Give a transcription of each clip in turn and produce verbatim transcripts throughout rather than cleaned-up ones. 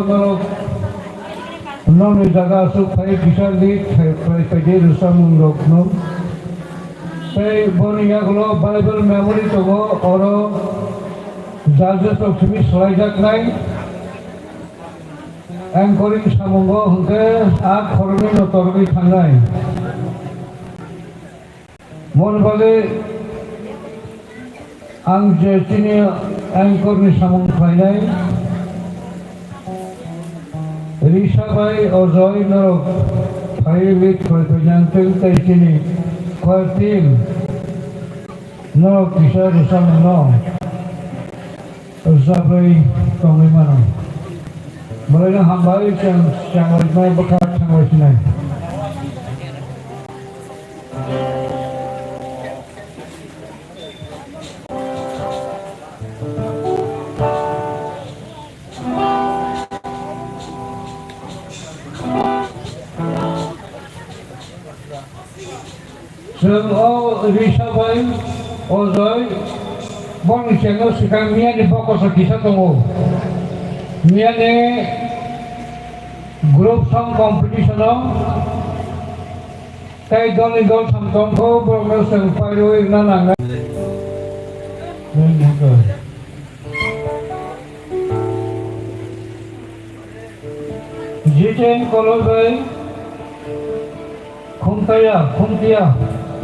Norok nokni jaga aswk phai kisa lead khai, khai, khai de rwchapmung rok no. Tei boni yagulo Bible memory tongo, oro judges rok simi swlaijaknai. Anchoring samungo hwnkhe a khoroknwi no torogwi thangnai. Moni bagwi ang je chini anchor ni samung khlainai, Risa bai Ojoy norok phai lead khlai phainang tei chini choir team norok kisa rwchapmung no rwchapwi tongwi mano. Belai no hambai, chwng chwng bai bwkha thangbai sinai. Chwng o Risa bai Ojoy boni chwngno swkang miyani bokoso kisa tongo. Miyani group song competition o tei dolni dol sam tongkho, borokno chwng pairwi rwna nangnai. Jiten Koloi bai Khumtaya, Khumtiya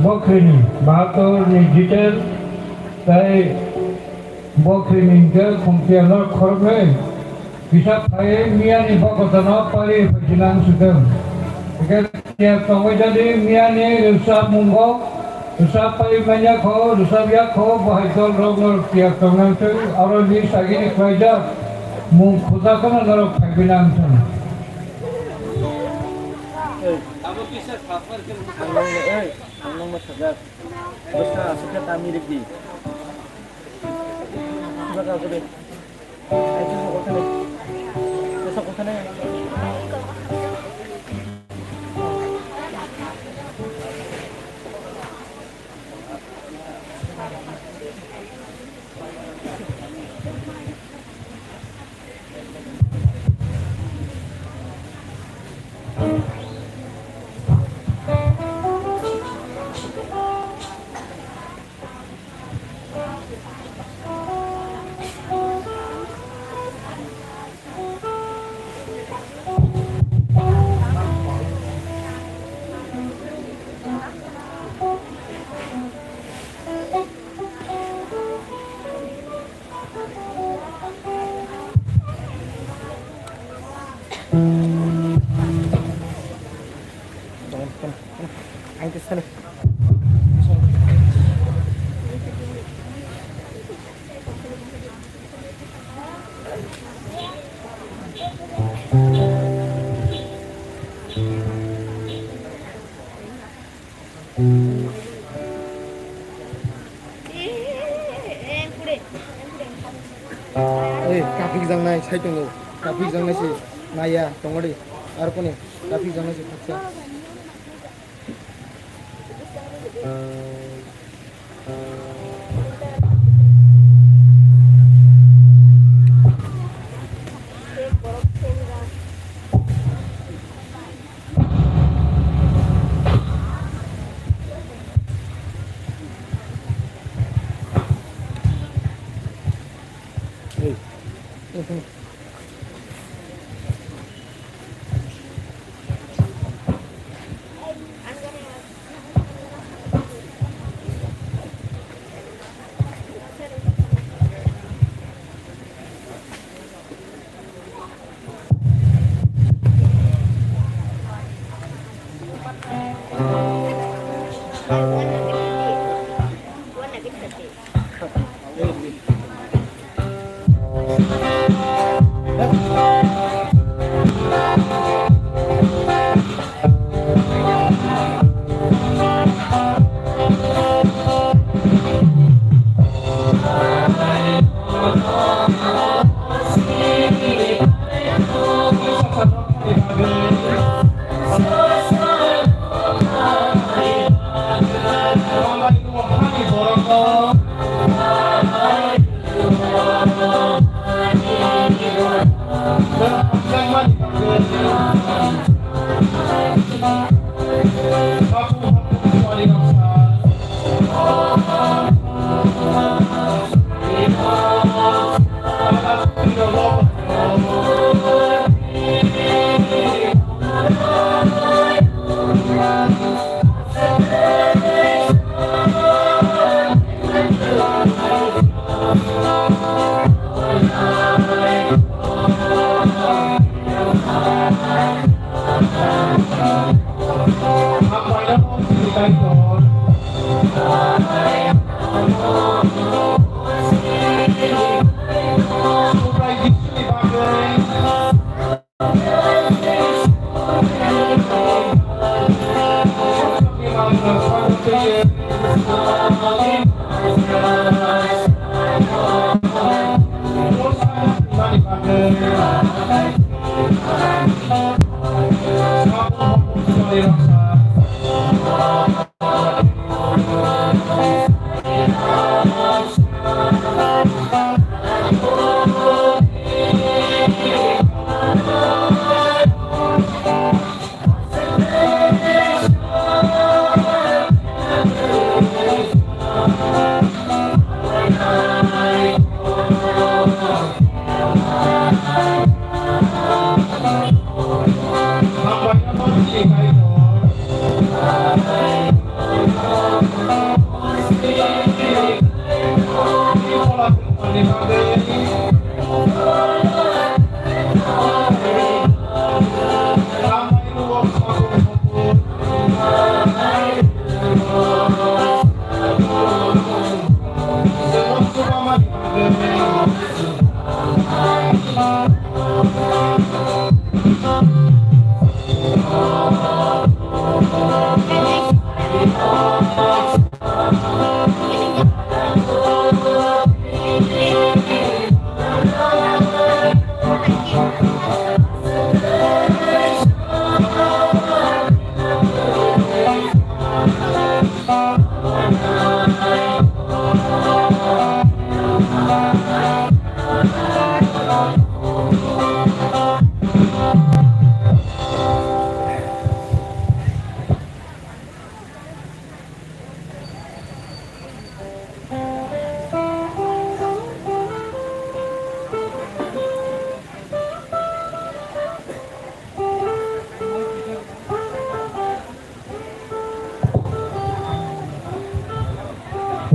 Bokhrini, Bahator ni Jiten tei Bokhrini hwnkhe Khumtiya no khoroknwi kisa phai miyani bokosono pari phaijinang swkang. Tongwi jadi miyani rwchapmungo rwchap pai manya kho, rwchap ya kho, bo hai dol rok norok tiyar tongnang thung, aro ni sagini khlaijak mung khujakno norok phaibinang thung. Ang nangno, ei, ang nangno sajak. Bwsa aswk khe tami rikdi. Sajak aswk de. Ei, kapik jangnai sai tongo. Kapik jangnai se naya tongori. Ar kone kapik jangnai se khaksa.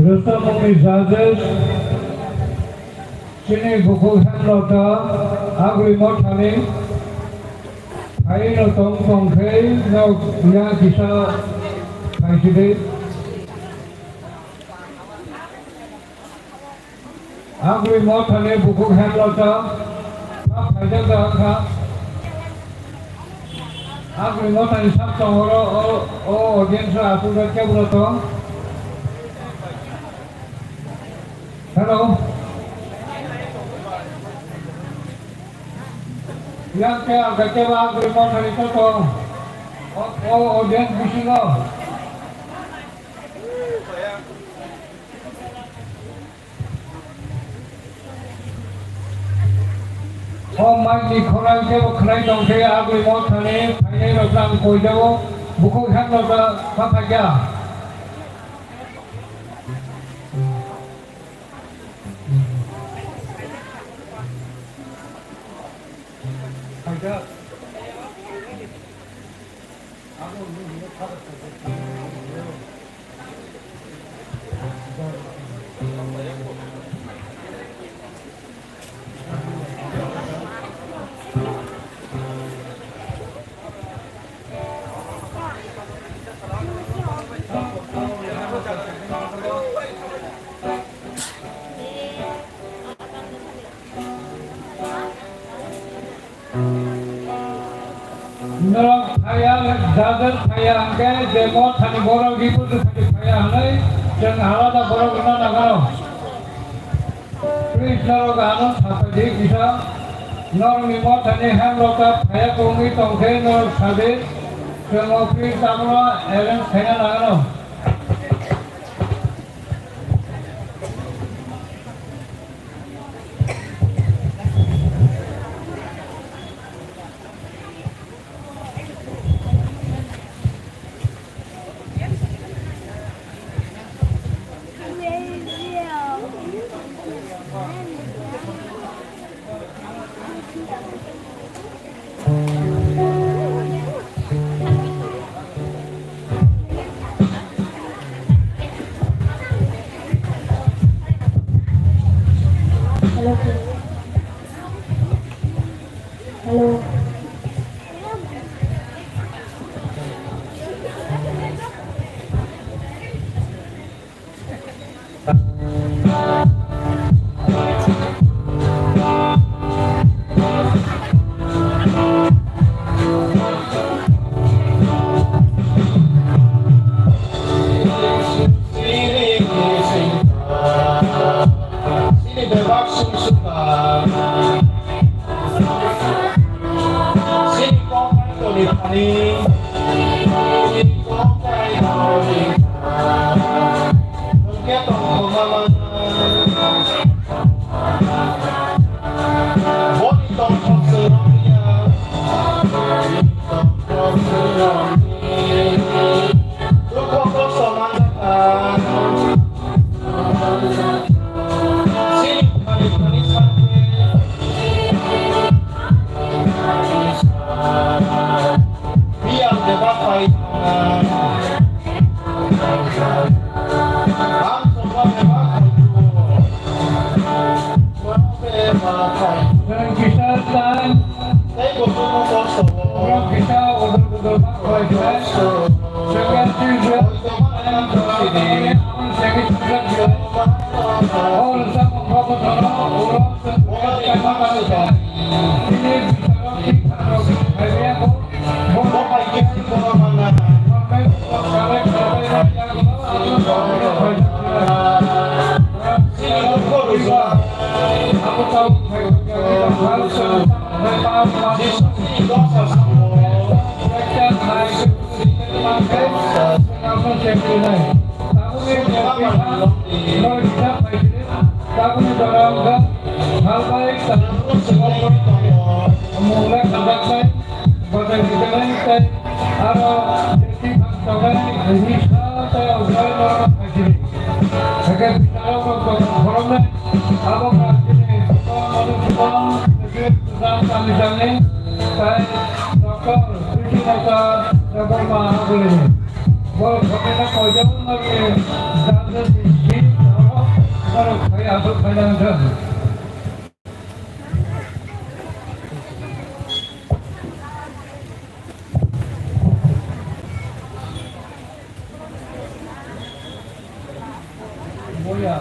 Rwchapmungni judges, chini bukhuk Hemlata, Agri Mothani, phaino tong tong khe nok yang kisa phaisidi. Agri Mothani bukhuk Hemlata, ta phaijak da kha. Agri Mothani sak tongoro o, o audience o aswk khe bwrwi tong. Hello. Yang khe ang khe kebo Agri Mothani to tong. O, o audience bisingo. O mic ni khorang kebo khwnai tong khe Agri Mothani phainai rok ang koi jago, bukhuk Hemlata ma phaikha. Norok phaiya, judges phaiya hwnkhe je Mothani borok representative phaiya hwnwi chwng alada borok rwna nangano. Please norok ano sapai di kisa. Norokni Mothani Hemlata phaiya wngwi tongkhe norok sadi, chwng o please abono arrange khaina nangano. Ni thani, ni kokai ni hwnkhe tongthokma manna. Boni tongthok chwng romliya, tongthok chwng romli. Dukho kosto manjakha. Chini thani thani sakhe. Biyal bebak pai thangna. Ang sokma bebak pai tuo. Bebak pai. Tei bo tumo kosto. Kosto. Tabukni jora wngkha, tabukni jora wngkha, halbai, tabuk, mungla kajaknai, bajai rijaknai, tei aro jeti bang tongnai, nisa tei ojai norok phaisiri. Hakhe bicharo rok tong khoroknai, abo kha chini Madhu Sudan, Sujit Sudan, Tani Jani, tei Doctor Priti Lata Debbarma Agulini. Borok phaikhe koijago nokni janja di di borok phai aswk khaina wngkha. Boya.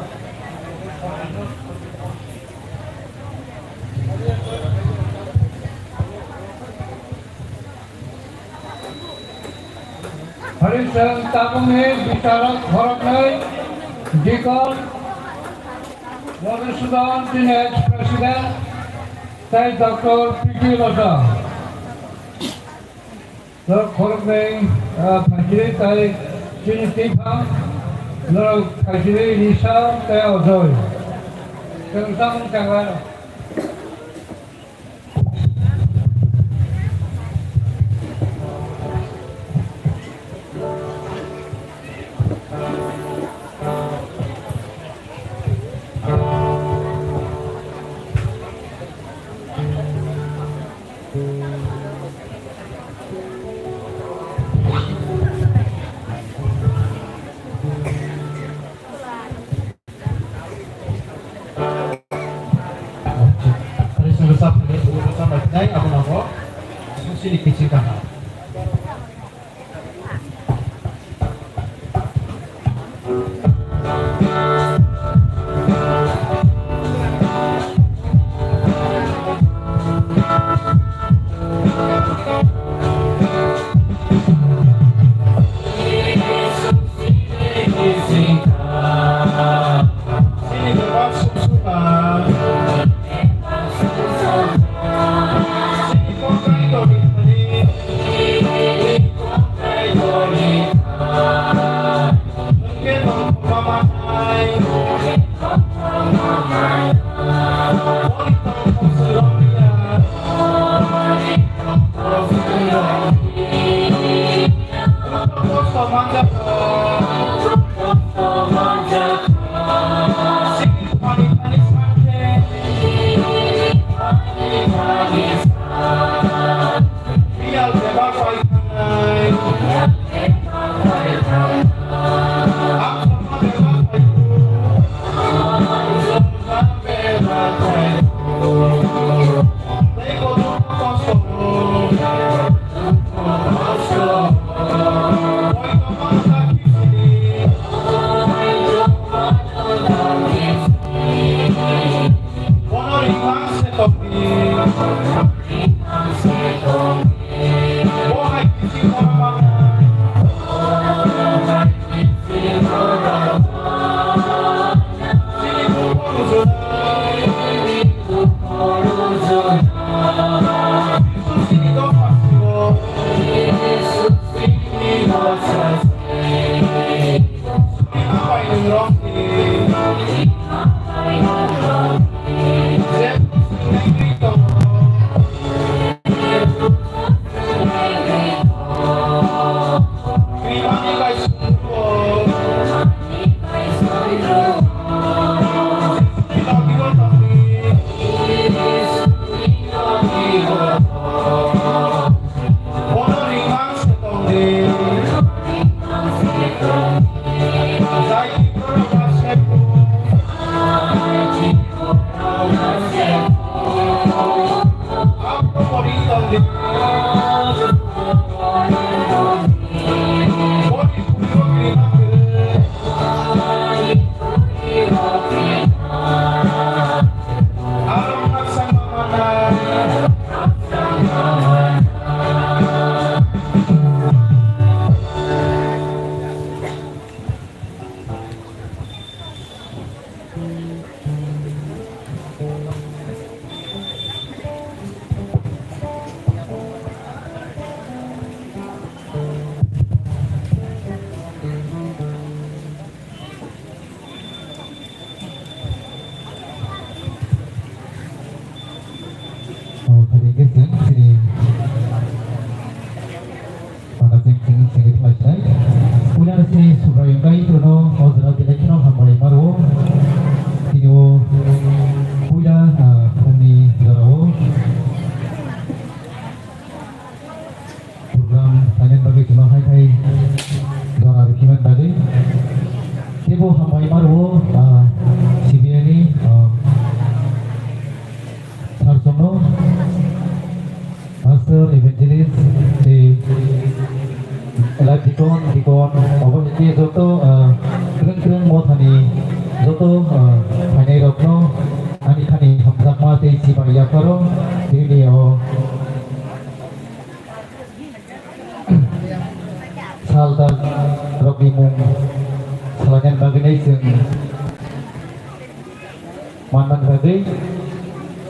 Hari chwng tabukni bicharok khoroknwi, Deacon Madhusudan, chini ex-president, tei Doctor P T Lata. Norok khoroknwi, ah, phaisiri tei chini twiphang, norok phaisiri Risa tei Ajoy. Chwng tamung changla. Hari sini besar ni, besar ni, nai, abo nabo, sini kecil kahar. Oh, thank you, sir. Sini. Pada sing sing sing itu aja. Puila sini Subraiyung kai itu no, oh, jera jelek no hambai maru. Tini o puila, ah, phungni jora o. Program khlaina bagwi chwla hai khai jora rwkhiman bagwi. Teibo hambai ma rwo, ah, C B I ni, ah, sir songno, pastor, evangelist, tei elak deacon, deacon, obo hai khe joto, ah, kwrwng kwrwng mothani joto, ah, phainairokno ani thani hamjakma tei chibai yapharo tini o sal tal rokni mung salainani bagwi nai chwng manmani bagwi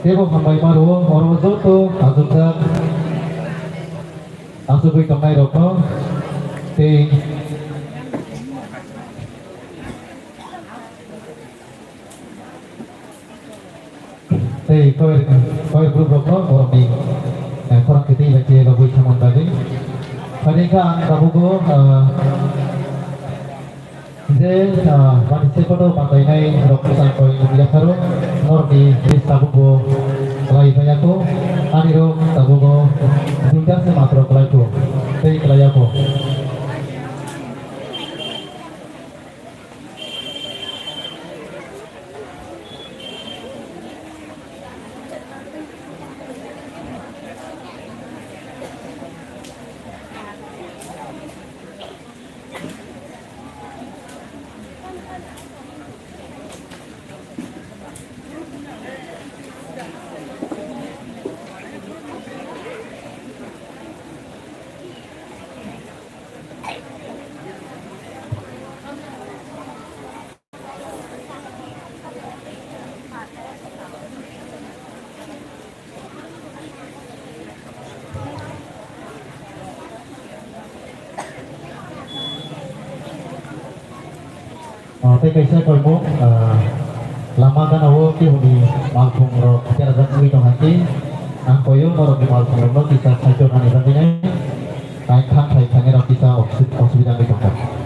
teibo hambai ma rwo oro joto achukjak achugwi tongnai rokno tei Tei choir, choir group rokno borokni, eh, khorang kwtwi bai khe lobwi thangmani bagwi. Phaidi khe ang tabukbo, ah, je, ah, mani se photo manlainai rok bwsang koi yapharo norokni list tabukbo khlai phaiya kho. Ani rok tabukbo duita se matro khlai kho, tei khlaiya kho. Ah, tei kaisa koimung, ah, lama gana o keboni malkhung rok berajak wngwi tong hai khe, ang koio norokni malkhung rokno kisa saichornani bagwi nai, ang kham khai thani rok kisa osu-, osubida wngwi tongkha.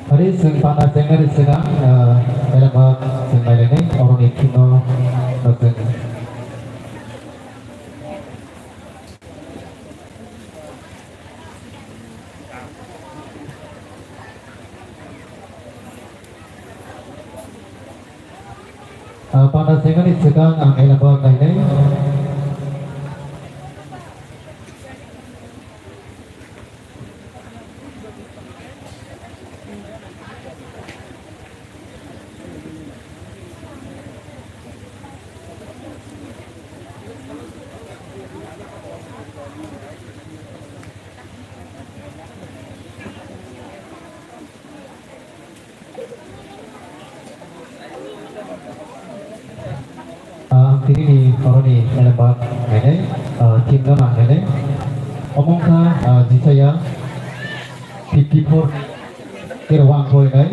Hari chwng panda chengnani swkang, ah, belema chwng nailainai, oroni thwino, ah, chwng. Ah, panda chengnani swkang ang elembak nainai. Ah, ang tini ni oroni elembak nainai, ah, team no nang nainai. Omo wngkha, ah, Jisaya fifty four, kero wang koi nai.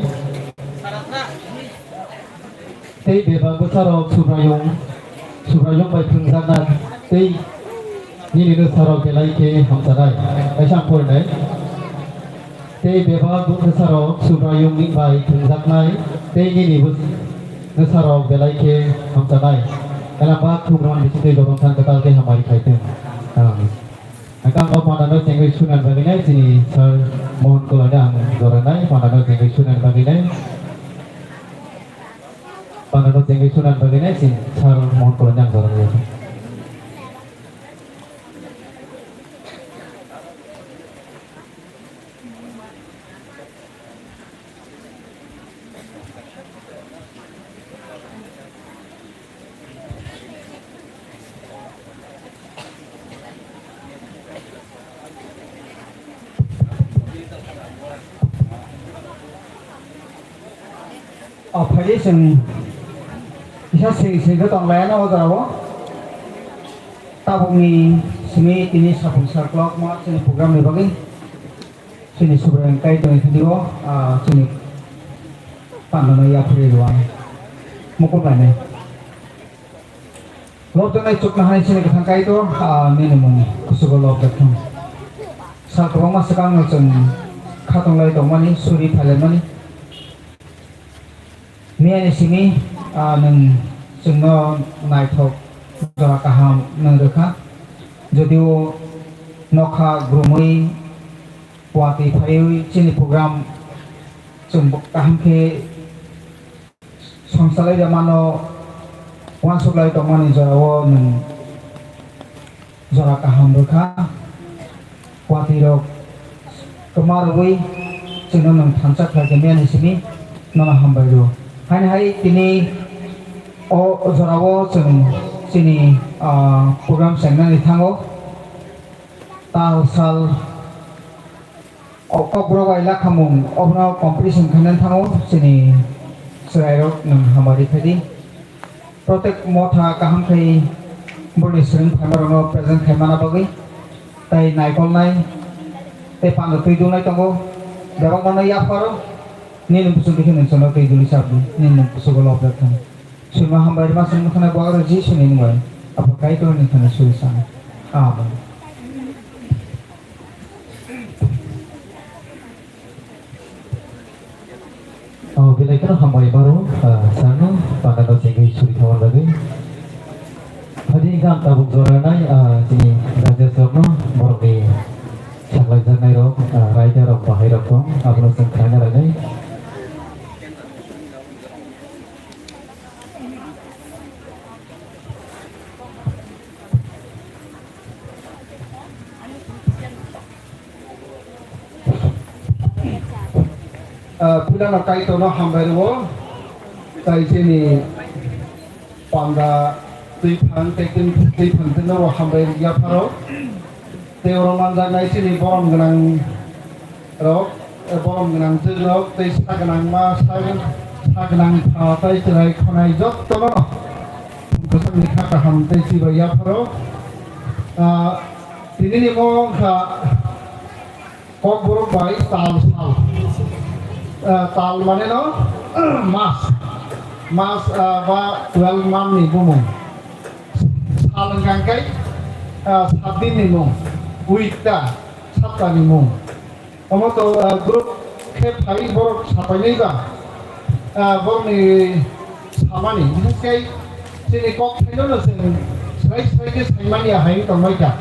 Tei bebak bwsarok Subraiyung, Subraiyung bai thwngjaknai tei nini bwsarok belai khe hamchanai. Kaisa ang porinai. Tei bebak bwsarok Subraiyung bai thwngjaknai tei nini bwsarok belai khe hamchanai. Elamba khumran bisingtwi jotong thang kwtal khe hamari khai thung. Ang. Ang o pandano chengwi sunan bagwi nai chini sir Mohan Kolani ang joranai pandano chengwi sunan bagwi nai. Pandano chengwi sunan bagwi nai chini sir Mohan Kolani ang joranai. O phaidi chwng kisa sing sing khe tong lai no o jora o. Tabukni simi tini sapung sal kwlak ma chini program ni bagwi. Chini Subraiyung Kaitorni thani o, ah, chini pandano yaphuri rwani mukul lainai. Lobjaknai chuknohani chini kwthang Kaitor, ah, nini mung kuchugo lobjak thung. Sal kwbangma swkangno chwng khatung lai tongmani, suri phailaimani. Miyani simi, ah, nwng chwngno naithok jora kaham nwng rwkha. Jodio nokha grumwi watwi phaiwi chini program chwng kaham khe songchalai da mano, uansuk lai tongmani jorao nwng jora kaham rwkha. Watwi rok kwma rwui chwngno nwng thansa khlai khe miyani simi nono hambai rw. Haini hai tini o jorao chwng chini, ah, program chengnani thango. Tal sal o kokborok bai lakhamung obono competition khainani thango chini chwrairok nwng hamari khaidi. Protek motha kaham khai borokni swrwng phaimarokno present khaimana bagwi tei naikolnai tei pando twi dungnai tongo. Bebak mano yapharo nini bwswk dikhe nwng chwngno twi duli chabdi nini bwswgo lobjak thung. Swima hambai rwma swngno khna bo aro Jisuni mung bai Apha Kaitorni thani suri sano. Amen. Oh, belai kheno hambai baro, ah, sano, pandano chengwi suri thawan bagwi. Phadi hwnkha ang tabuk jora nai, ah, chini raja sokno, borokni saklaijaknai rok, ah, raida rok, bahai rok tong, abono chwng khlaina lainai. Ah, puilano Kaitorno hambai rwo, tai chini panda twi phang tei twi phang twi no hambai rwya pharo. Tei oro manjaknai chini borom gwnang rok, eh, borom gwnang twk rok, tei sa gwnang ma, sa, sa gwnang pha, tei chwrai khonai jottono kwchangni kha kaham tei chibai yapharo. Ah, tinini mo wngkha Kokborok bai tal sal. Ah, tal mane no, mas. Mas, ah, ba twelve month ni bumung. Sal hwnkha khe, ah, sat din ni mung, week ta, sapta ni mung. Omo to, ah, group khe phai borok sapainai ba, ah, borokni samani, bishes khe chini kok thaino no chwng swrai swrai khe saimani ya hai wng tongbai kha.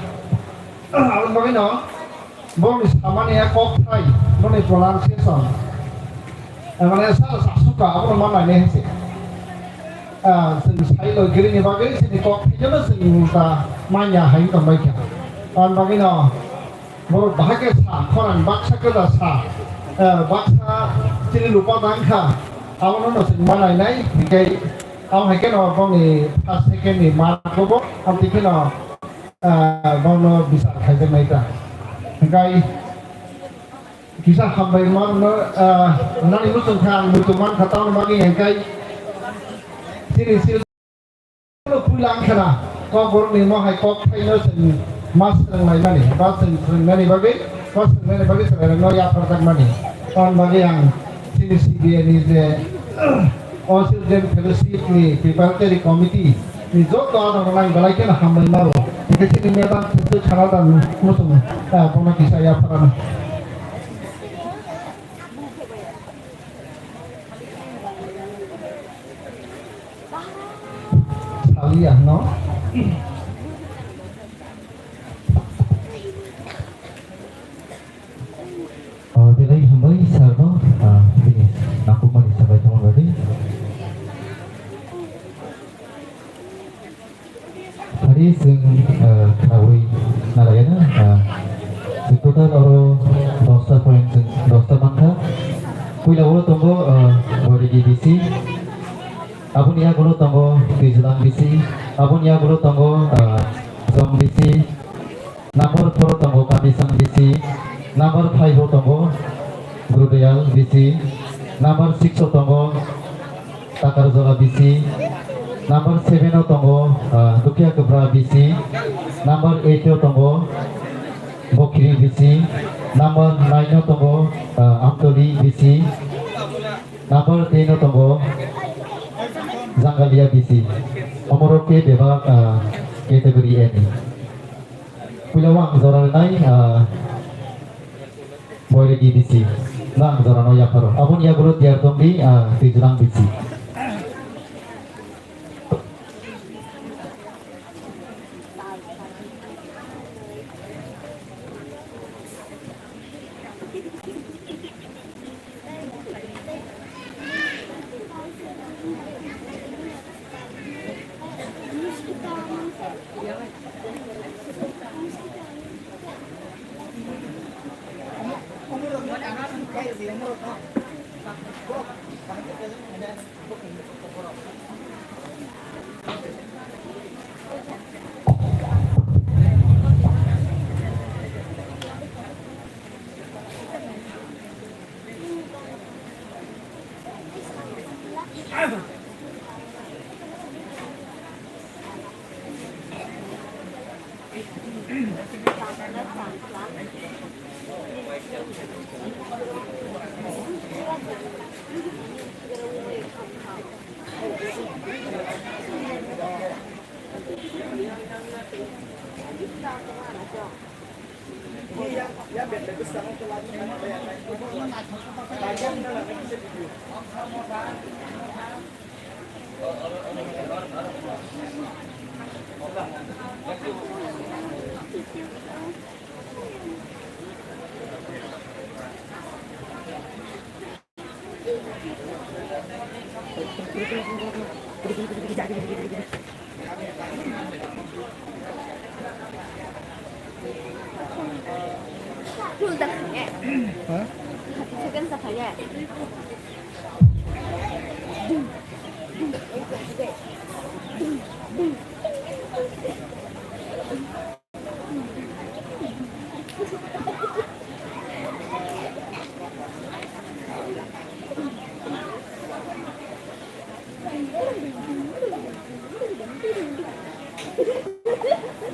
Aboni bagwi no, borokni samani ya kok thai, borokni pronunciation. Eh, mane sal sasuka, abono ma nainai hai se. Ah, chwng sai logiri ni bagwi chini kok thai no chwng ulta manya hai wng tongbai kha. Aboni bagwi no, borok bahai khe sa, khorang baksa kwda sa, eh, baksa chini lupa tang kha, abono no chwng ma nainai, hinkhe abo hai khe no bongni first, second ni mark bo, abo twi khe no, ah, bono bisar khaijaknai ta. Hinkhe kisa hambai ma rwno, ah, nani muchung kha ang muitu man kha tamoni bagwi hinkhe chini sil Puila ang khna, kokborokni mohai kok thaino chwng ma swrwnglaimani, ba chwng swrwngmani bagwi, ma swrwngmani bagwi chwrairokno yapharjakmani. Tamoni bagwi ang chini C B A ni je, o Children Fellowship ni Preparatory Committee ni joto adongrokno ang belai kheno hambai maro. Hingkhe chini madam Theptwi Khana da muchung, ah, bono kisa yapharano. Iya, no. Oh, belai hambai sir no, ah, bini nangkukmani sabai tongma bagwi. Phari chwng, ah, khnaui nalaiyana, ah, chwng total oro dosta point chwng dosta mankha. Puila o tongo, ah, Boiregi B C. Aboni yagulo tongo Twijlang B C. Aboni yagulo tongo, ah, Jong B C. Number four o tongo Kamisang B C, number five o tongo Gurudayal B C, number six o tongo Takarjala B C, number seven o tongo, ah, Dukhiya Kwpra B C, number eight o tongo Bokhiri B C, number nine o tongo, ah, Amtoli B C, number ten o tongo Jangalia B C. Omorok khe bebak, ah, category A ni. Puila o ang jora rwnai, ah, Boiregi B C. Nang jora no yapharo. Aboni yagulo tiyar tongdi, ah, Twijlang B C.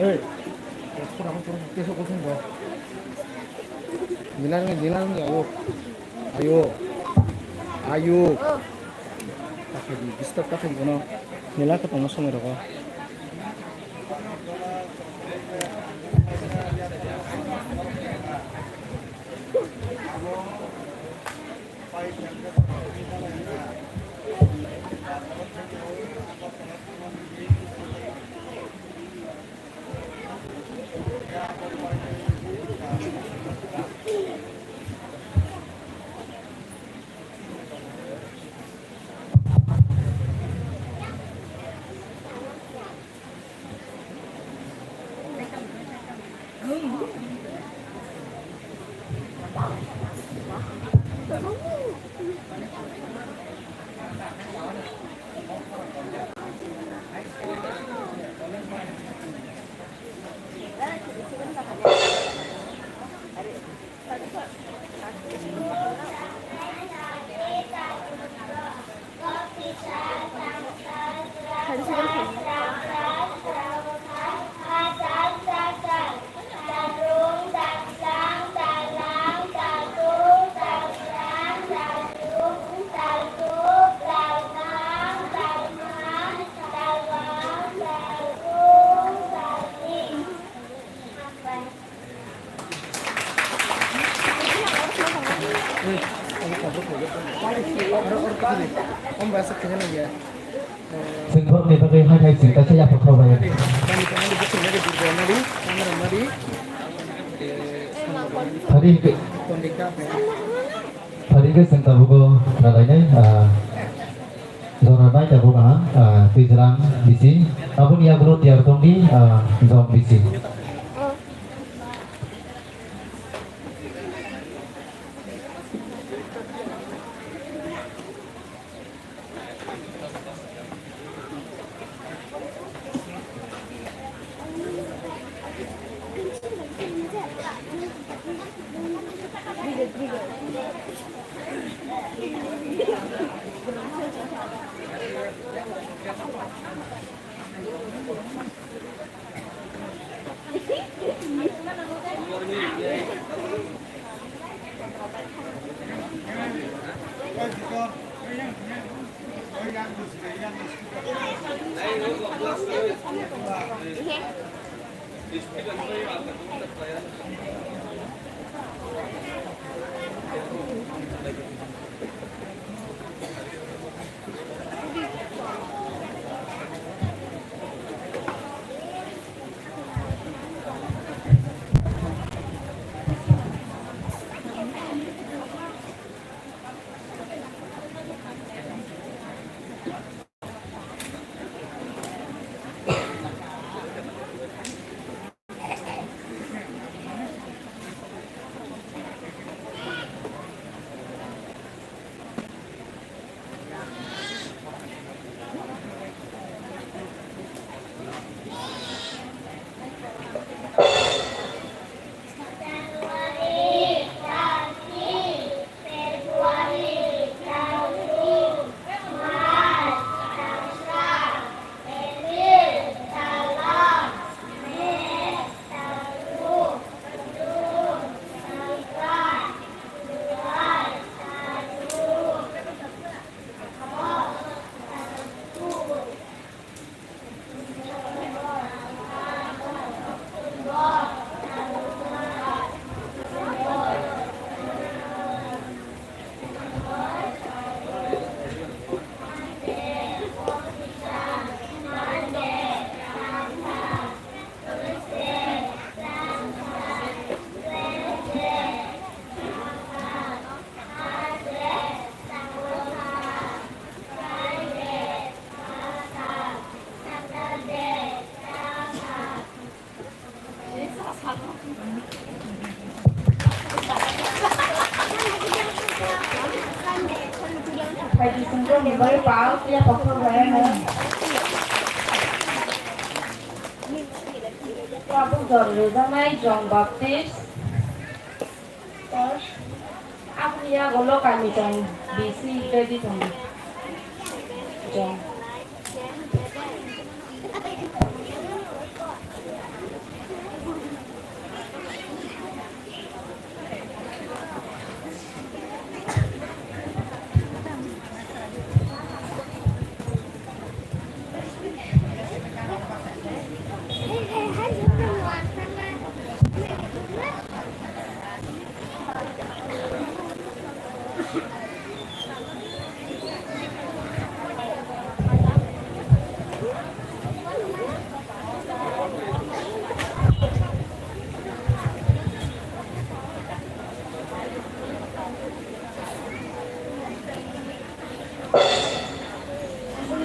Hey, Nila, nila, nila, ayo. Ayo. Ayo. Disturb ta khaidi bono. Nila khe tongma somoi rogo. Oro, oro, oro, oro, oro, oro, oro, oro, oro, oro, oro, oro, oro, oro, oro, oro, oro, Chwng borokni bagwi hai hai chwng kaisa yapha khorokbai. Phari hwnkhe, phari hwnkhe chwng tabuk o rwlainai, ah, jora nai tabuk, ah, ah, Twijrang bisi. Aboni yagulo tiyar tongdi, ah, Jong bisi. Tabuk jora rwjaknai John Baptist. Aboni yagulo kami tong bisi ready tongo. Jong.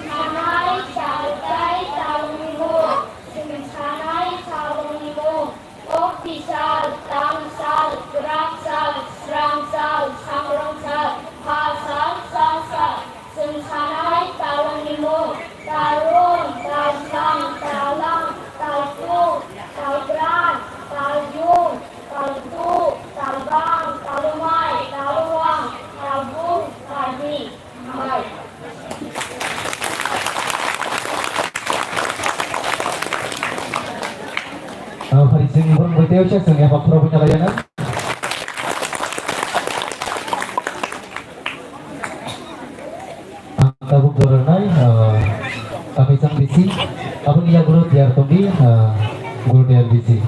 Sanai, saltai, salnimung, chwng sanai, salnimung, kok tisal, tangsal, kwraksal, sramsal, sangrongsal, phasal, salsal, chwng sanai, salnimung, talrung, talsang, talang, taltung, talbran, talyung, taltu, talbang, talumai, talwang, talbung, talbi. Ah, hari chwng borok bai tei chwng ya bakhro bai nalai ya na. Ah, tabuk jora nai, ah, kakai chang bisi, aboni yagulo tiyar tongdi, ah, guru tiyar bisi.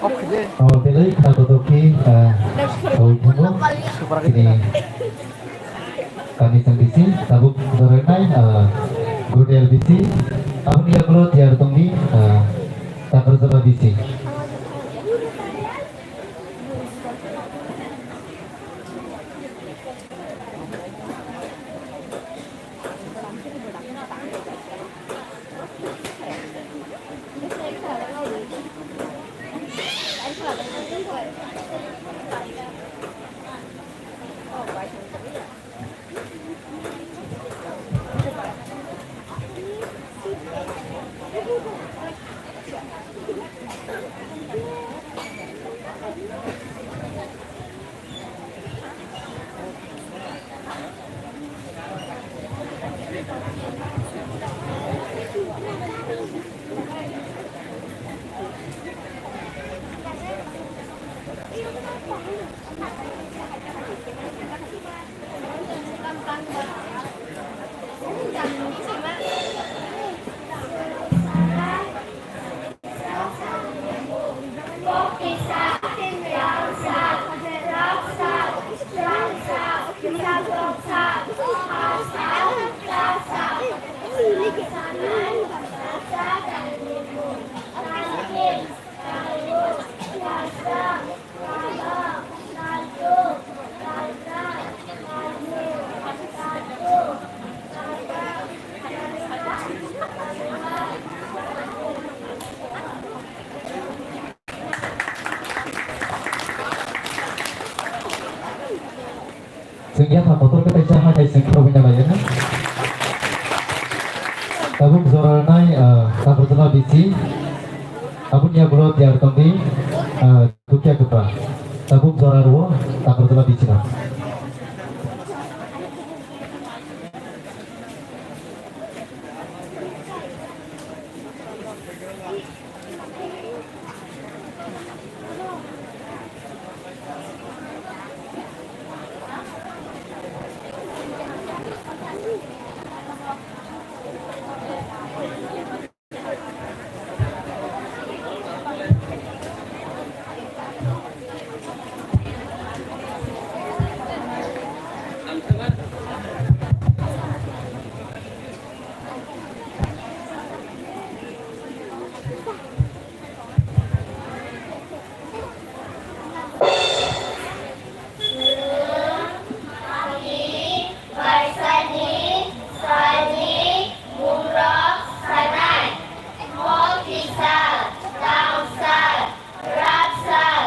O belai kha kotor khe, ah, sawi thango. Chini kami chwng bisi, tabuk joroknai, ah, Gudel bisi, aboni yagulo tiyar tongdi, ah, Takarjala bisi. Chwng yapha kotor khe kaisa hathai chwng khoroknwi nalaio. Tabuk jora rwnai, ah, Takarjala bisi. Aboni yagulo tiyar tongdi, ah, Dukya Kwpha. Tabuk jora rwo Takarjala bisi no. Baisaini salni mungrok sanai, mol kisa, tang sal, rak sal,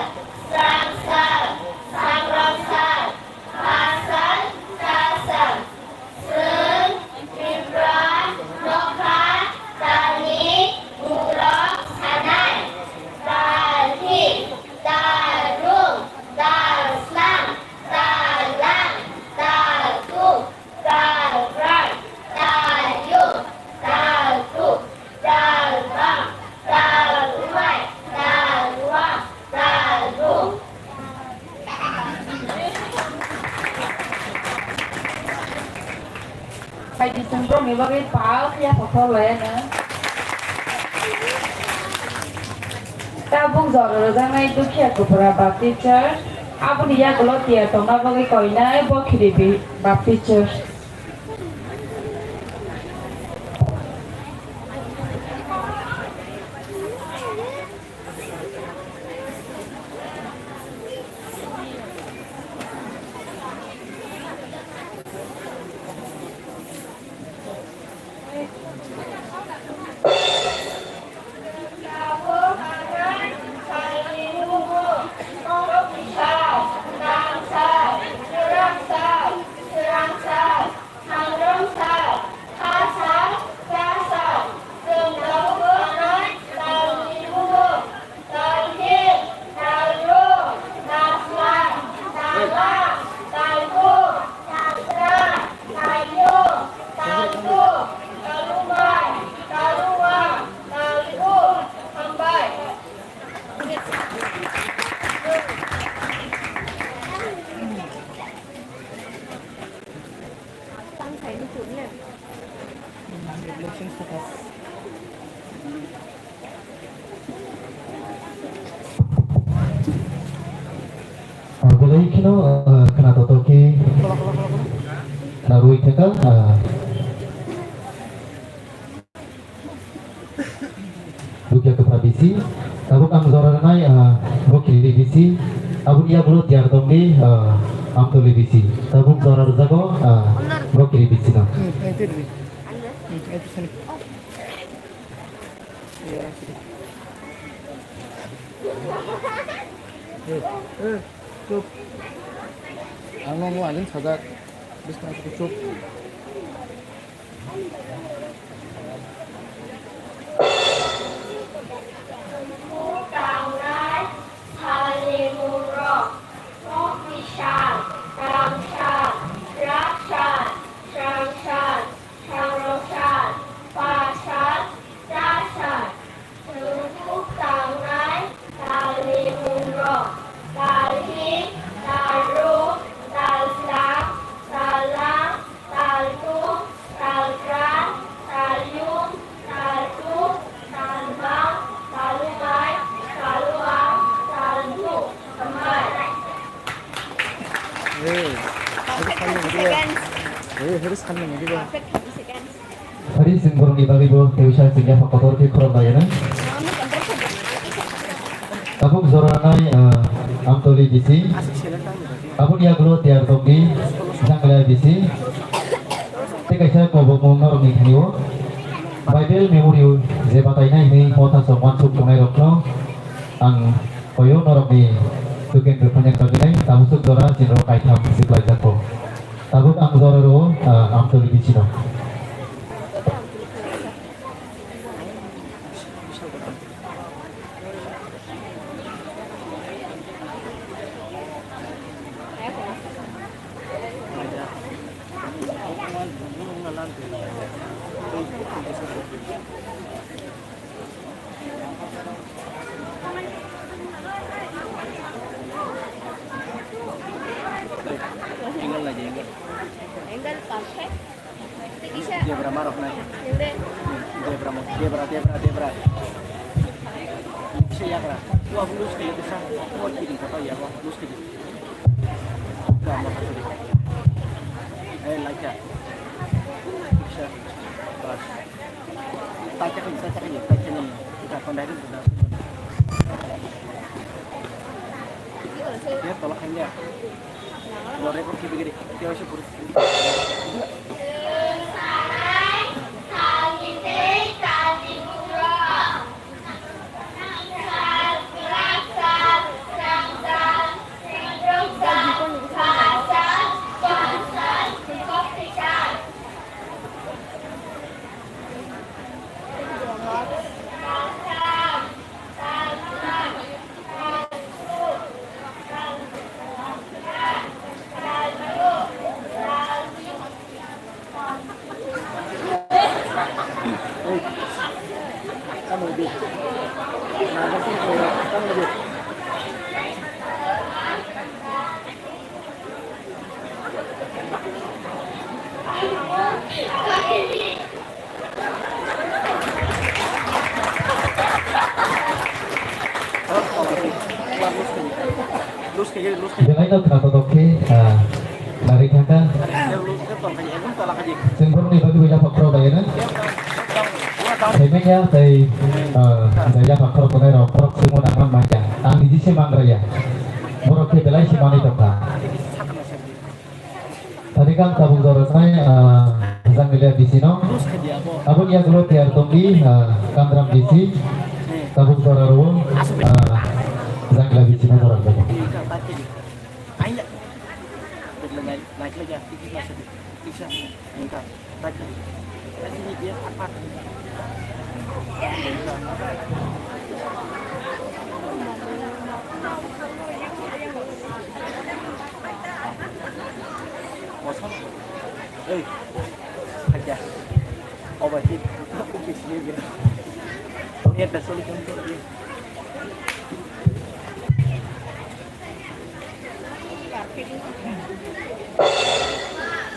srang sal, sangrong sal, pha sal, ta sal. Chwng Tripura nokha talni mungrok sanai, tal thik, tal rwng, tal slang, tal lang, tal kuk, tal kwrang, tal yung, tal kuk, tal bang, tal wai, tal wang, tal bung. Phaidi chwng borokni bagwi pal phiya kotor laiya nw. Tabuk jora rwjaknai Dukhiya Kwpra Baptist Church, aboni yagulo tiyar tongna bagwi koinai Bokhiri Bi-, Baptist Church. Belai kheno, ah, khna toto khe narwi thangkha, ah, Dukya Kwpha bisi, tabuk ang jora rwnai, ah, Bokiri bisi, aboni yagulo tiyar tongdi, ah, Amtoli bisi, tabuk jora rwjago, ah, Bokiri bisi no. Hmm, eh, itu dulu. Hmm, itu sini. Iya, sini. Eh, eh, cup. Ang nang nang anjing sajak. Bis nang cup. Tangnai, salimungrok, kok bisal, tangsal, raksal, srangsal, sangrosal, pasal, tasal, chwngkuk tangnai, salimungrok, talhik, talruk, talslang, tallang, taltung, talkran, talyung, taltung, talbang, talumai, taluang, talthuk, hambai. Hey, harus kali ini dua. Hey, harus kali ini dua. Hari sing borokni bagwi bo tewisa sing yapha kotor khe khorok lainai. Tabuk jora nai, ah, Amtoli bisi. Aboni yagulo tiyar tongdi Janglai bisi. Tei kaisa kobokmung norokni thani-o Bible memory je batainai hwnwi motha song wansuk tongnairokno ang koyo norokni tuken rwphaina kagwi nai tabuk jora chini rok kaitham siplai jako. Tabuk ang jora rwo, ah, Amtoli bisino. Angle lagi, angle. Angle perfect. Debra ma rok nai. Debra mo, debra, debra, debra. Se yagra. Wa lose khe, sa. Wa kiri kata ya, wa lose khe. Debra mo. Eh, like ya. Sa. Bas. Tacha kini, tacha kini, tacha kini. Kita kondai itu sudah. Ya, tolak aja. Lo record kiri kiri. Dia masih buruk. Belai no khna kotor khe, ah, narwi thangkha. Chwng borokni bagwi yapha khorok bai no. Saiman ya tei, ah, yapha khorok tongnai rok khorok swngmung nangman manya. Ang niji se mangraya. Borok khe belai se manwi tongkha. Tari kang tabuk joroknai, ah, Janglia bisi no. Aboni yagulo tiyar tongdi, ah, Kandram bisi. Tabuk jora rwo, ah, Janglia bisi no jorok jago. Hey, aja. Oba sih, aku kisahnya gitu. Ini ada sulit untuk dia.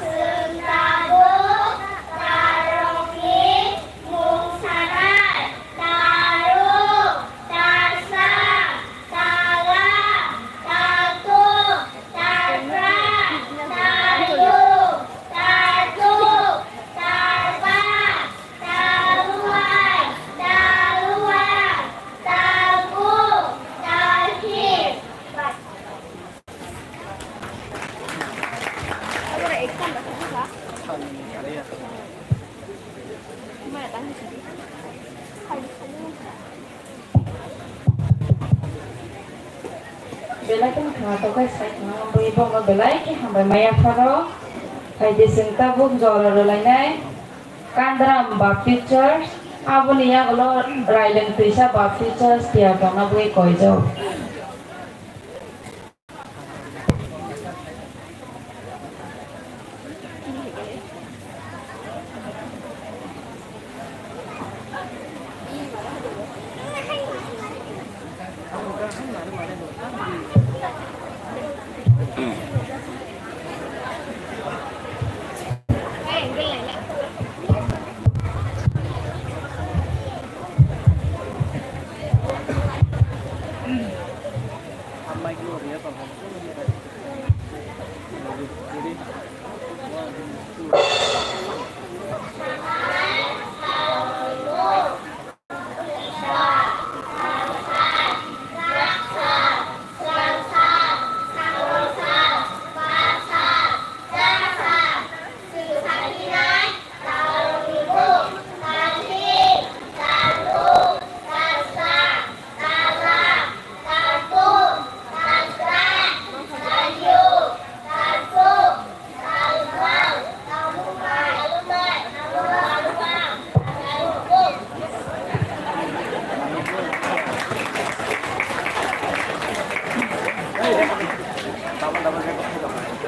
Chwng tabuk narwkni mung sanai, narwk, tasang, talang, tatung, Belai kheno khwnathok khe sai khwna wngwi bono belai khe hambai maya pharo. Hai de chwng tabuk jora rwlainai Kandaram Baptist Church, aboni yagulo Raileng Twisa Baptist Church tiyar tongna bagwi koijak.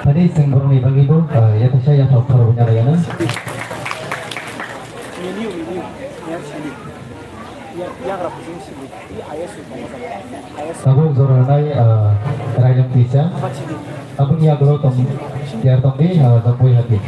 Tadi sing borokni bagwi bo, ah, yathasa yathok khoroknwi naraiyano. Tabuk jora nai, ah, Raileng Twisa. Aboni yagulo tong, tiyar tongdi, ah, Jambui Hati.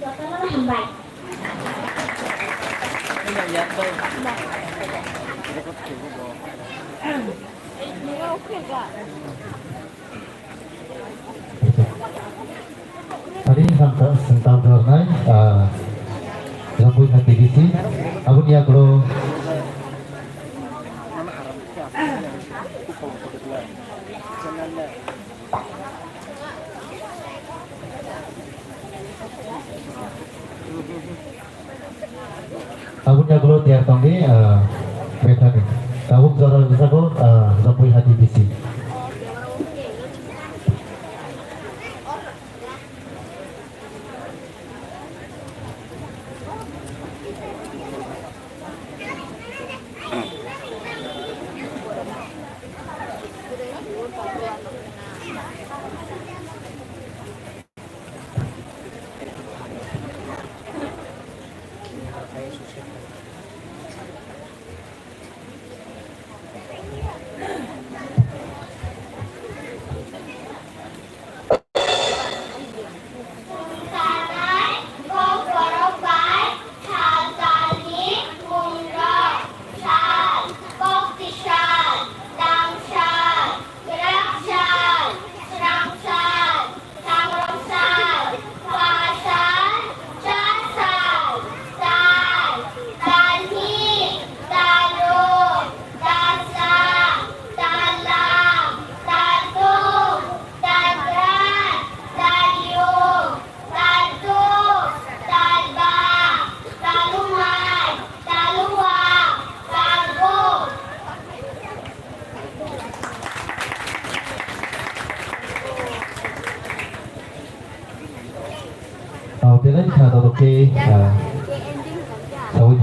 Jotono hambai. Tadi sampai sentang dornai, ah, Jambui Hati bisi, aboni yagulo. Aboni yagulo tiyar tongdi, ah, Bethani. Tabuk jora rwjago, ah, Jambui Hati bisi.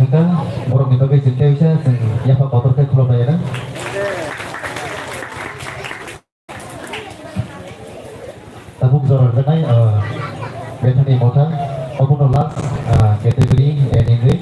Borokni bagwi chwng tei wngsa chwng yapha kotor khe khulumlaina. Tabuk jora rwjaknai, ah, Bethani Motha, obono last, ah, category A ni wngwi.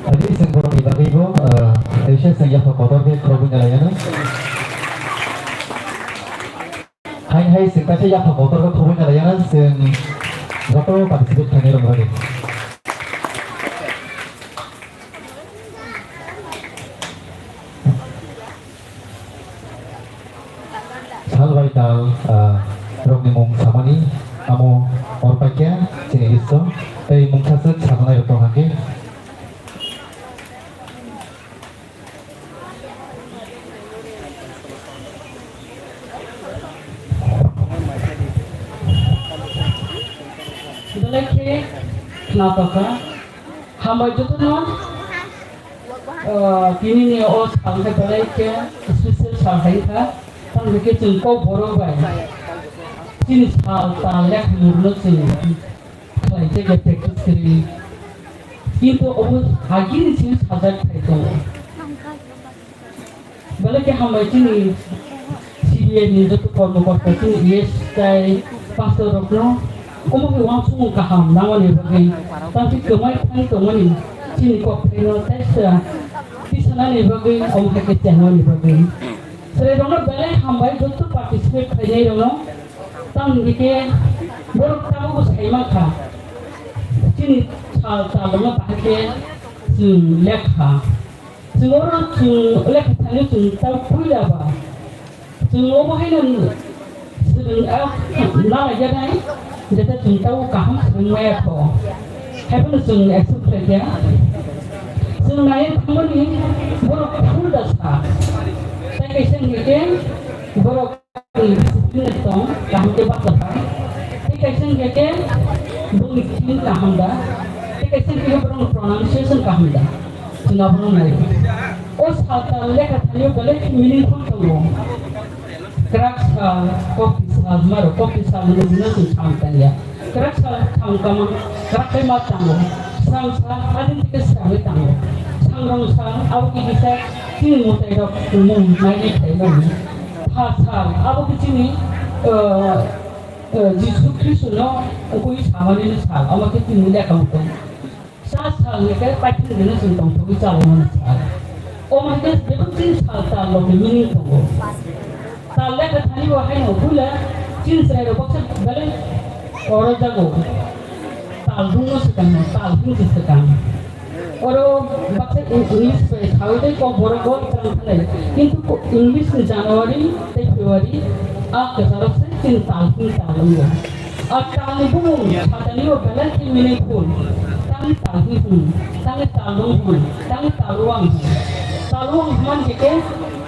Tadi seng borokni bagwibo, eh, teisa seng yapha kotor khe khoroknwi nalaiyano. Hain hai seng kaisa yapha kotor khe khoroknwi nalaiyano, seng joto participate khainai rok bagwi. Sal bai tal, ah, rokni mung samani amo orpaikha chini listo tei mungsa swk sajaknai rok tongkha khe. Belai khe khna tongkha. Hambai jotono, ah, tini ni o sal khe belai khe special sal hai kha. Tamo khe chwng kok borok bai chini sal tal lekha mungno chwng khlai khe practice kwrwi. Kintu obo agini chini sajak thai tongo. Belai khe hambai chini C B I ni joto kormokorta chini E S tai pastor rokno omo khe uansukmung kaham nangmani bagwi, tamo khe kwmai thang tongmani chini kokthaino teisa tisanani bagwi omo khe khe chengnani bagwi. Chwrairokno belai hambai joto participate khlainairokno, tamo khe borok tabukbo sai mankha chini sal talrokno bahai khe chwng lekha. Chwng oro chwng lekha thani chwng tamo puila ba. Chwng obo haino swrwng, ah, nalaijaknai, jeta chwng tamo kaham swrwng maya kho. Haiphano chwng accept khlaikha. Chwng naiwi thangmani borok phul da sa. Tai kaisa hwnkhe borok discipline tong, kaham khe bachajak. Tei kaisa hwnkhe khe bongni theme kaham da. Tei kaisa hwnkhe khe borokni pronunciation kaham da. Chwng abono nai. O sal tal lekha thani belai khe meaningful tongo. Kwrak sal, kokti sal, maro kokti sal hwnwi bino chwng sam tangya. Kwrak sal thang kama, kwrak khe ma tango. Srang sal, adin theke srangwi tango. Sangrong sal, abo khe kisa chini mwtai rok mung nainai khlai mani. Pha sal, abo khe chini, uh, uh, Jisu Khristo no ukui samani ni sal, abo khe chini lekha mutai. Sa sal ni khe paithak ni chwng tongthogwi chalai mani sal. Omo hai khe bebak chini sal tal rok ni meaning tongo. Tal lekha thani bo haino puila chini chwrai rok baksa belai oro jago. Tal dungno swkang no, tal hwnwi swkang. Oro baksa English bai sawi tei Kokborok bo twlang thanai. Kintu ko-, English ni January tei February a kwcharo se chini tal hwn tal wngo. A tal ni bumung satani o belai khe meaningful. Tangni tal hwn hwn, tangni tal rung hwn, tangni tal wang hwn. Tal wang hwn man khe khe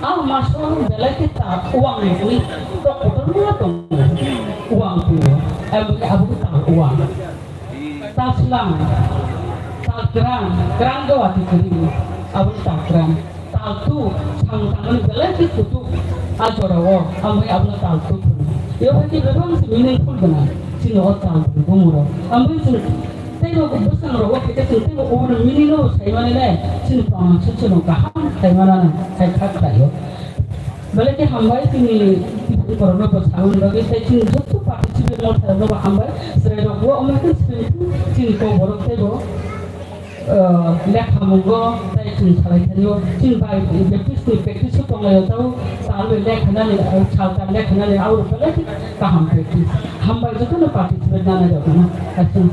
a maso belai khe tal wang ni tok kotor ma tongo. Wang tongo. Abo khe abo khe tal wang. Tal slang, tal kwrang, kwrang khe watwi kwrwi, abo tal kwrang. Tal tu, sang tangmani belai khe kutuk, a jora o, amo abo tal tu. Yo hai khe bebak se meaningful gwnang, chini o tal bumung rok. Amo chwng teibo bwswng rogo khe chwng teibo o meaning no sai mani nai, chini tongma se chwng kaham khai mana nang, khai kha khlai o. Belai khe hambai chini borokno bo sawi bagwi tei chini joto participant motharokno bo hambai. Chwrairok bo omo khe chini, chini Kokborok tei bo, ah, lekhamungo tei chini salai thani o chini bai Baptist ni practice o tonglaio tei sal bai lekhanani, sal tal lekhanani abo belai khe kaham practice. Hambai jotono participant nana jagona. Aswk.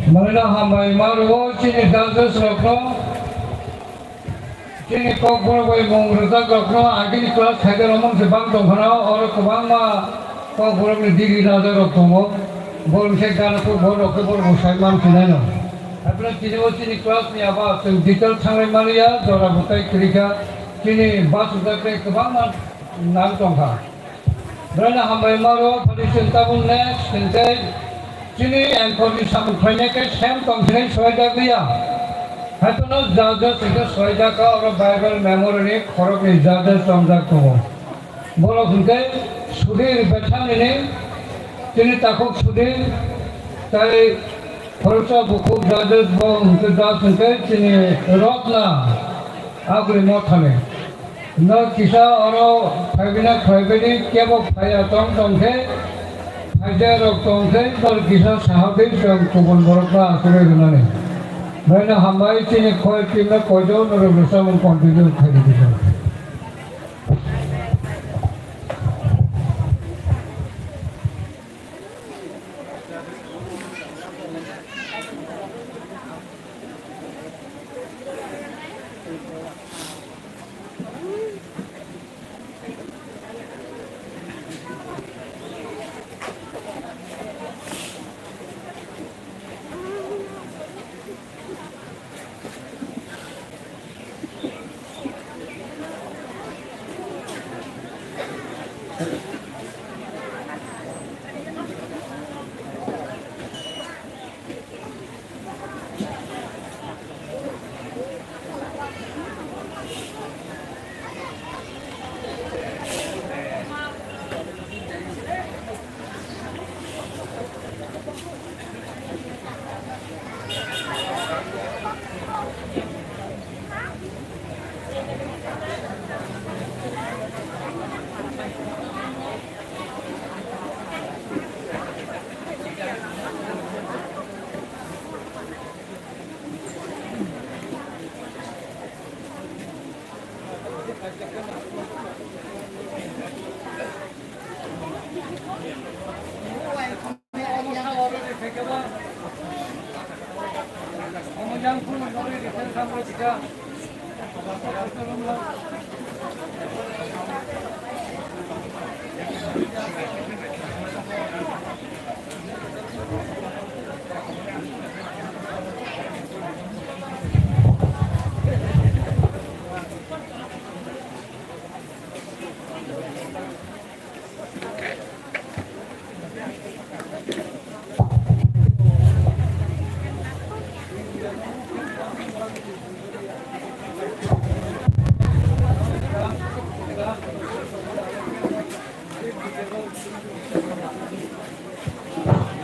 Manwino hambai ma rwo chini judges rokno, chini Kokborok bai mung rwjak rokno, agini class khaida rok mung se bang tong phano, oro kwbangma Kokborok ni degree rajak rok tongo, borok se gana kuk borok khe borok bo sai man sinai no. Haphano chini o chini class ni aba chwng detail thanglai maliya, jora bwtai kwrwi kha, chini bachajak tei kwbangma nang tong kha. Belai no hambai ma rwo, phani chwng tabuk next hwnkhe chini anchor ni samung khlainai khe sem tong thwinai swlaijak liya. Haiphano judges hwnkhe swlaijak kha, oro Bible memory ni khorok ni judges tongjak tongo. Borok hwnkhe Sudhir Bethamini, chini takhuk Sudhir, tei khoroksa bukhuk judges bo hwnkhe judge hwnkhe chini Rotna Agri Mothani. No kisa oro phaibina khlaibini kebo phaiya tong tong khe, phaijak rok tong khe, nor kisa saha tei chwng kubun borok no achugwi rwnani. Belai no hambai chini khoi team no koijago norok rwchapmung continue khaidi kisa.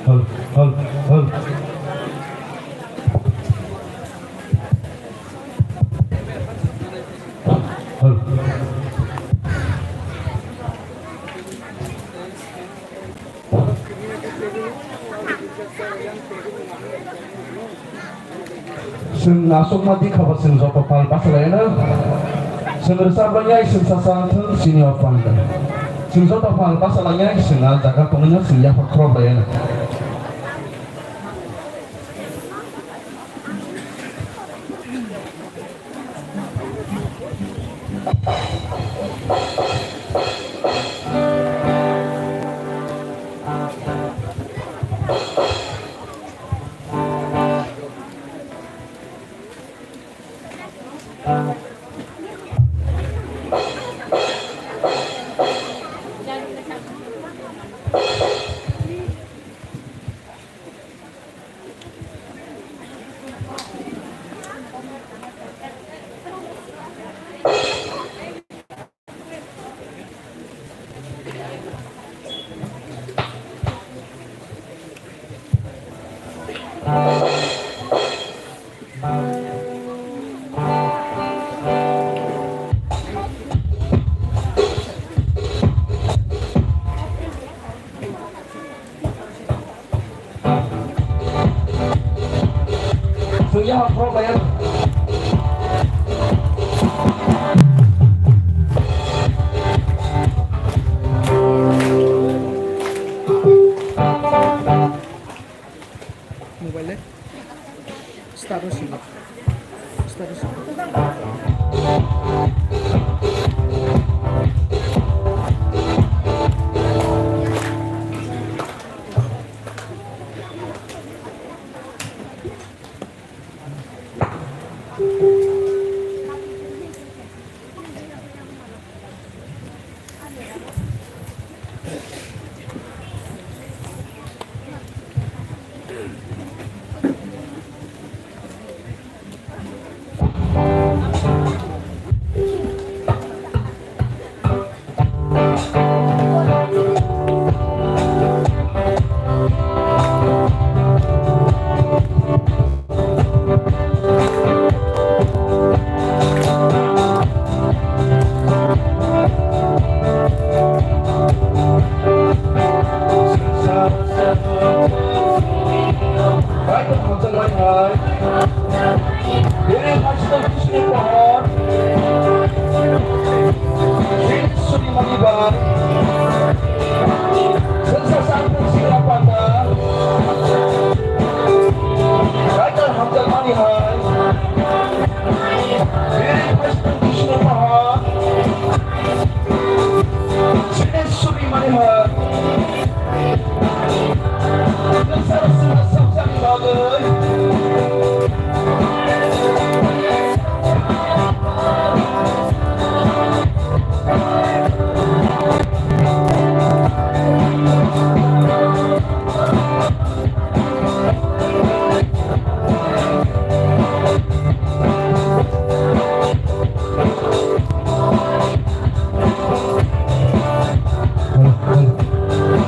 Hal, hal, hal. Hal. Chwng aswkma di kha ba chwng joto pal bachalaino. Chwng rwchapmani ai chwng sacha wng thung senior panda. Chwng joto phang basa langya, chwng a jaga tongnai no chwng yapha khorok bai ano. Suya hapro bayar. Mobile start o silo. Start o silo. Bini hasto bisni pohor, bini suri mani bai, sengsa sangpung sira panda, raja hamjak mani hai, bini hasto bisni pohor, bini suri mani hai.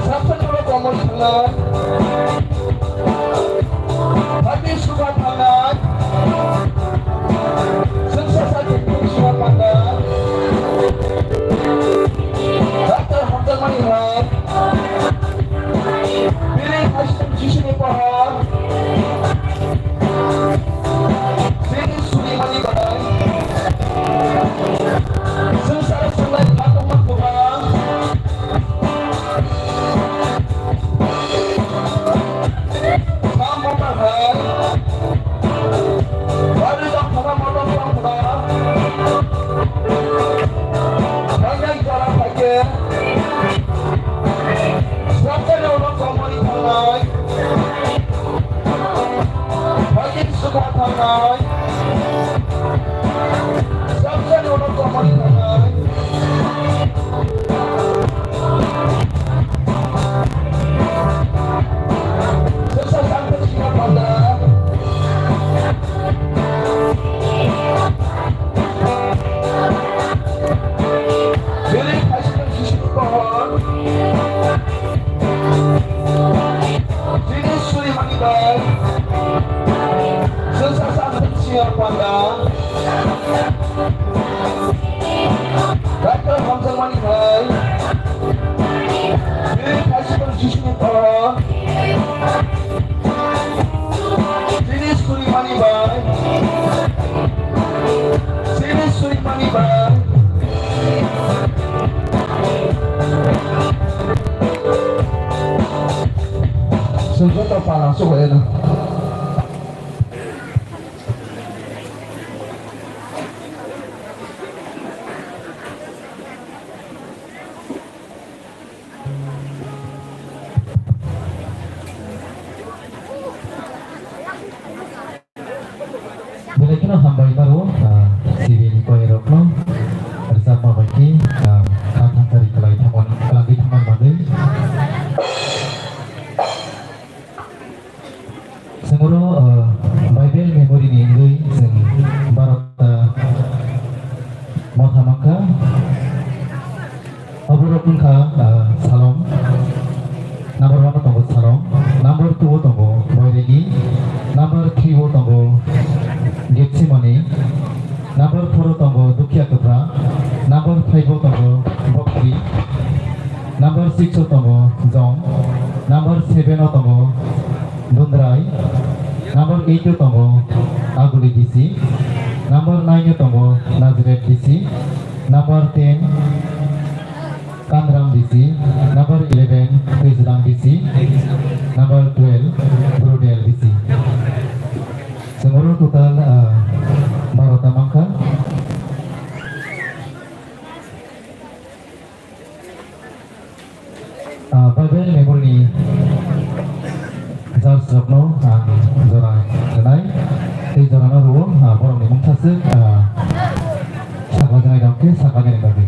Sab se tolo komor thangnai. Hati sukha thangnai. Sengsa sa khe sukha thangnai. Doctor hamjakmani hai. Bini hasto Jisuni pohor. Bini suri mani bai. Sengsa sunai khatungma kwbang. Chwng joto pala sugo eno. Belai kheno hambai maro, ah, C B ni koyarokno rwchapma bai khe, ah, kha thansari kwlai thangmani, kwlangwi thangmani bagwi. Chwng oro, ah, Bible memory ni wngwi chwng barota motha mankha. Aborok wngkha, ah, Salom. Number one o tongo Salom. Number two o tongo Boiregi. Number three o tongo Getsimoni. Number four o tongo Dukhiya Kwpra. Number five o tongo Bokri. Number six o tongo Jong. Number seven o tongo Dundrai. Number eight o tongo Aguli D C. Number nine o tongo Nazareth D C. Number ten Kanram D C. Number eleven Twijlang D C. Number twelve Brunel D C. Chwng oro total, ah, barota mankha. Ah, Bible memory ni judge rokno ang jora rwnai. Tei jora no rwo, ah, borok ni mungsa swk, ah, sakla jani rok khe sakla jani bagwi.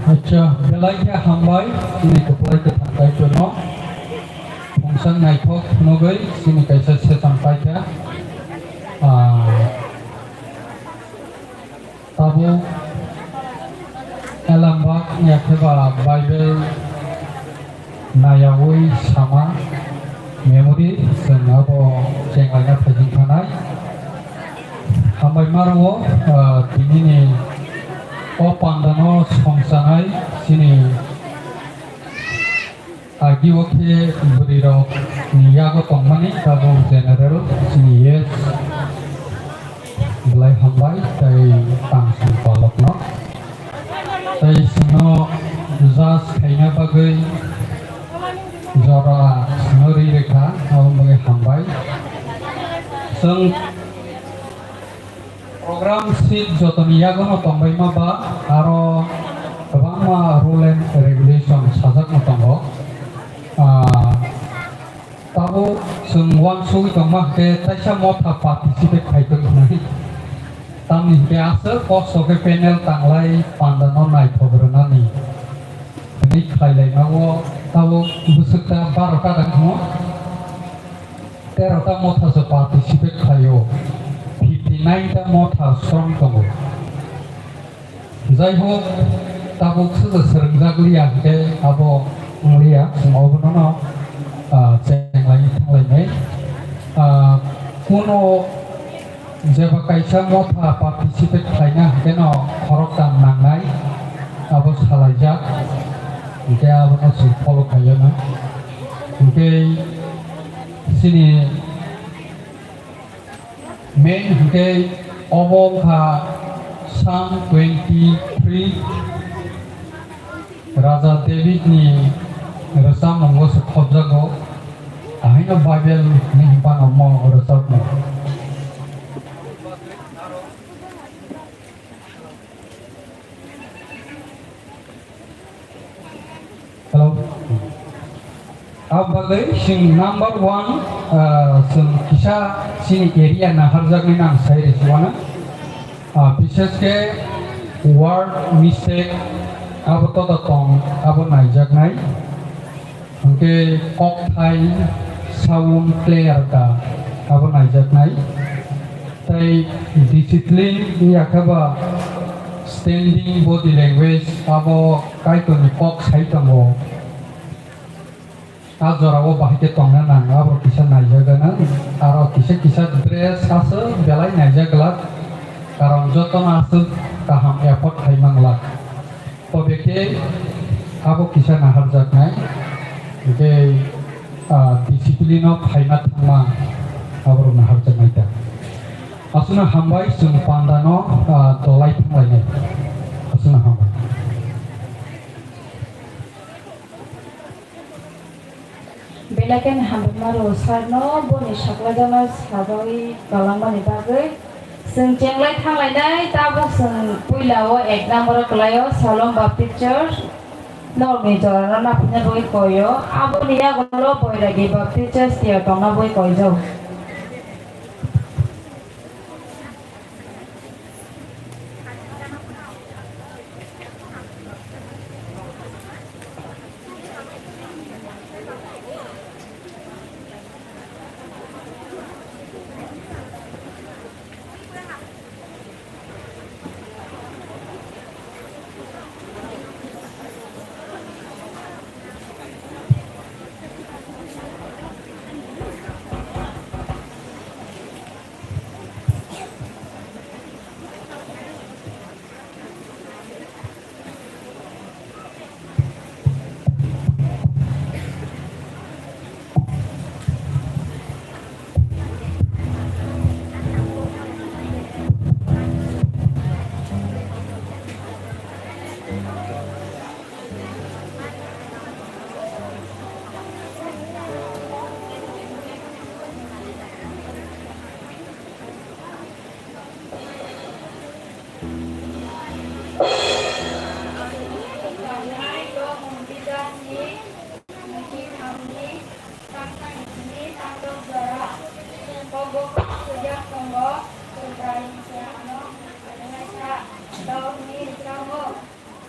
Acha, belai khe hambai, chini kwplai kwthang Kaitorno. Phungsa naithok phunugwi chini kaisa session paikha. Ah, Tabuk elambak ya khe ba Bible nayaui sama memory chwng abo chenglaina phaijing thanai. Hambai maro, ah, tinini o pandano songchanai chini Agi o khe bwrwi rok ni yago tongmani tabuk general chini yes belai hambai tei tang song palok no tei chwngno judge khaina bagwi jora chwngno ri rwkha aboni bagwi hambai. Chwng Program sheet jotoni yagono tongbaima ba aro kwbangma rule and regulation sajakno tongo. Ah, tabuk chwng uansugwi tongma hwnkhe taisa motha participate khai tongo hwnwi. Tamni hwnkhe aswk kosto khe panel tanglai pandano naithok rwnani hwnwi khlai laimao tabuk bwswk ta baro ta tongmo. Tero ta motha se participate khlaio, fifty nine ta motha srong tongo. Jai hok, tabuk se je swrwngjak liya hwnkhe abo wng liya, chwng obono no, ah, chenglai thanglainai. Ah, kuno jeba kaisa motha participate khlaina hwnkhe no khoroktham nangnai, abo salaijak, hwnkhe abono chwng follow khaio na. Hwnkhe Chini main hwnkhe obo wngkha Psalm twenty three, Raja David ni rwchapmung o se khobjago, ahaino Bible ni hwnphano omo rwchapmung. Hello. Abagwi chwng number one, ah, chwng kisa chini area naharjaknai nang sai rwchwano. Ah, bishesh khe word mistake abo todo tong abo naijaknai. Hwnkhe kokthai sound clear ka abo naijaknai. Tei discipline wngya khe ba standing body language abo Kaitorni kok sai tongo. A jorao bahai khe tongna nang abo kisa naijak gana. Aro kisa kisa dress aswk belai naijak glak. Karon jotono aswk kaham effort khai man glak. Bekhe abo kisa naharjaknai, tei, ah, discipline-o phaima thangma aborok naharjaknai ta. Aswkno hambai, chwng pandano, ah, dolai thanglainai. Aswkno hambai. Belai khe hambai maro sir no boni saklaijak no sabai kwlangmani bagwi. Chwng chenglai thanglainai, tabuk chwng puila o ek number o kwlai o Salom Baptist Church norokni jora no naphaina bagwi koi o. Aboni yagulo Boiragi Baptist Church tei tongna bagwi koijak.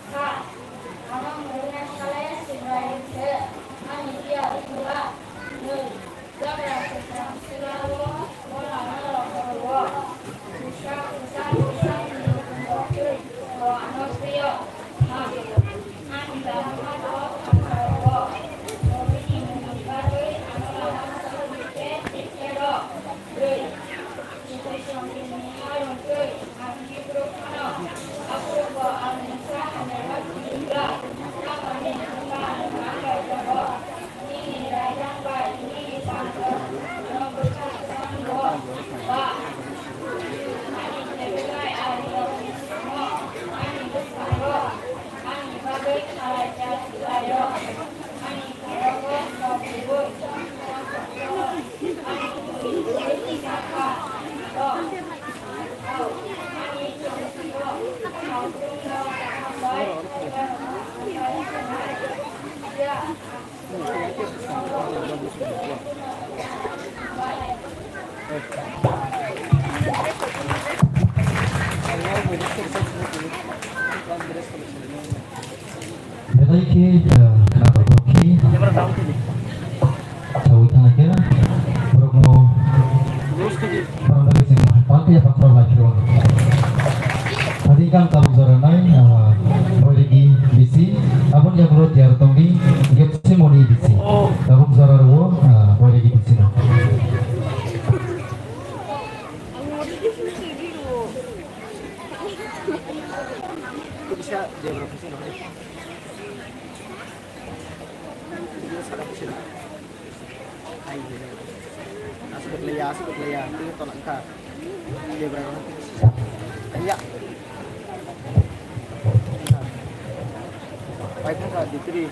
Kha, ano hwnwi salai Subraiyung se ani phiya wngkha. Nwi, jagra swkang sila-o, bono ano rokoro-o. Kwchak, kwchak, kwchak ni rwngthwi, bo ano thwi-o. Kha, ani bamma bo thangsa-o, bo bini mungni bagwi ano lama songwi khe khe rw. Nwi, Belai khe, eh, khna rwkhe saui thangkhe borokno borok bagwi chwng palphiya bakhorok lai phiro. Adi kang tabuk jora nai, eh, Boiregi bisi, aboni yagulo tiyar tongdi Getsemoni bisi. Tabuk jora rwo, eh, Boiregi bisi no. Bisa dia berapa sih? Video sana sih. Ai, asuk betlaya, asuk betlaya. Ini tolak engkar. Dia berapa? Iya. Baik, engkar di tadi.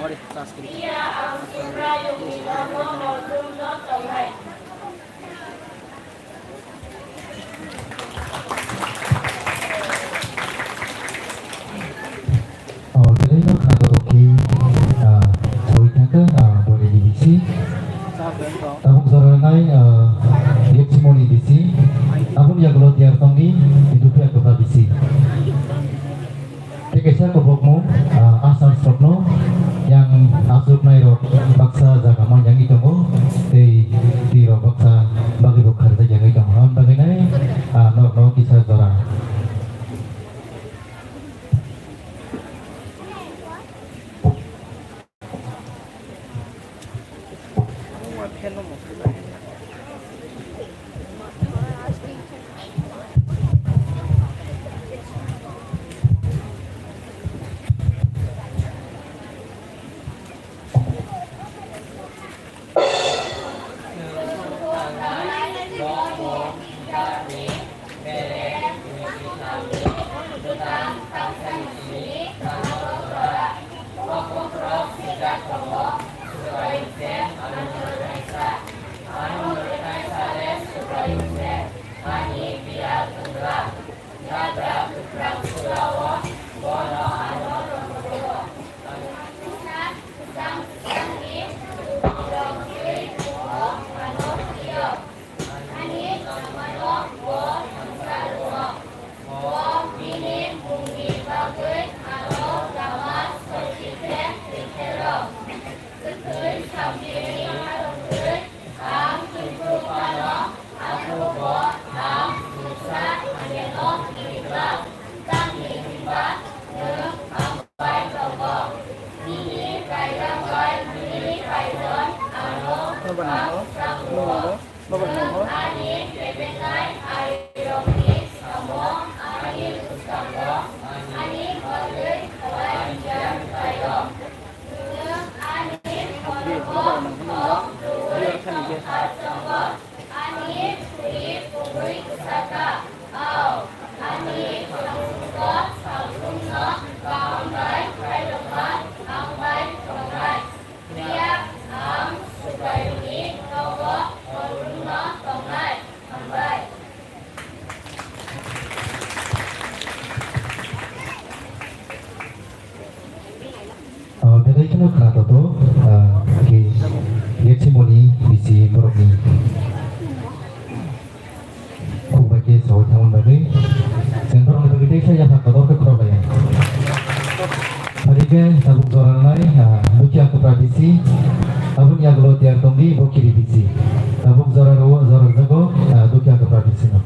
Sorry, charge kiri. Iya, ang Subraiyung ni nogo bodum no tongnai. Oh, jadi no kha to ki, ah, soi thaka, ah, bole di bisi. Tabuk jora nai, ah, yek simoni bisi. Abun ya glo tiar tongdi, itu pia to bisi. Tei kaisa kubukmung, ah, Assamsrokno yang achuknairok baksa jaga man yangwi tongo, tei twi rok baksa bagwi bo kharjak yangwi tongo. Aboni bagwi nai, ah, norokno kisa jora. Ah, belai kheno khna toto, ah, ke, ke chimoni bisi borokni khuk bai ke sawi thaman bagwi. Chwng borokni bagwi teisa yaphang kotor khe khorok laiya. Phai khe tabuk jora nai, ah, Dukhiya Kwpra bisi, aboni yagulo tiyar tongdi bo kiri bisi. Tabuk jora rwo, jora jago, ah, Dukhiya Kwpra bisi no.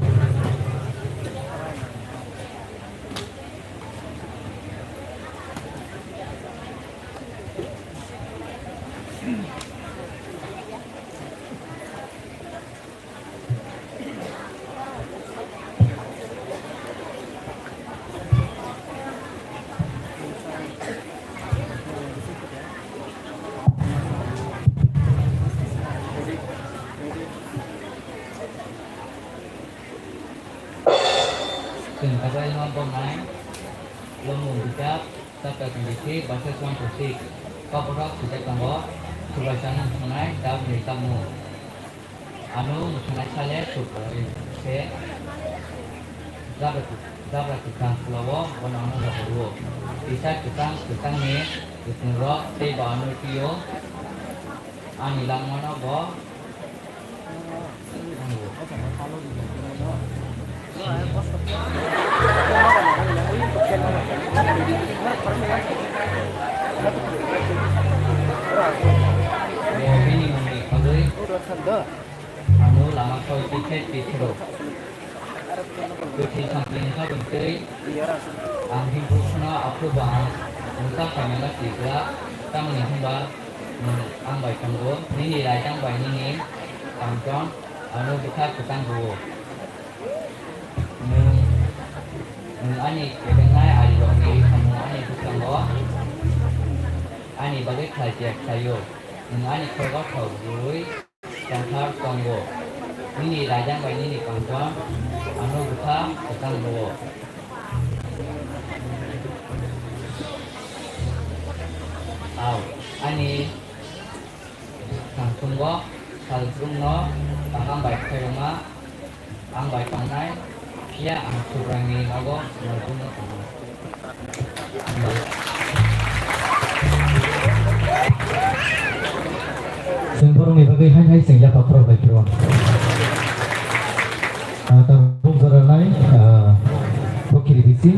Chwng kabai no boknai, Lomung bijap, chapter twenty-three, verses one to six. Koborok swijak tongo, Subraiyung sanai, Daud ni tamo. Ano mwthangnaisa le Subraiyung se, Jabra, Jabra kwchang pulao bono ano rohorwo. Kisa kwchang kwchangni kwchwngrok tei bo ano twi-o, ani langmano bo Bini mungni bagwi ano lama soi tithai tithiro. Kwthwi sampling kha bwtwi ang himphru phano aphuru bo ang mwsa khaimano twijla, tamni hwnba nwng ang bai tongo, nini raidang bai nini kangchon ano bwkha kwchang rwo. Nwng, nwng ani kebengnai arirokni samung ani bwskango ani bagwi khlai phiya khlaio. Nwng ani khorogo thok rwui tongthar tongo. Nini raidang bai nini kangchon ano bwkha kwchang rwo. Au. Ani thangthungo salbrumno kaham bai khairokma ang bai tongnai, phiya ang Subraiyungni nogo salbrumno tongo. Chwng borokni bagwi hai hai chwng yapha khorok bai phiro. Ah, tabuk jora nai, ah, bokiri bisi,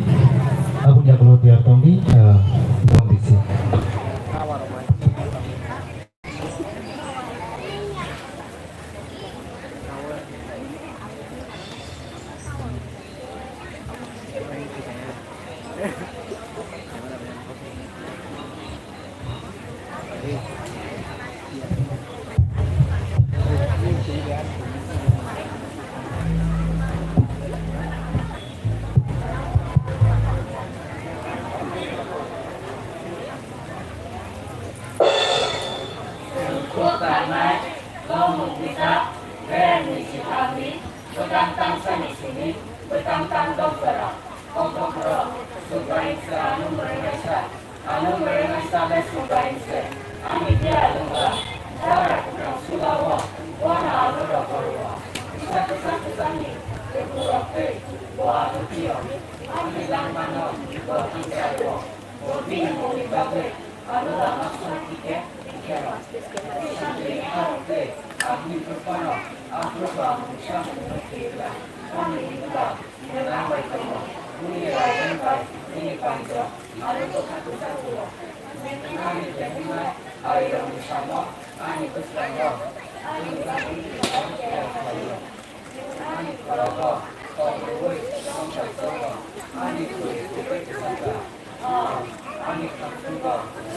aboni yagulo tiyar tongdi, ah, bong bisi. Chwng kuk tangnai, tongmung bijap, Beremni sitharni, bwtang tangsani simi, bwtang tang dok jora. O bokhorok, Subraiyung se ano mwrwngnaisa, ano mwrwngnaisa le Subraiyung se. Ani biyal wngkha, jara kwthang sulao, bono ano rohor-o. Kisa kwchang kwchangni kukurok twi bo ano phio, ani langmano bo thangsa rw-o. Bo bini mungni bagwi ano lama songwi tikhe tikhe rw-o. Kisa bini harok twi aboni bwphano, aphuru bo ang mungsa mungno phiyokya. Tamni hwnba nwng ang bai tongo, nini raidang bai nini panjo ano bwkha kwchang rw-o. Nwng ani kebengma arirokni samung ani bwskango ani bagwi kwbangma khlai khlaio. Ani khorogo tong rwui tongthai tongo, ani kwrwi kubui kwchangkha. O, ani khangthungo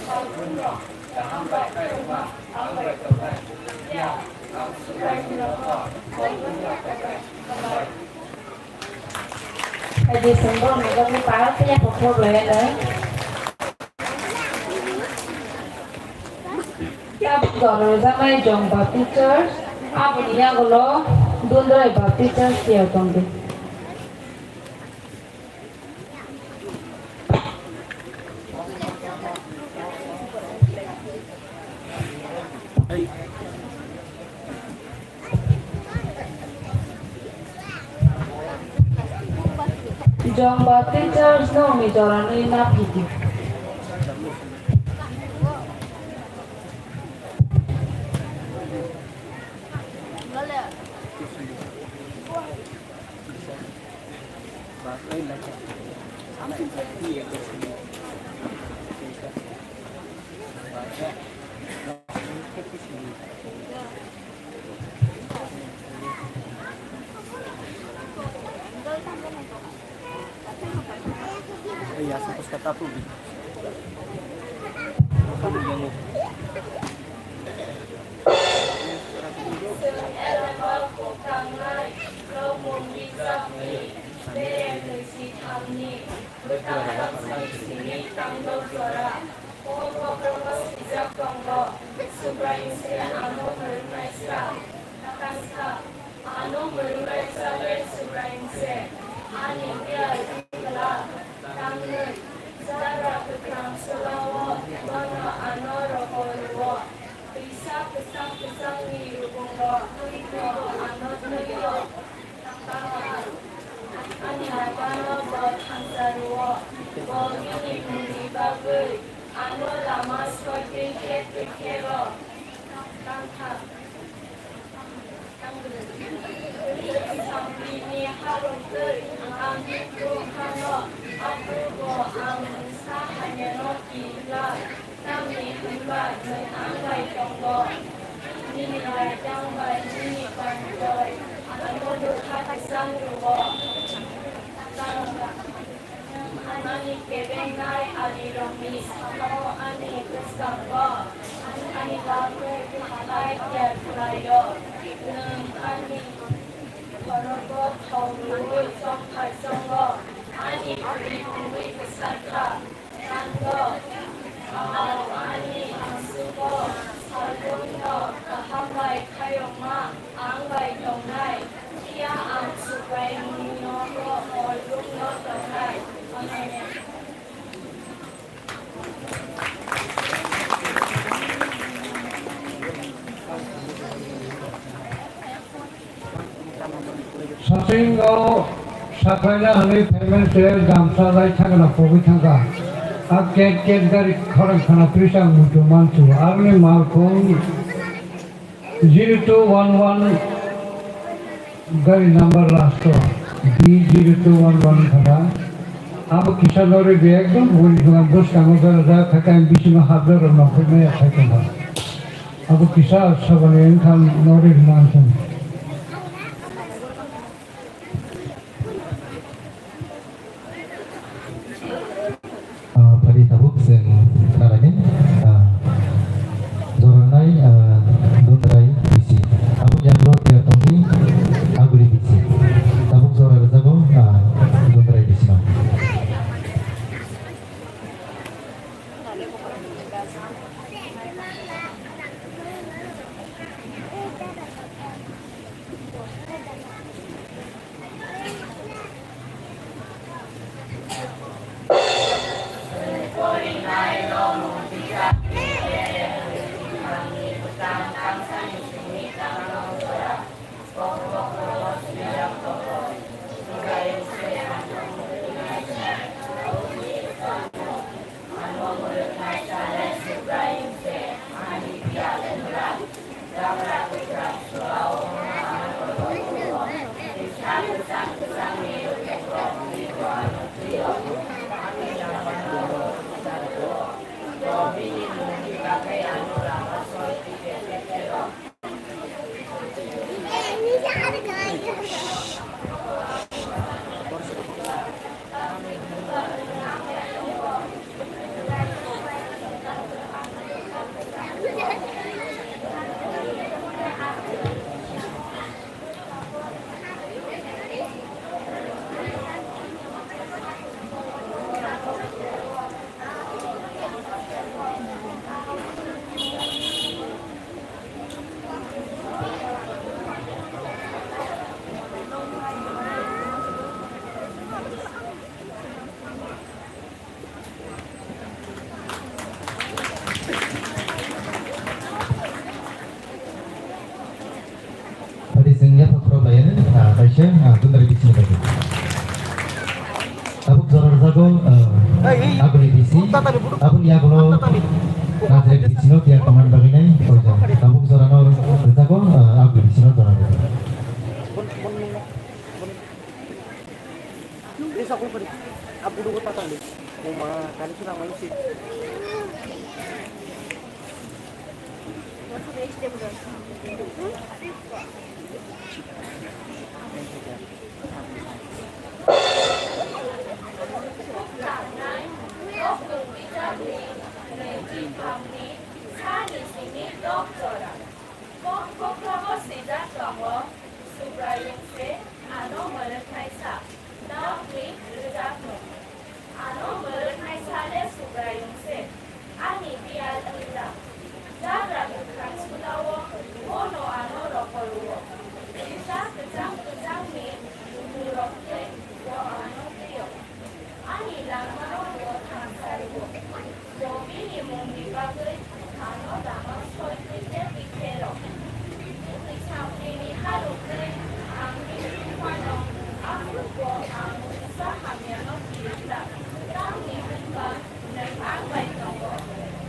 salbrumno kaham bai khairokma ang bai tongnai. Phiya ang Subraiyungni nogo salbrumno tongnai. Hambai. Hai di sengbo nokni para phiya kothok lai nai. Tabuk jora rwjaknai Jong Baptist Church, aboni yagulo Dundrai Baptist Church tiyar tongdi. Jong Baptist Church no ni jora ni na phidi. Bwtang tangsani simi tangdok jora. O bokhorok swijak tongo, Subraiyung se ano mwrwknaisa. Tangsa, ano mwrwknaisa le Subraiyung se. Ani biyal wngla, tangwi, jara kwkhrang solao bono ano rohor rw-o. Twisa kwchang kwchangni rukungo twi twibo ano twi-o. Ani agano bo thansa rw-o, bo bini mungni bagwi ano lama sotwi khe twi khe rw-o. Tangthang. Bini harong twi ang bini bwkhano, aphuru bo ang mungsa hamyano ki glak. Tamni hwnba nwng ang bai tongo, nini raidang bai nini panjoi ano bwkha kwchang rw-o. Nwng ani kebengnai alirokni sakao ani bwskango ani bagwi halai tiyar khlai-o. Nwng ani khorogo thok rwui chongthai chongo, ani kwrwi pungwi kwsar kha. Tangdo, ang ani angsugo salbumno kaham bai khairokma ang bai tongnai, phiya ang Subraiyungni nogo salbumno tongnai. Amen. Singo saklaina hwnwi phaimani se gamsa lai thangna pogwi thangkha. A ket ket gari khorang khana twisa muitu mansu. Aroni malkhung zero two one one gari number last o B zero two one one khana. Abo kisa norwi be ekdom boni bwskango berajak kha, tei bisingo hapjak rok nongkhormaya khai tongkha. Abo kisa sabani wngkha norwi mansu. Ah, padi tabuk seng karani, ah, joranai, ah, dundrai bisi. Abo yang lo tiar tongdi aguli bisi. Tabuk jora rejago, ah, dundrai bisi no. Padi sing ya pakhoro bayar, ah, kaisa, ah, tundari bichini bagi. Tabuk jora rwjago, ah, aguni bisi, aboni yagulo Nazareth bisino tiya tongmani bagwi nai koijak. Tabuk jorano rwjago, ah, aguni bisino jora rwjago. Kok kokrokgo swijak tongo, Subraiyung se ano mwrwknai sa, nokni rwjakmung. Ano mwrwknai sa le Subraiyung se, ani biyal wngkha. Jagra kwkhwrang sula-o bono ano rohor-o, kisa kwchang kwchangni lukurok twi bo ano twi-o. Ani langmao bo thangsari-o. Bo bini mungni bagwi ano lama soi twi tei bikhe rw. Bini samni ni haruk twi ang bini phano, aphuru bo ang kisa hamyano kirikha. Tamni hwnba nwng ang bai tongo.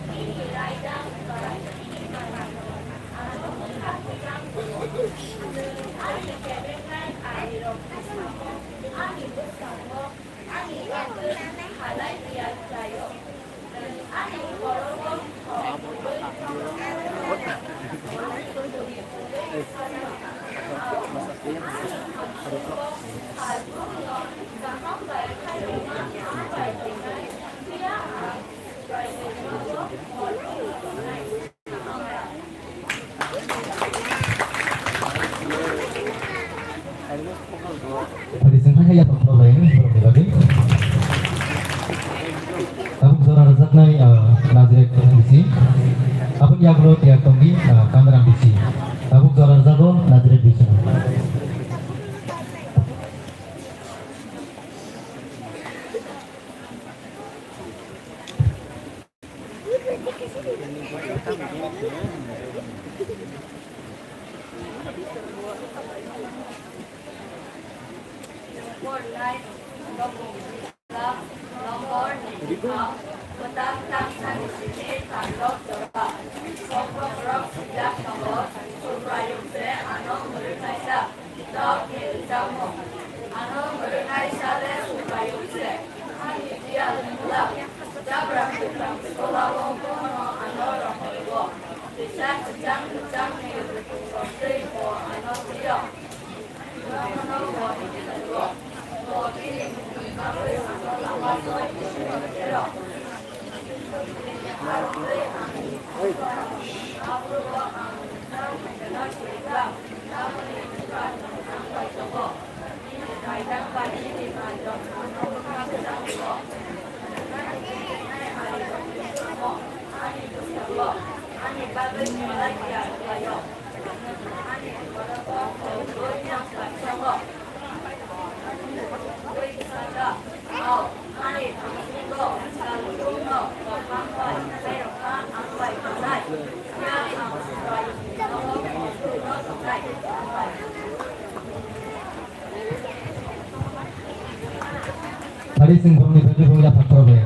Bini raidang bai bini manano ano bwkha kwchang rw-o. Nwng ani kebeknai arirokni samung ani bwskango. Padi sengkha ya pokro lain borokni bagwi. Tabuk jora rwjaknai, ah, Nazareth bisi. Aboni yagulo tiyar tongdi, ah, Kandaram bisi. Tabuk jora rwjago Nazareth bisi. Bornai, Nokong Sijak, Nombor Nini Thang, Kwtal Tang Sani Simi Tang Rok Jora, Sokrokrok Sijak Tongo, Subraiyung Se Ano Mwrwknaisa, Tok Ni Rwchapmung, Ano Mwrwknaisa Le Subraiyung Se, Ani Biyal Ni Bwlam, Jabra Kwthang Skolao Bono Ano Rohor Rwo, Kisa Kwchang Kwchang Ni Rwchapmung Twi Bo Ano Twi O. Tadi sing bumni bagi bumni dapat problem.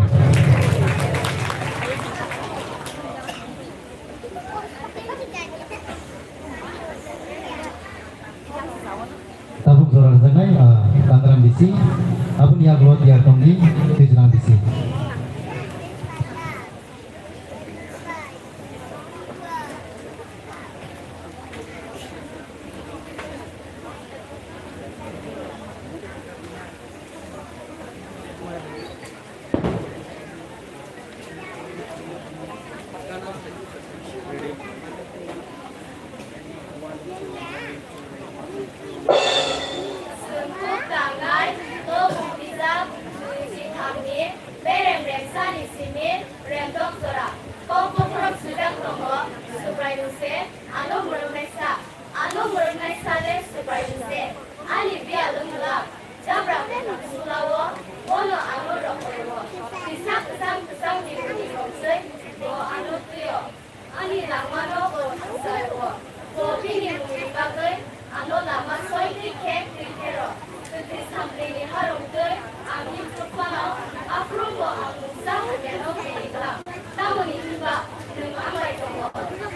Tabuk jora rwjaknai, ah, Tangram bisi, aboni yagulo tiyar tongdi, Twijlang bisi. Swngkuk tangnai, tobuk bijap, twi chitham ni berem remsa ni simi remdok jora. Kok bokhorok swijak tongo, Subraiyung se ano mwrwknai sa. Ano mwrwknai sa le Subraiyung se. Ani biyal wng glak, jabra kwthang sula o, bono ano rohor rwo. Kisa kwchang kwchang ni bwrwi romswi, bo ano twi o. Ani langmano bo thangsa rwo. Bo bini mungni bagwi ano lama soi twi khe twi khe rw. Kwthwi samplini harong twi ang himsuk phano, aphuru bo ang mungsa hamyano bini glak. Tamoni hwnba nwng ang bai tongo.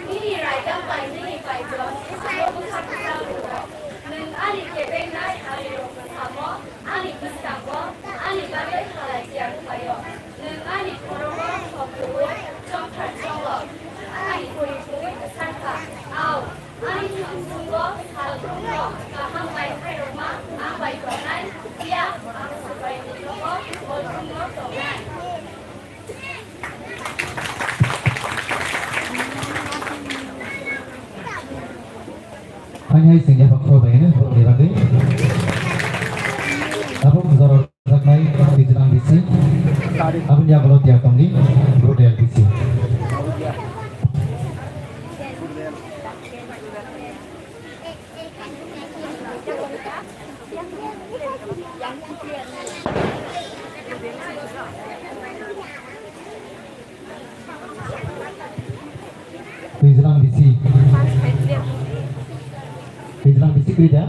Nini raida bai nini paijo ano bwkha kwchang rwo. Nwng ani kebengnai arirokno samo, ani bwskango ani bagwi halai tiyar khlaio. Nwng ani khorogo thok rwui chongthar chongo, ani kwrwi kwrwi bwsang kha. Au, ani thangsungo salbrumno kaham bai khairokma ang bai tongnai, phiya ang Subraiyungni nogo bolthumno tongnai. Haini hai sengya bakho bai no borokni bagwi. Tabuk jora rwjaknai Twijlang bisi. Aboni yagulo tiyar tongdi Brodel bisi. Twijlang bisi. Twijlang bisi kwrwi da?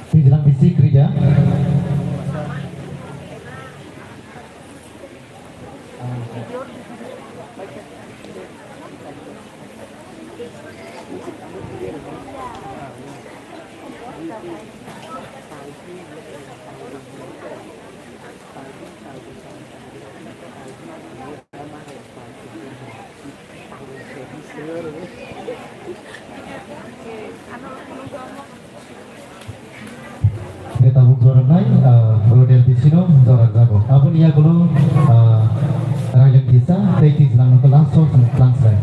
Twijlang bisi kwrwi da? Hwnkhe tabuk joroknai, ah, Brodel bisino jorokjago. Aboni yagulo, ah, Railen kisa tei Twijlang no last o chwng tlangsai.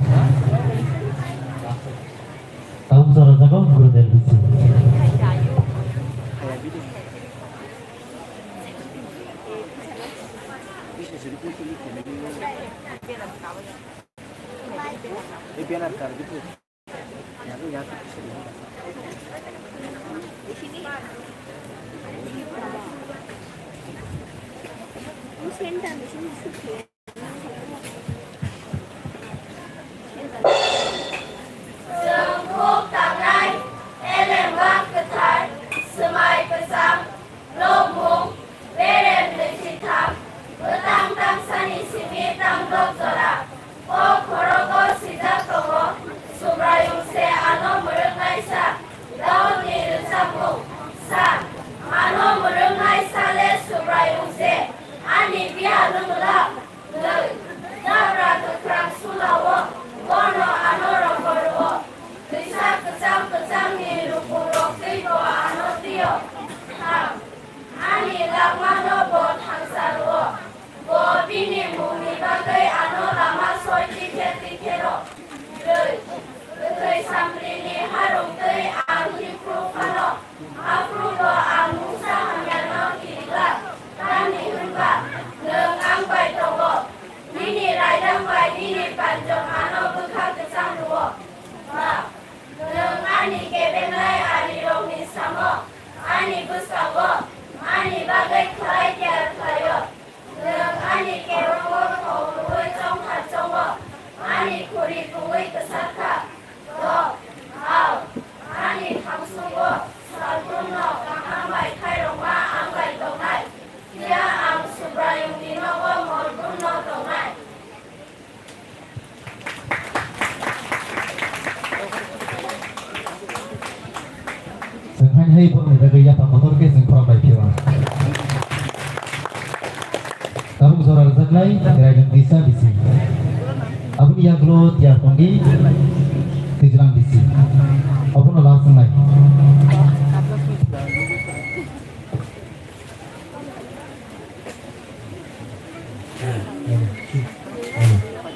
Tabuk jorokjago Brodel bisi. Chwng kuk tangnai, elem wak kwthar, swmai kwcham, nokmung, berem nwi sitham, kwtang tangsani simi tamdok jora. O khorogo swijak tongo, Subraiyung se ano mwrwknaisa. Daudni rwchapmung, sa, ano mwrwknaisa le Subraiyung se, ani biyalo mwlak. Nwi, jabra kwkhrang sulao, bono ano rogor rwo. Twisa kwchang kwchangni rukurok twibo ano twio. Thang, ani langmano bo thangsa rwo. Bo bini mungni bagwi ano lama soi tikhe tikhe rw. Brwi, kwthwi samprini harung twi ang hiphru phano. Aphuru bo ang mungsa hamyano kiriglak, tamni hwn ba nwng ang bai tongo, nini raidang bai nini panjok ano bwkha kwchang rwo. Ba, nwng ani kebengnai arirokni samo ani bwskango ani bagwi khlai tiyar khlaio. Nwng ani khorogo thok rwui chongthar chongo, ani khuri kungui kwchar kha. Dok, ao, ani thangsugo salbrumno kaham bai khairokma ang bai tongnai, phiya ang Subraiyungni nogo molbrumno tongnai. Chwng haino hai borokni bagwi yapha kotor khe chwng khorang bai phiyokha. Tabuk jora rwjaknai Raidang Disa bisi. Aboni yagulo tiyar tongdi Twijlang bisi. Obono last wngnai.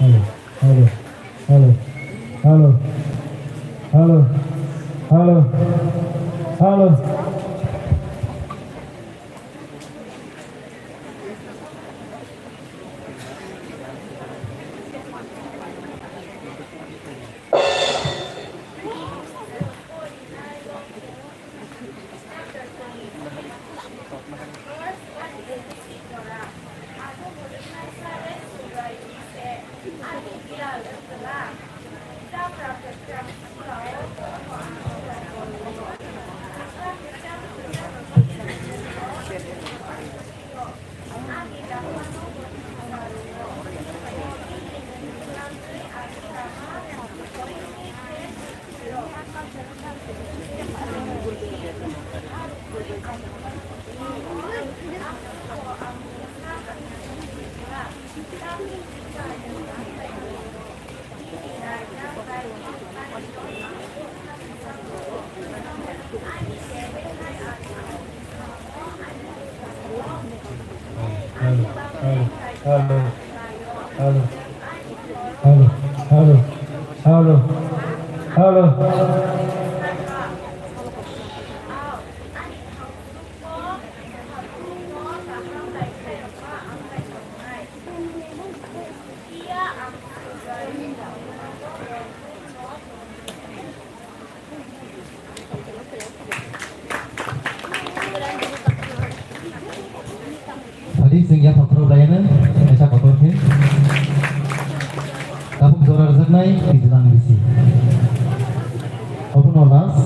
Hello, hello, hello, hello, hello, hello, hello. Hello, hello, hello, hello, hello, hello, hello. Adi sing ya pathor layana, esa pathor khe. Tabuk jora rwjaknai, Twijlang bisi. Obono last.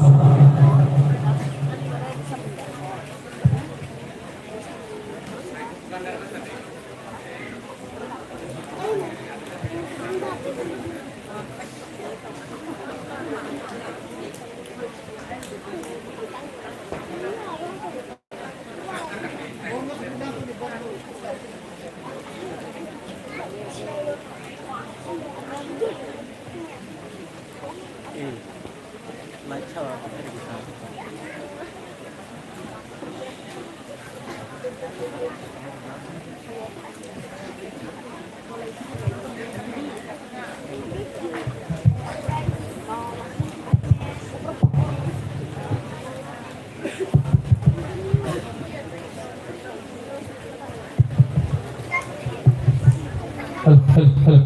Hello, hello, hello.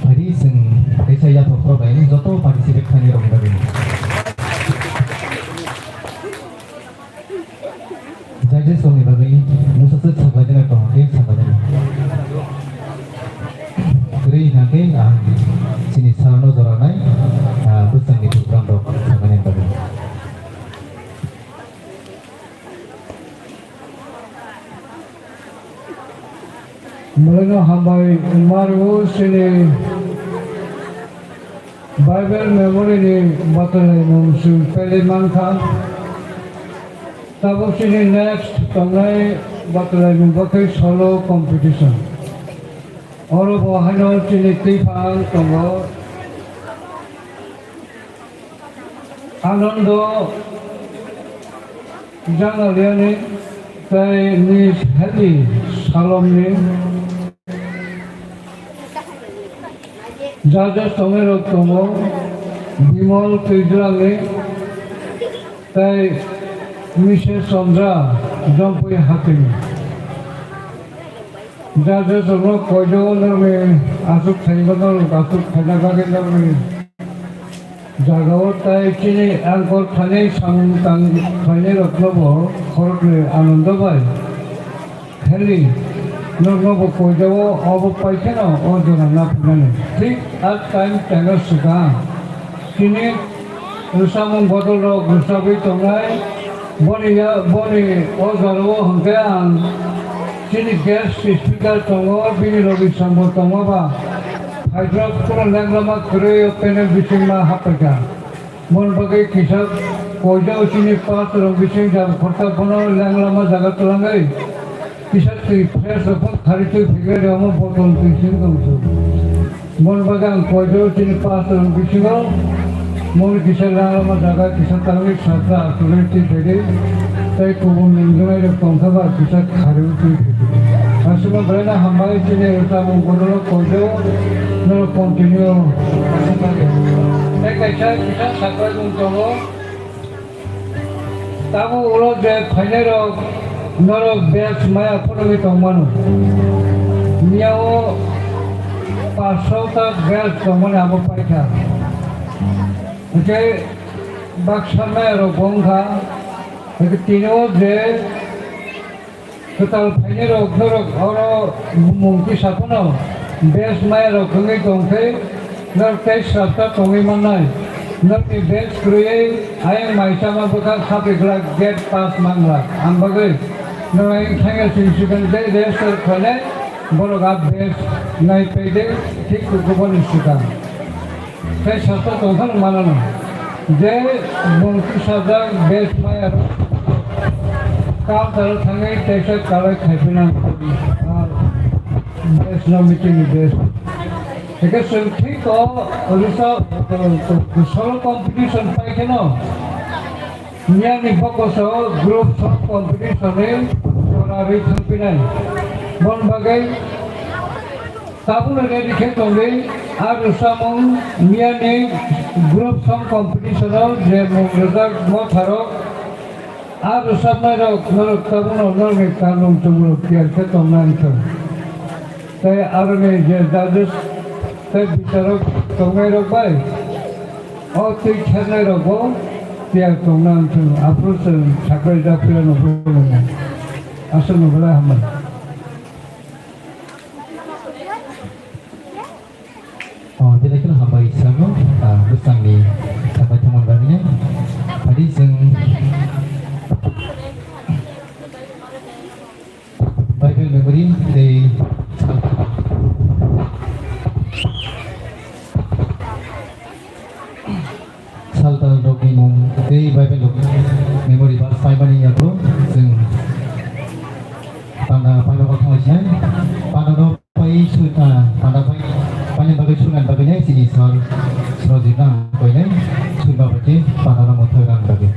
Phai di, chwng kaisa yathok khorok bai joto participate khainai rokni bagwi. Judges rokni bagwi mungsa swk saklai jana tong khe saklai jana. Kwrwi hwnkha khe ang chini sir no jora nai, ah, bwskango program rok saklai bagwi. Mwlwino hambai wngma rwo chini Bible memory ni batalaimung chwng peli mankha. Tabuk chini next tongnai batalaimung bakhe solo competition. Oro bo haino chini twiphang tongo. Anando Jangaliani tei Miss Heli Salomni judges tongnairok tongo, Bimol Twijlangni tei Misses Chandra Jompui Hatini. Judges rokno koijago norokni aswk khainai, norok aswk khaina bagwi norokni jagao tai chini angkor thani samung tang khlainai rokno bo khoroknwi Anando bai Heli norokno bo koijago, obo pai kheno o jora na phainani. Thik a time teno swkang chini rwchapmung bodol rok rwchapwi tongnai. Boni ya, boni o jora o hwnkhe ang chini guest speaker tongo, bini logi sambo tongo ba. Phaijak kuno lenglama kwrwi o panel bising ma haphaikha. Mon bagwi kisa koijago chini pastor rok bising jang khorta bono lenglama jaga twlangwi kisa twi fresh rok phano khari twi phikre rw omo botol twi sing tong su. Mon bagwi ang koijago chini pastor rok bisingo mon kisa lenglama jaga kisa tangwi satra asugwi twi phaidi tei kubun nungjaknai rok tongkha ba kisa khari twi phaidi. Aswkno belai no hambai chini rwchapmung bodol rok koijago norok continue. Tei kaisa kisa sakraimung tongo. Tabuk ulo je phainairok norok bag maya phunugwi tongmano. Miyao paanch sota bag tongmani abo paikha. Hwnkhe baksa mayarok bo wngkha. Hwnkhe tini o je Kwtal phainairok norok oro bumung kisa phano base mayarok wngwi tong khe norok tei swrapsa tongwi mannai. Norokni base kwrwiwi ayang mai chama bwkhak hapri glak gate pass man glak. Ang bagwi norok ayang thangya sini swkang tei register khlainai borok a base nai pede thik kubuni swkang. Tei sasa tongthang manano je bongsi sajak base maya kam taro thangwi teisa kalai khaipina base no meeting ni base. Eke sing thik o risa solo competition pai kheno. Miyani bokoso group song competition ni jora rwi thangpinai. Bon bagwi tabukno ready khe tongdi, a rwchapmung miyani group song competition o je mung rwjak motharok, a rwchapnairok norok tabukno norokni kanmung chumung tiyar khe tongna wngthung. Tei aroni je judges tei bicharok tongnairok bai o twi khernairokbo tiyar tongna wngthung, aphuru chwng sakbai jak phirano phuru aswkno belai hambai. O, belai kheno hambai sano, ah, bwsangni sakbai thangmani bagwino. tei Bible rok memory verse paimani yago chwng panda paima kok thanglaisai. Panda no pai su-, ah, panda pai, paina bagwi sunani bagwi nai chini sir Srojit no ang koinai, sunba bai khe panda no mwthai rang bagwi.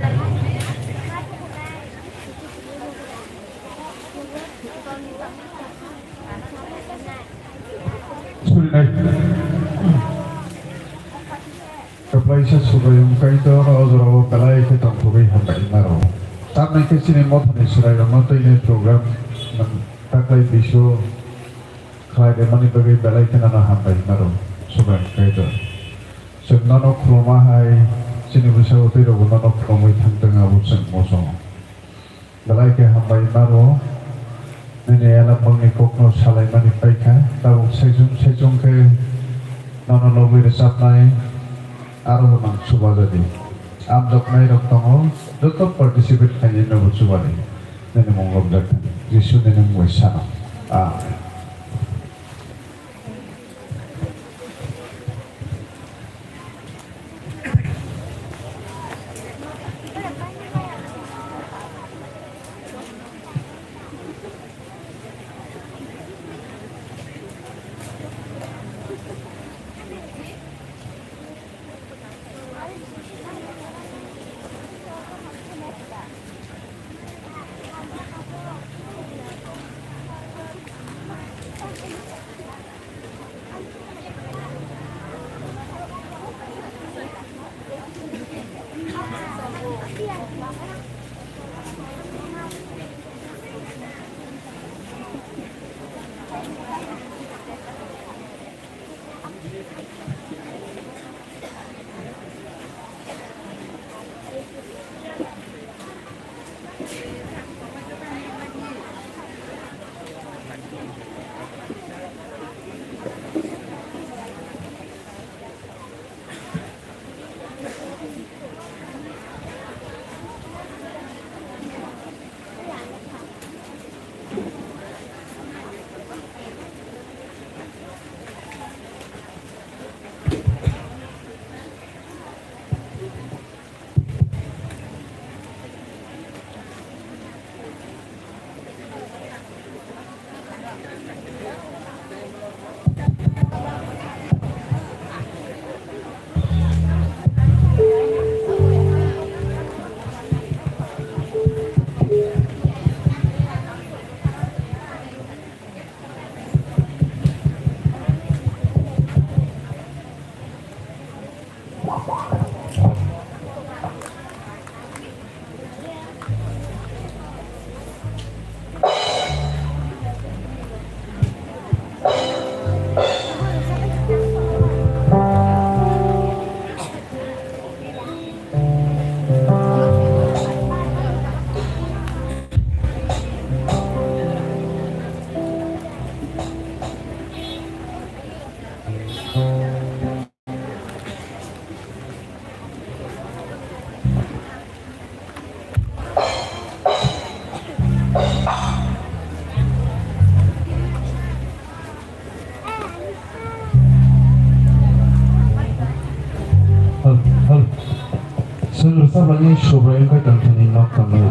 Surinai. Kwplaisa Subraiyung Kaitor o jorao belai khe tongthogwi hambai maro. Tamni khe chini mothani chwrairokno twinai program nwng taklai bisu khlai remani bagwi belai khe nono hambai maro, Subraiyung Kaitor. Chwng nono khuluma hai chini bwsa bwtwi rokbo nono khulumwi thangthwng abo chwng muchungo. Belai khe hambai maro, nini elabangni kokno salaimani paikha, tabuk saichung saichung khe nono lobwi rwchapnai aro bo nang chubajadi. Amjoknairok tongo, joto participate khainai nobo chubadi. Nini mung lobjak thani, Jisu nini mung bai sano. Amen. Hal, hal. Chwng rwchapmani Subraiyung khe tongthokni nok tangwi.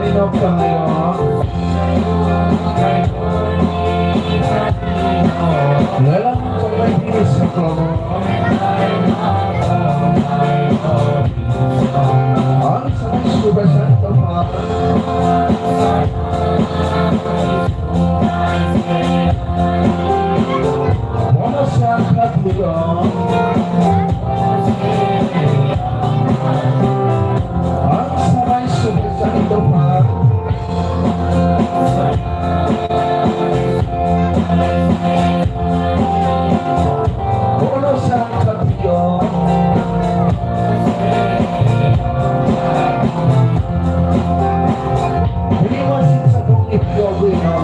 Nok tangnai rok. Lelang tongnai bini saklogo. Ang sabai subai sa tongma. Bono sa khatwirok. Ang sabai subai sa tongma. Bono sa khatwirok. Bini wasing sa tongni phiyogwi no.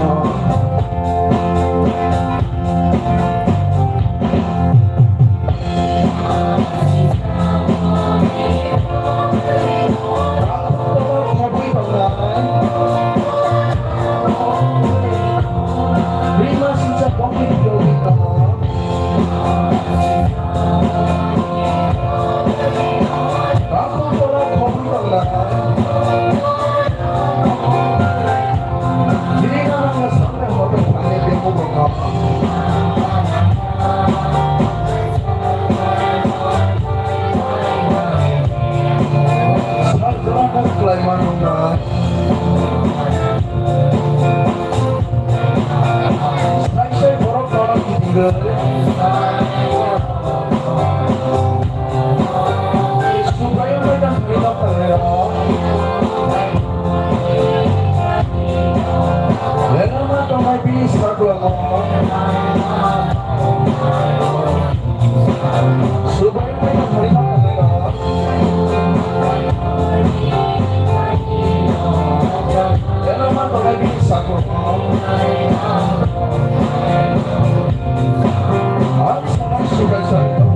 Sai sai borok kono kitingwi. Subraiyung bai tang thani nok tangnai rok. Lelama tongnai bini saklogo. Subraiyung bai tang thani nok tangnai rok. Lelama tongnai bini saklogo. Ang sanai subraiyung bai tang.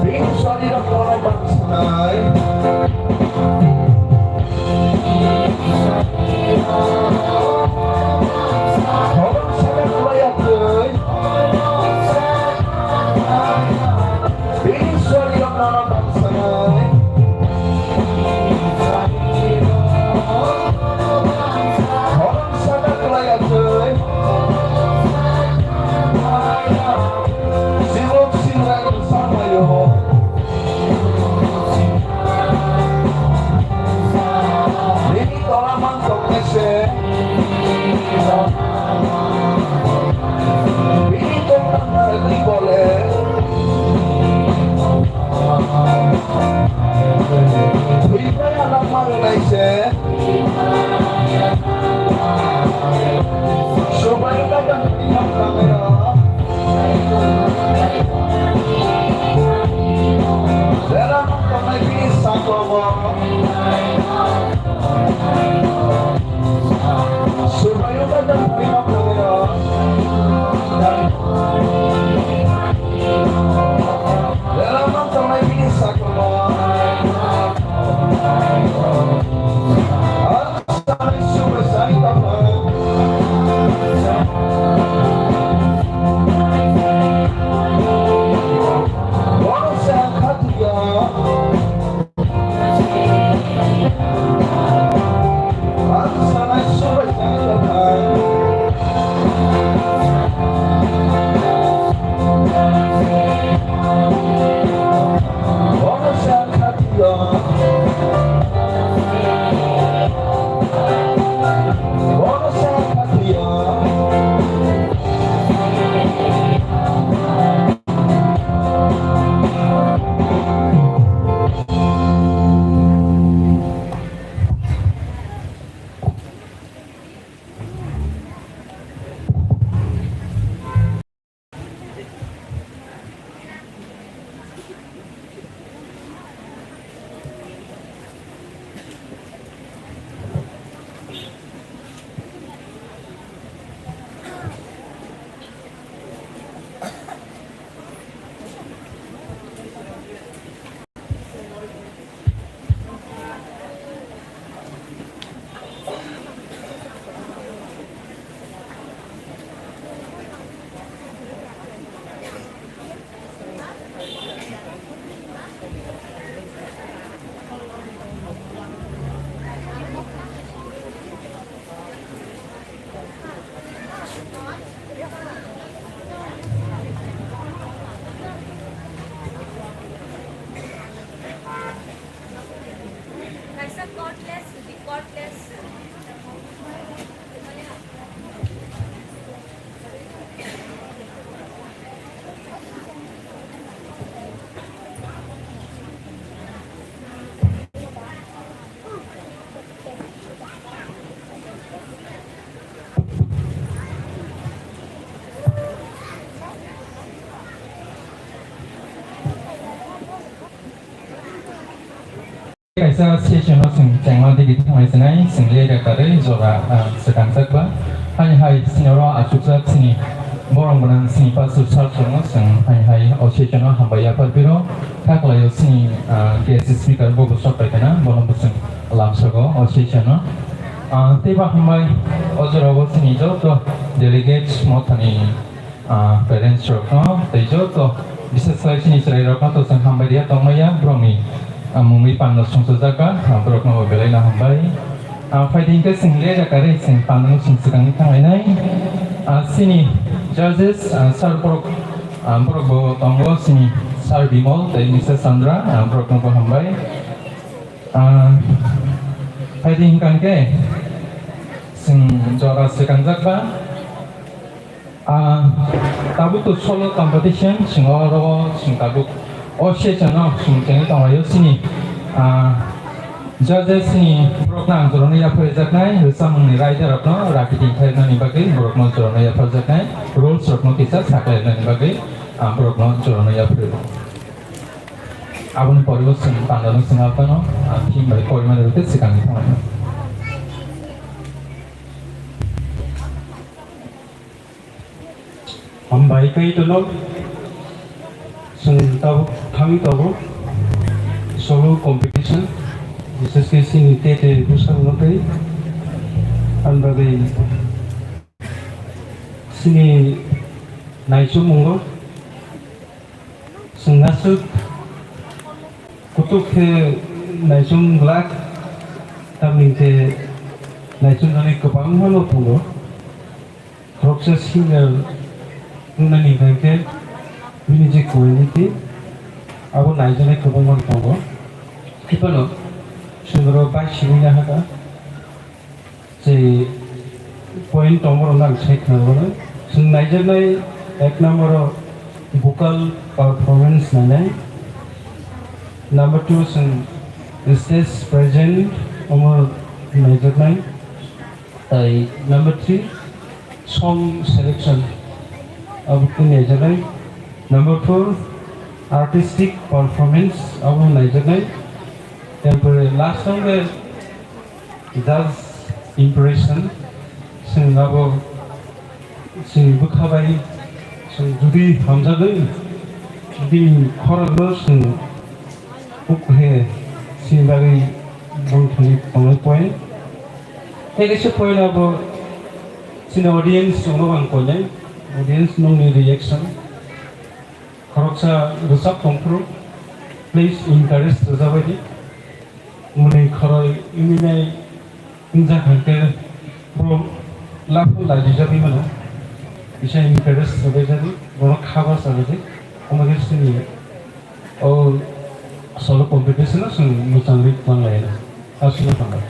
Bini swalirok kono bangsanai. Horong sada kwlaiya twi. Bini swalirok kono bangsanai. Horong sada kwlaiya twi. Sibuk singra bwsamayo. Nini tola man tongnaise. Bini tongna narwgwi bole. Thwibai alak manwnaise. Subraiyung bai tang thani nok tangnai rok. Lelama tongnai bini saklogo. Subraiyung bai tang thani nok tangnai rok. Lelama tongnai bini saklogo. Kaisa session o chwng chengma digi thangwi sinai, chwng le da karwi jora, ah, swkangjak ba. Hai hai sini oro achukjak sini borok gwnang sini pastor sir chwngno chwng hai hai o session o hambai yaphar phiro. Kha kwlaio sini, ah, guest speaker bo bwswk pai khana, bono bo chwng lamsogo o session o. Ah, tei ba hambai o jora o sini joto delegates mothani ah, parents rokno tei joto, bises khlai chini chwrairokno to chwng hambai riya tongmaya, borokni, ah, mungwi panno songchajak ba, ah, borokno bo belai no hambai. Ah, phaidi hwnkhe chwng le da karwi chwng panno chwng swkangni thanglainai. Ah, chini judges, ah, sir borok, ah, borok bo tongo chini sir Bimol tei Mister Chandra, ah, borokno bo hambai. Ah, phaidi hwnkhe chwng jora swkangjak ba. Ah, tabuk to solo competition, chwng oro, chwng tabuk o session o chwng chengwi tonglaio chini, ah, judges ni borokno ang jorono yapharjaknai, rwchapmungni raida rokno rakhi tongkhairnani bagwi borokno jorono yapharjaknai, rules rokno kisa saklairnani bagwi ang borokno jorono yaphar. Aboni pore o chwng pandano chwng aphano, ah, theme bai porimani rwkhe swkangni thanglaino. Hambai khe itono chwng tabuk thangwi tongo solo competition, bises khe chini tete bwskango tei ani bagwi chini naichommungo chwng aswk kutuk khe naichom glak, tamni hwnkhe naichomjagwi kwbangma no tongo. Khoroksa singer wngnani hwnkhe bini je quality abo naijaknai kwbangma tongo. Phiphano chwng oro bai simi nahakha je point tongo rok nang sai khna rwno. Chwng naijaknai ek number o vocal performance nainai. Number two chwng stage present omo naijaknai. Tai number three, song selection, abo khe naijaknai. Number four, artistic performance, abo naijaknai. Taipore last o khe judge impression, chwng abo chwng bwkha bai chwng jodi hamjagwi bini khorokno chwng Kuk he sini bagwi bwng thani tongnai point. Tei kaisa point abo chini audience chwngno ang koinai. Audience nungni reaction. Khoroksa rwchap tongphuru, please encourage rwjabaidi. Mwnwi khoroi wngminai Wngkha hwnkhe borok laphang laijijagwi mano, kisa encourage rwbaijagwi, borok khaba chajagwi, omo khe chini o solo competition-o chwng mwchangwi tonglaina, aswkno hambai.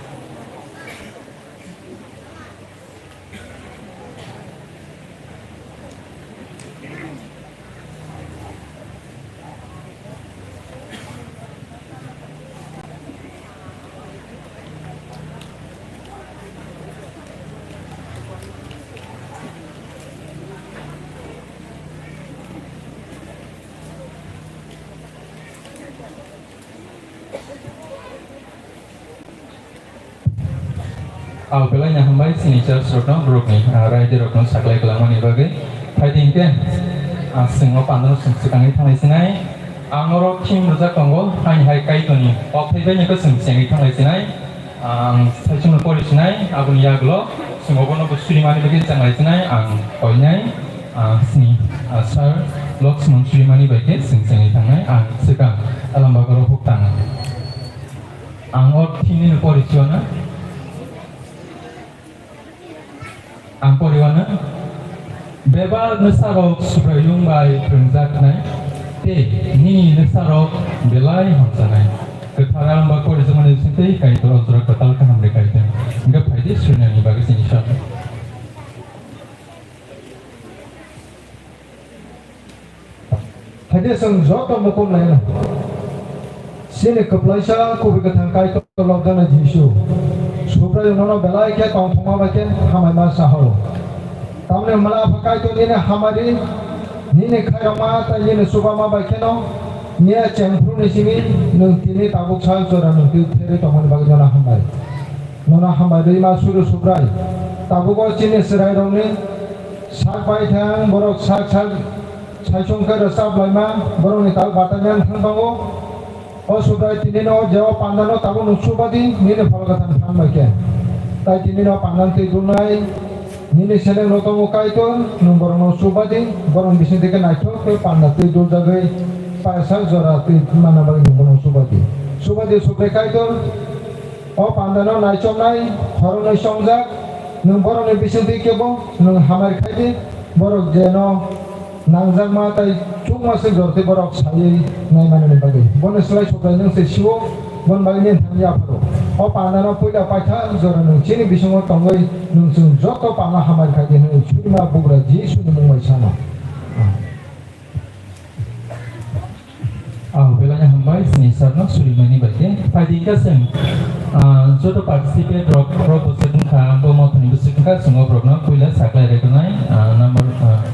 Ang belai no hambai chini church rokno, borokni, ah, raida rokno saklai kwlangmani bagwi. Phaidi hwnkhe, ah, chwng o pandano chwng swkangwi thanglai sinai. Ang oro theme rwjak tongo, haini hai Kaitorni kokthai bai no khe chwng chengwi thanglai sinai. Ang saichungno pori sinai, aboni yagulo chwng obono bo surimani bagwi changlai sinai, ang koinai, ah, chini, ah, sir Laxman surimani bai khe chwng chengwi thangnai, ang swkang Alambagaro huk tang. Ang o theme ni no pori sio na. Ang poriwano, bebak nwsarok Subraiyung bai phrwngjaknai, tei nini nwsarok belai hamjaknai. Kwthar Alambak porijakmani bisingtwi Kaitor o jora kwtal kaham rwkha di. Chwng joto mukum naino. Chini kwplaisa kubui kwthang Kaitor lobjaknai Jisu. Subraiyung nono belai khe tongthokma bai khe hamaima sahao. Tamni hwnmano Apha Kaitor nini hamari, nini khairokma tei nini chubama bai kheno miya chengphuruni simi nwng tini tabuk sak jora nwng twi therwi tongmani bagwi nono hambai. Nono hambai rwima suru Subrai. Tabugo chini chwrairokni sak baithang borok sak sak saichung khe rwchap laima borokni tal batai nang thang tongo. O Subrai, tini no je o panda no tabuk nwng chuba di, nini pholka thang phan bai khe. Tai tini no panda twi dulnai, nini seleng no tongo Kaitor, nwng borok no chuba di, borok ni bising twi khe naithok khe panda twi duljagwi paisa jora twi manna bagwi nwng bono chuba di. Chuba di Subrai Kaitor, o panda no naichomnai, khoroknwi chongjak, nwng borok ni bising twi kebo nwng hamari khai di, borok je no nangjakma tei chukma se jorti borok saiwi naimanani bagwi. Boni slai Subrai nwng se siwo, boni bagwi nini thani yapharo. O pandano puila paitha jora nwng chini bisingo tongwi nwng chwng joto panda hamari khaidi hwnwi Surima Bugra Jisuni mung bai sano. Ah, belai hambai sini sarno surimani bai khe. Phaidi khe chwng, ah, joto participate rok, rok bwswk wngkha, bo mothani bwswk wngkha, chwng o borokno puila saklai rwgwnai, ah, number, ah,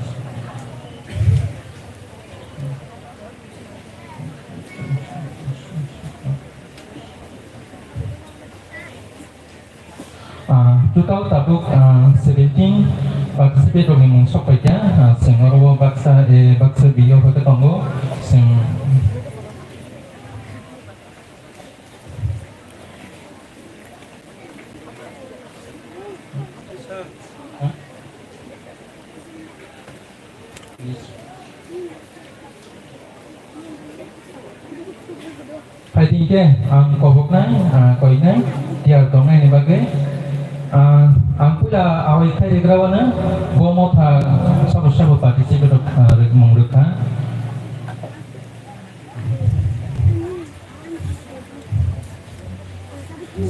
Ah, total tabuk, ah, seventeen participate rokni mung sok paikha, ah, chwng oro o baksa A, baksa B o khe tongo, chwng Phaidi khe ang koboknai, ah, koinai, tiyar tongnaini bagwi. Ah, ang puila awai khai rigrao no, bo motha sabo sabo participate rok, ah, rwk-, mung rwkha.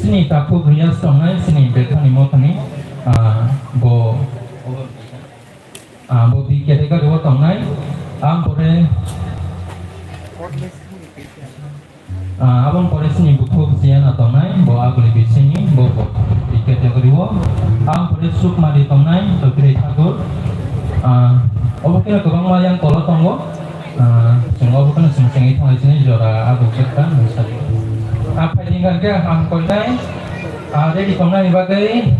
Chini takhuk Riyas tongnai, chini Bethani mothani, ah, bo, ah, bo B category o tongnai. Ang pore, ah, aboni pore chini bukhuk Jiyana tongnai, bo aguli bisingni, bo, bo B category o. Ang pore Sukmari tongnai, Tokiri Thakur. Ah, obo khe kwbangma yang tolo tongo. Ah, chwng obo kheno chwng chengwi thanglai chini jora abo khe ta nung sadi. Ah, phaidi hwnkha khe ang koinai, ah, ready tongnani bagwi,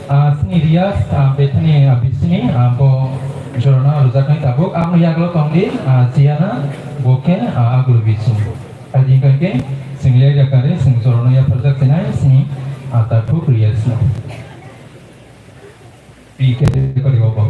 ah, chini Riyas, ah, Bethani, ah, bisini, ah, bo jorano rwjaknai tabuk. Aboni yagulo tongdi, ah, Jiyana, bo khe, ah, agulu bisini. Phaidi hwnkha khe chwng lega kare chwng jorano yapharjak chinai chini, ah, takhuk Riyas no. P category o bo.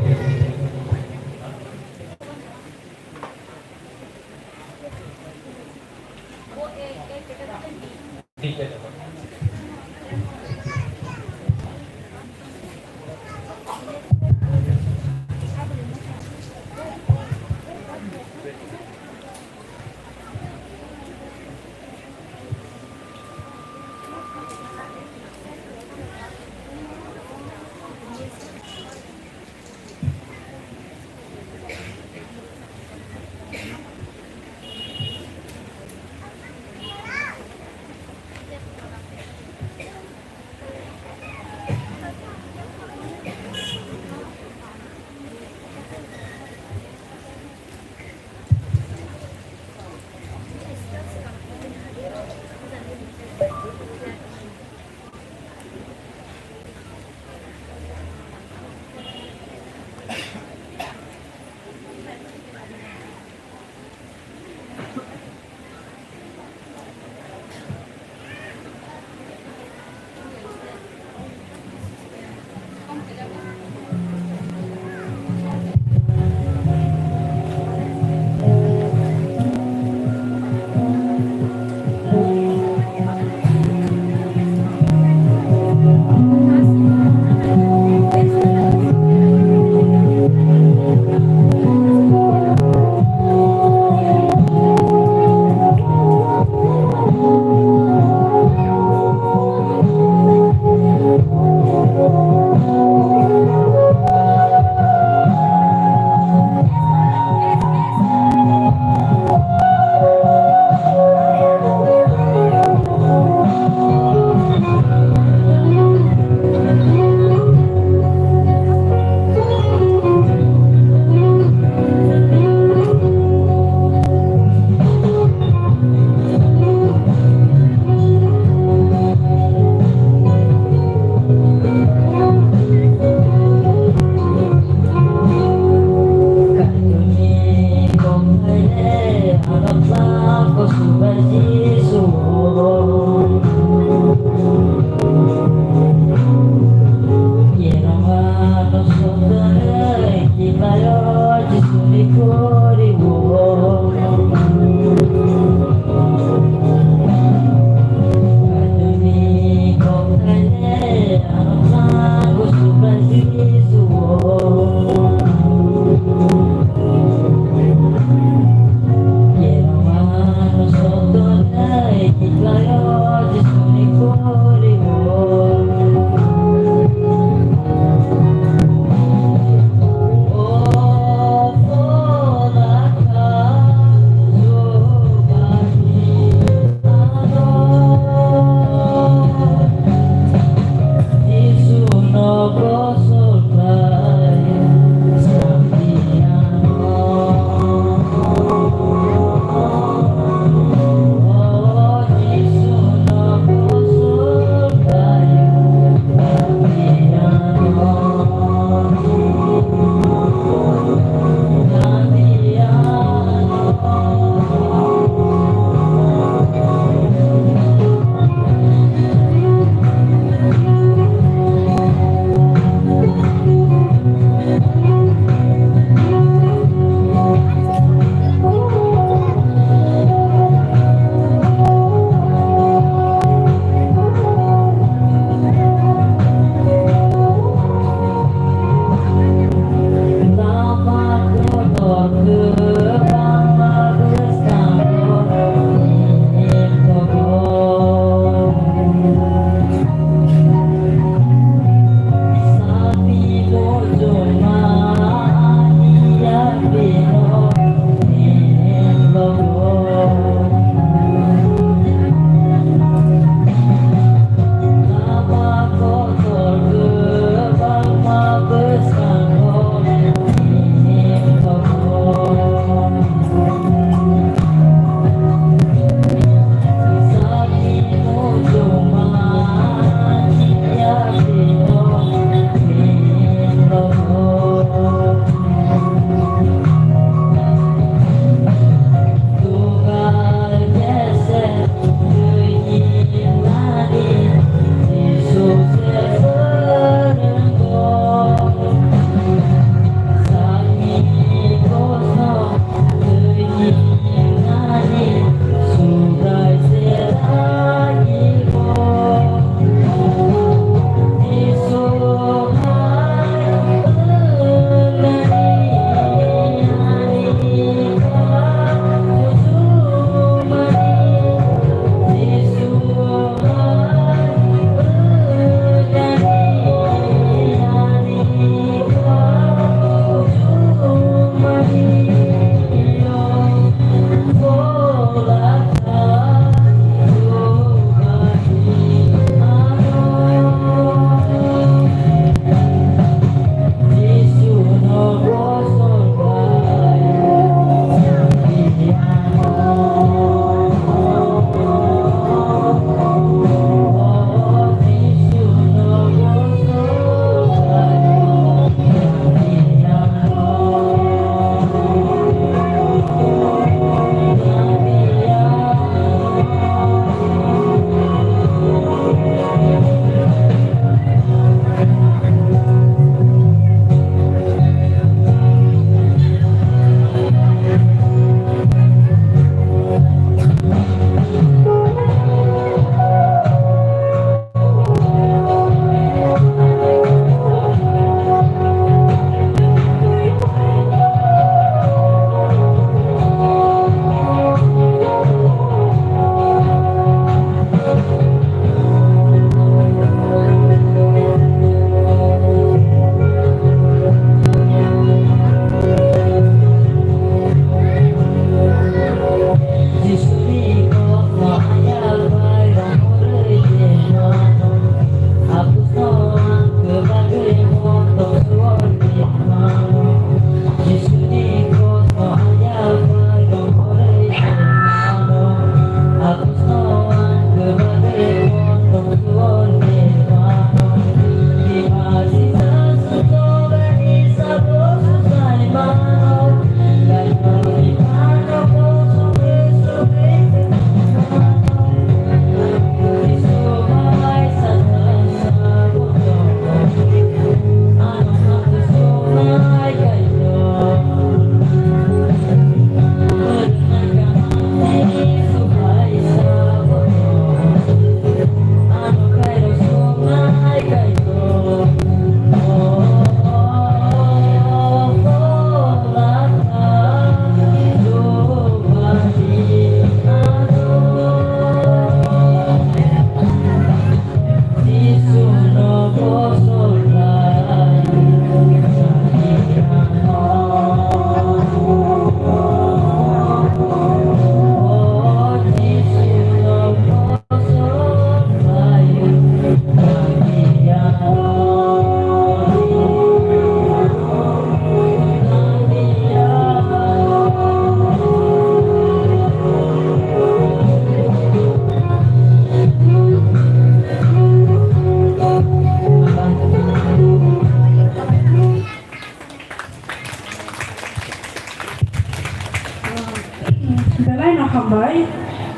Belai no hambai,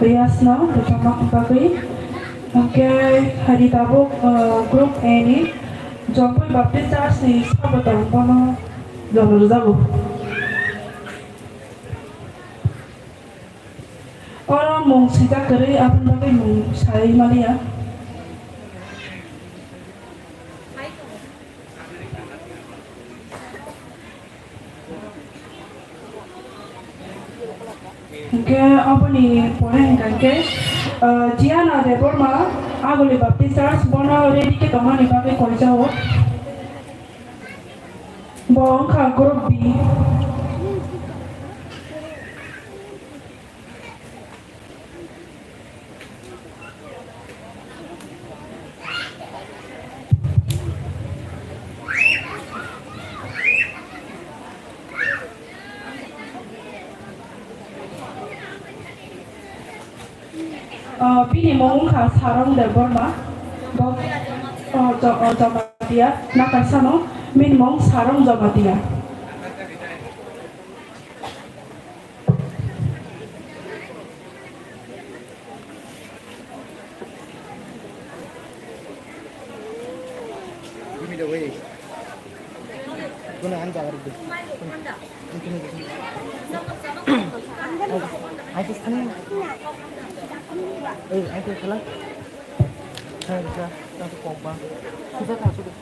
Riyas no, bwtharma bagwi. Hwnkhe, hari tabuk, uh, Group A ni Jompui Baptist Church ni sabo tong bono jono rwjago. Oro mung swijak kwrwi, aboni bagwi mung sai maliya. Hwnkhe aboni pore hwnkha khe, ah, Jiana Debbarma, Aguli Baptist Church, bono ready khe tongmani bagwi koijao. Bo wngkha Group B. Ah, bini mung wngkha Sarong Debbarma. Bo, oh, Jo-, oh, Jamatia, nakaisano, bini mung Sarong Jamatia. Give me the way. Guna han jaga rukde. Hai, hai, hai, hai, hai. Ei, hai, hai, hai. Hai, hai, hai, hai, kokba. Sudah, sudah.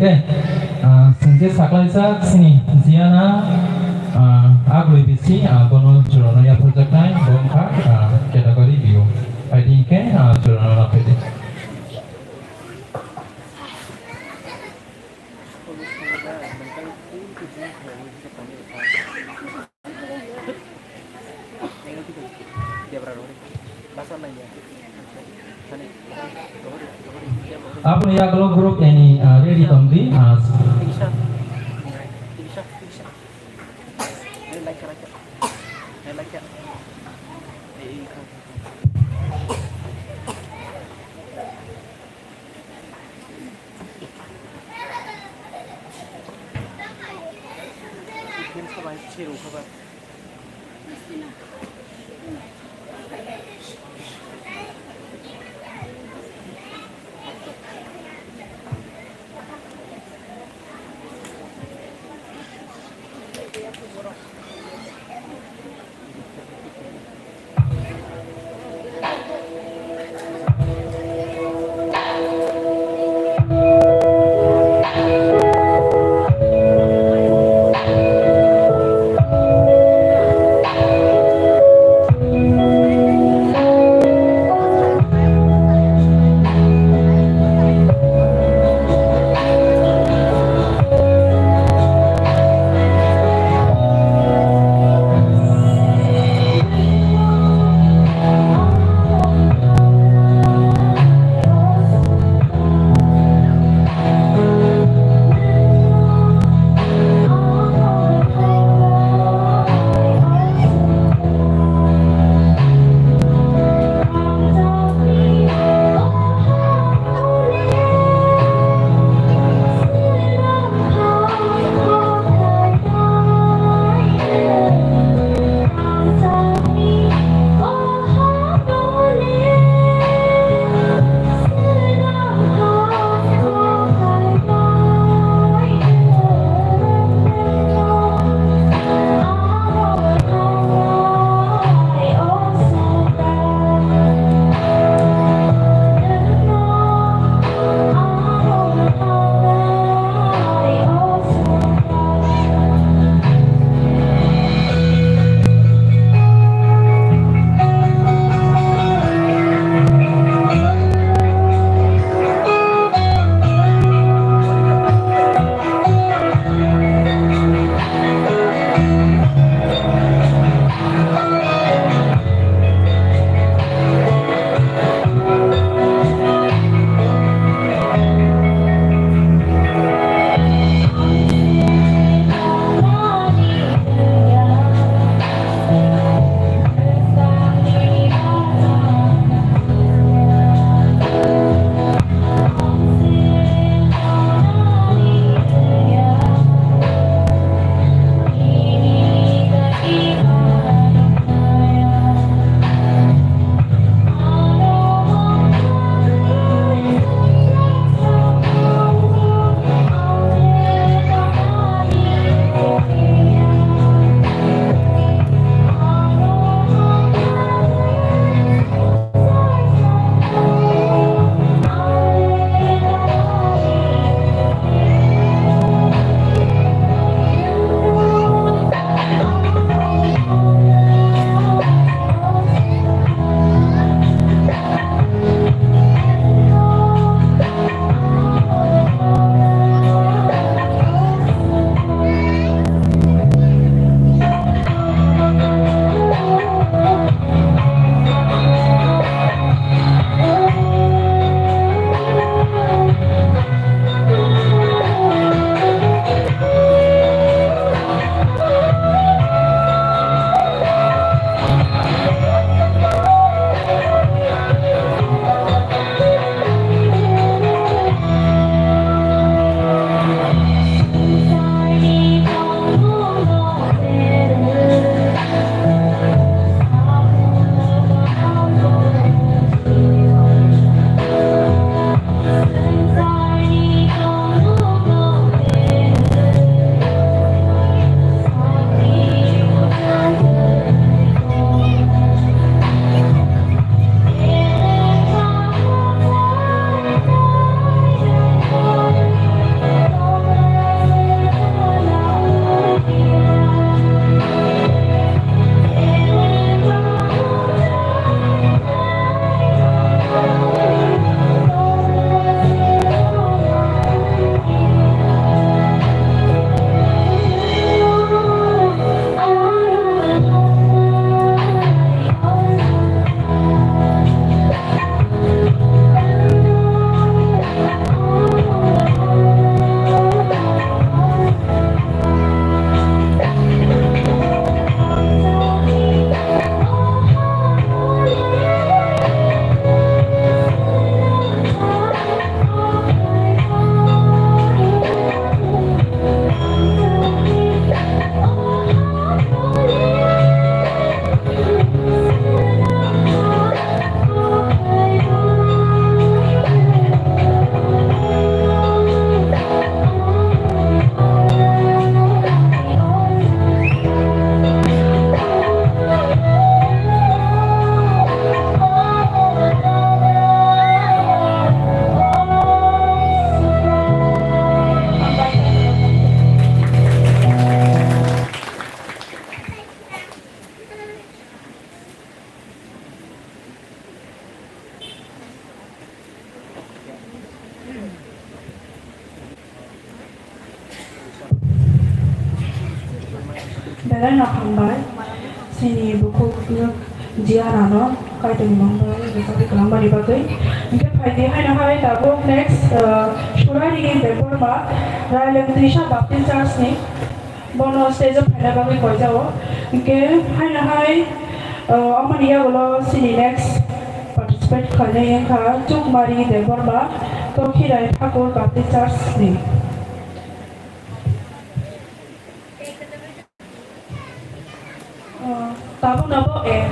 Hwnkhe, ah, chwng khe saklaijak chini Jiana, ah, Agloi bisi, ah, bono jora no yapharjaknai, bo wngkha, ah, category B O. Phaidi hwnkhe, ah, jora no naphaidi. Aboni yagulo group A ni, ah, ready tongdi, ah. Belai no hambai, chini bukhuk nwk Jianano kaitor ni mung bai rwchapwi kwlangmani bagwi. Hinkhe phaidi haino hai tabuk next, uh, Surari Debbarma, Raileng Twisa Baptist Church ni, bono stage o phaina bagwi koijao. Hinkhe haino hai, uh, omoni yagulo chini next participate khainai wngkha Chukmari Debbarma, Tokhirai Thakur Baptist Church ni. Oh, tabuk no bo, eh.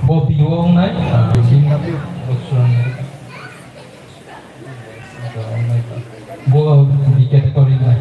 Bo B O wngnai, ah, bo swrang. Bo B category wngnai.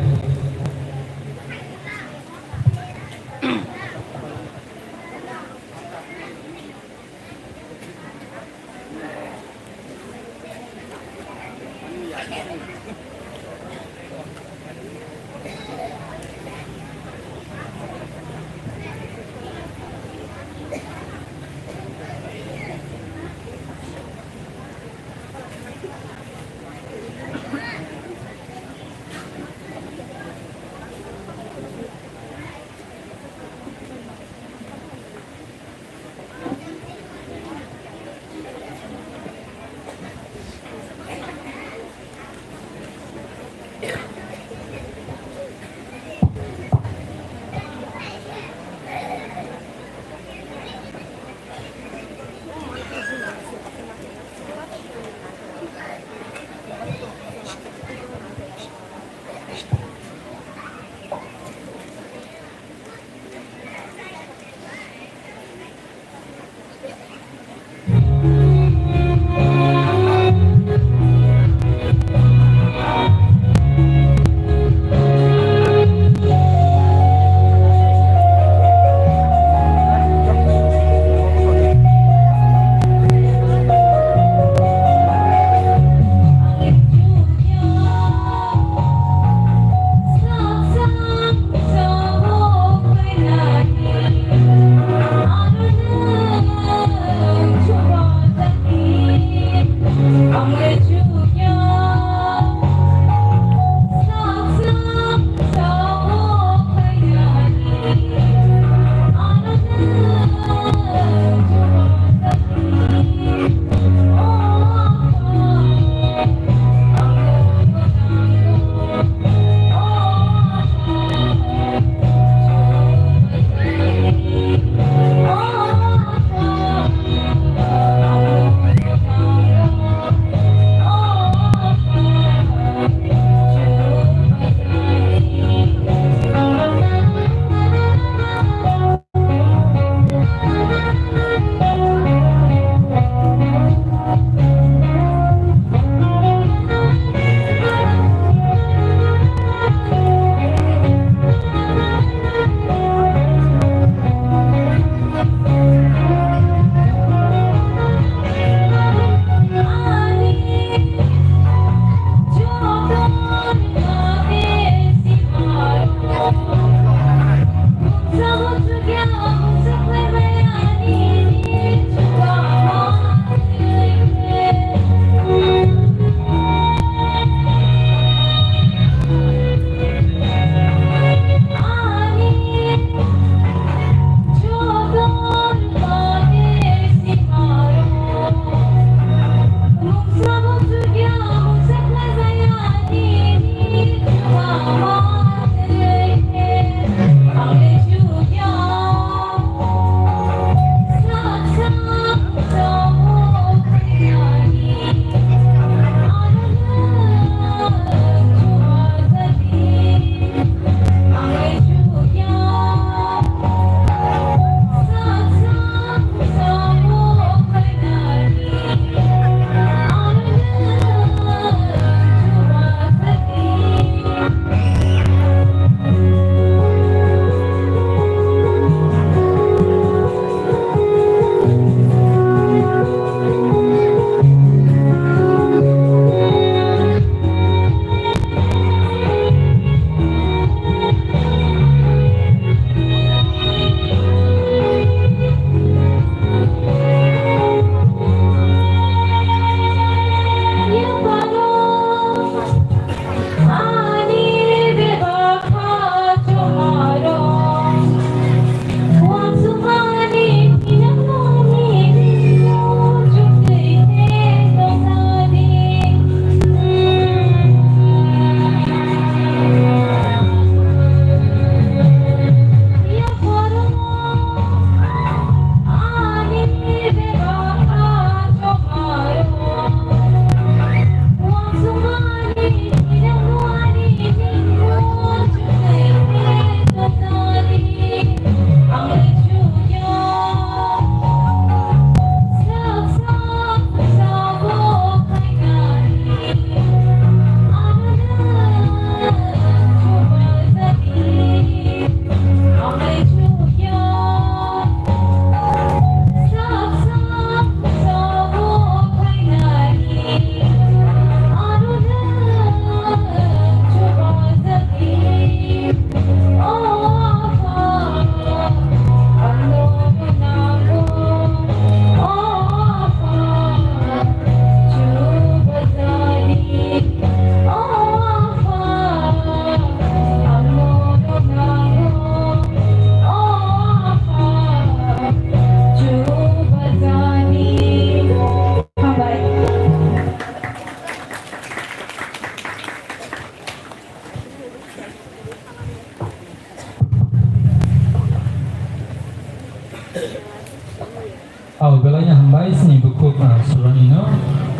Au belai no hambai sini bukhuk, ah, surani no,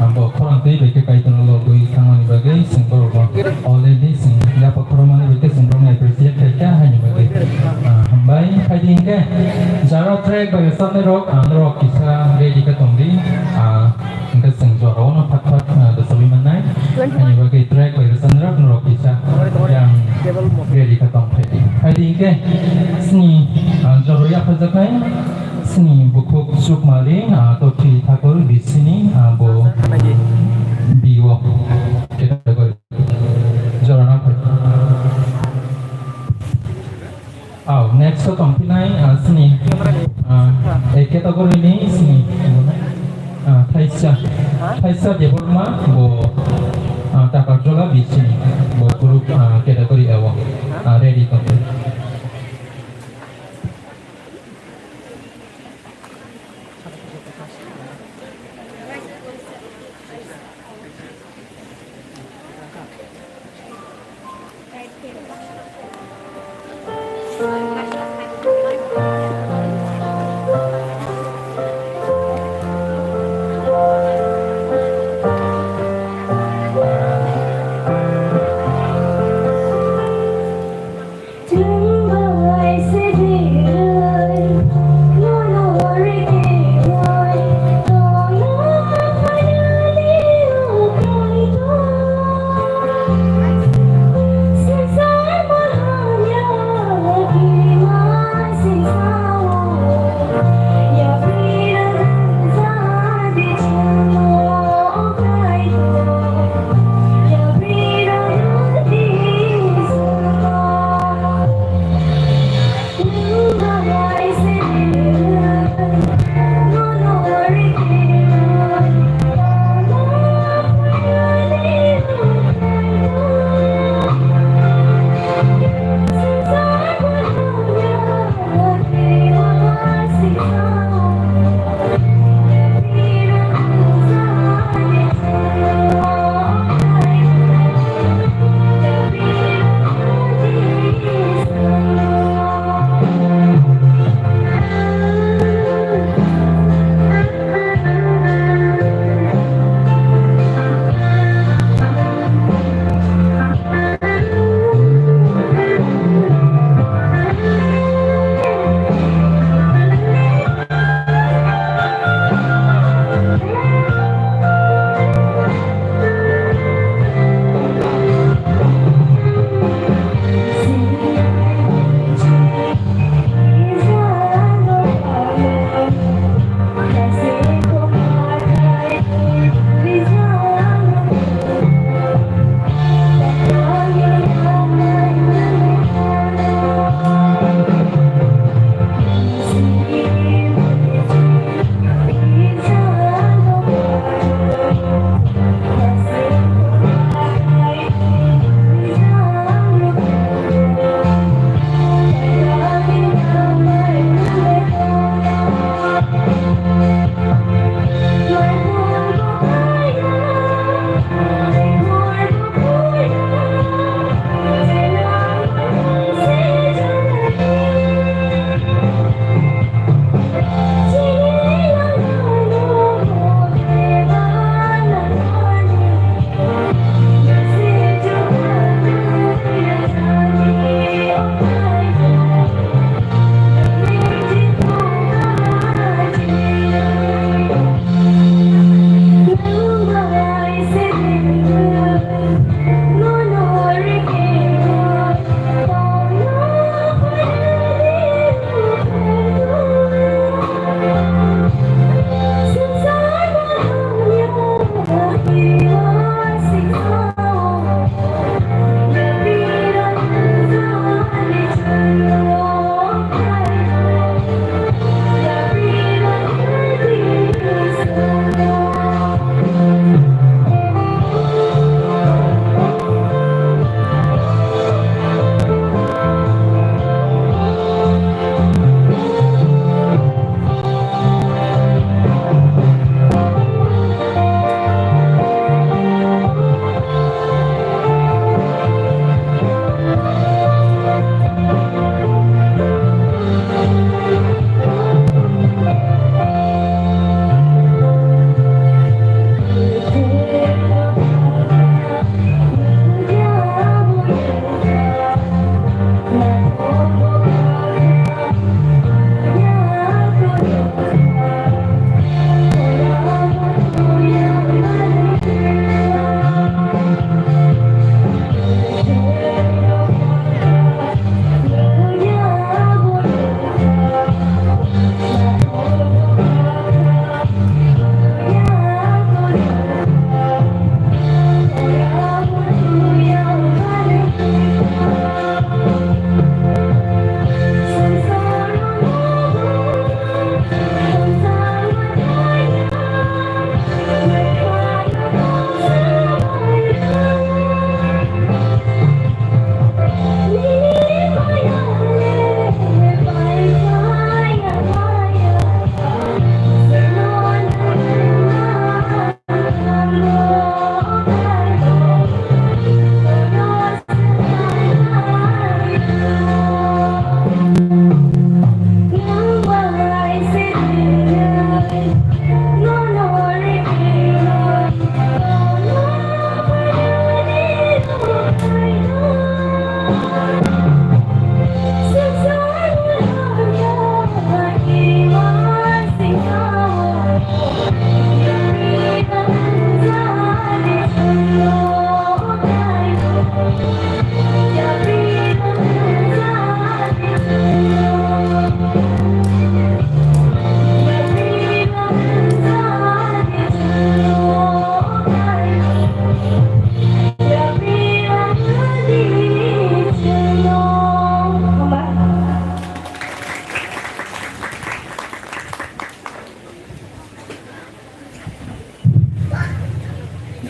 ah, bo khorang twi bai khe Kaitor no lobwi thangmani bagwi chwng borok no already chwng yapha khorokmani bai khe chwng borok no appreciate khai kha haini bagwi, ah, hambai. Phaidi hinkhe jara track bai rwchapnai rok, ah, norok kisa ready khe tongdi, ah, hinkhe chwng jora o no phat phat, ah, rwchapwi mannai. Haini bagwi track bai rwchapnai rok norok kisa yang ready khe tong phaidi. Phaidi hinkhe sini, ah, jora yapharjaknai. Sini bukhuk Sukmali, ah, Totri Thakur bisini, ah, bo B O category. Jorana phai. Au, next o tongphinai, ah, sini, ah, A category ni sini, ah, Thaisa, Thaisa Debbarma bo, ah, Takarjola bisini bo group, ah, category A o, ah, ready tongdi.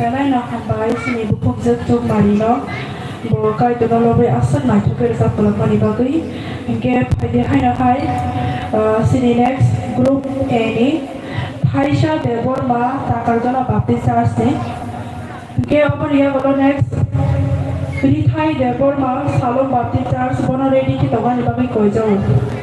Belai no hambai chini bukhukjwk Chukmari no, bo Kaitor no lobwi aswk naithok khe rwchap kwlwkmani bagwi. Hinkhe phaidi haino hai, ah, chini next group A ni Thaisa Debbarma, Takarjala Baptist Church ni. Hinkhe oboni yagulo next Rithai Debbarma, Salom Baptist Church, bono ready khe tongmani bagwi koijago.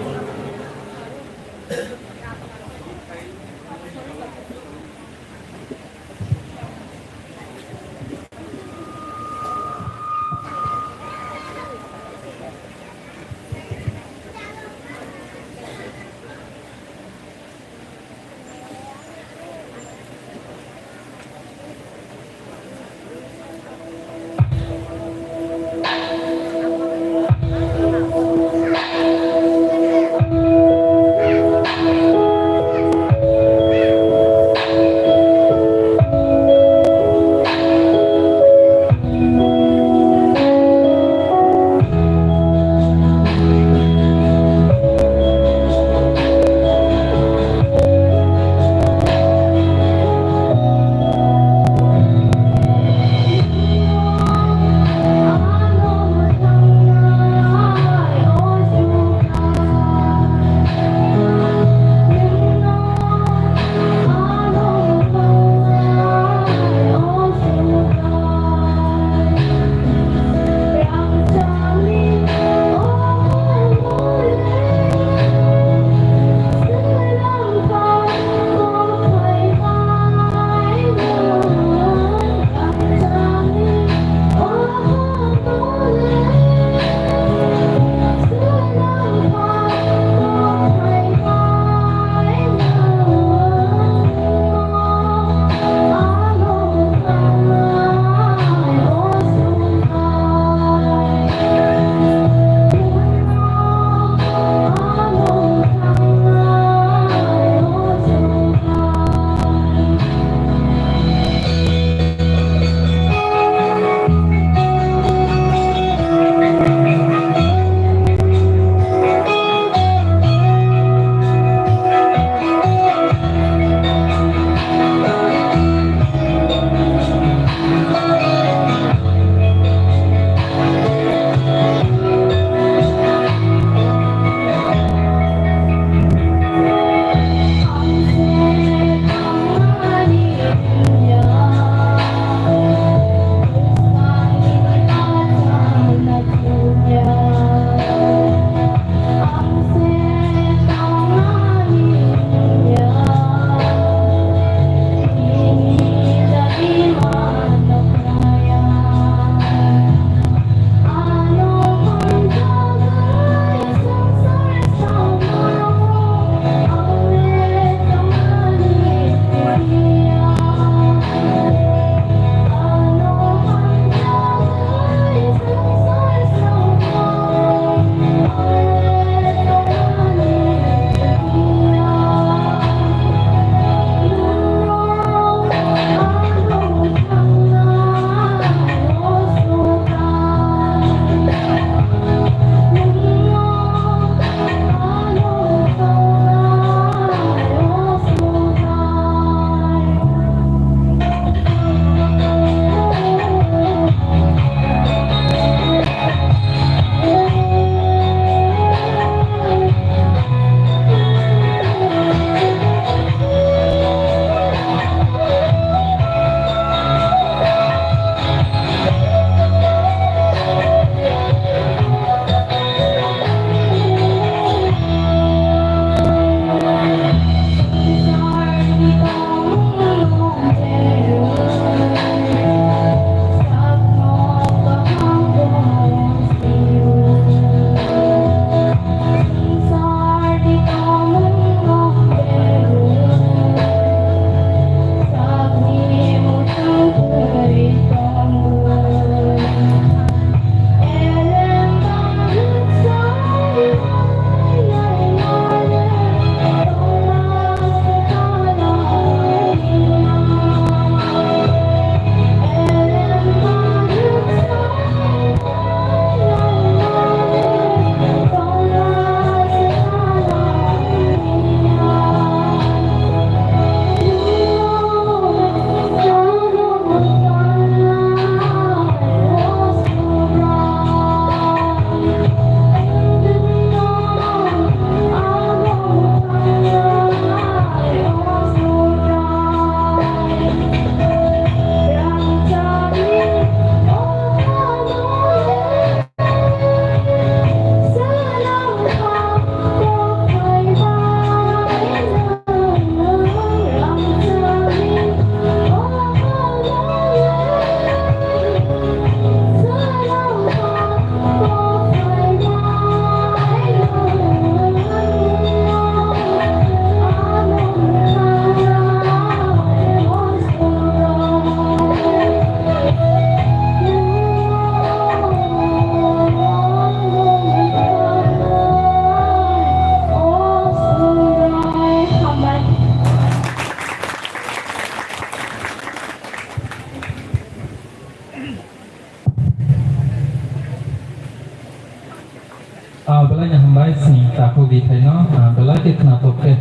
Kok bwthaino, ah, belai khe khnatok khe,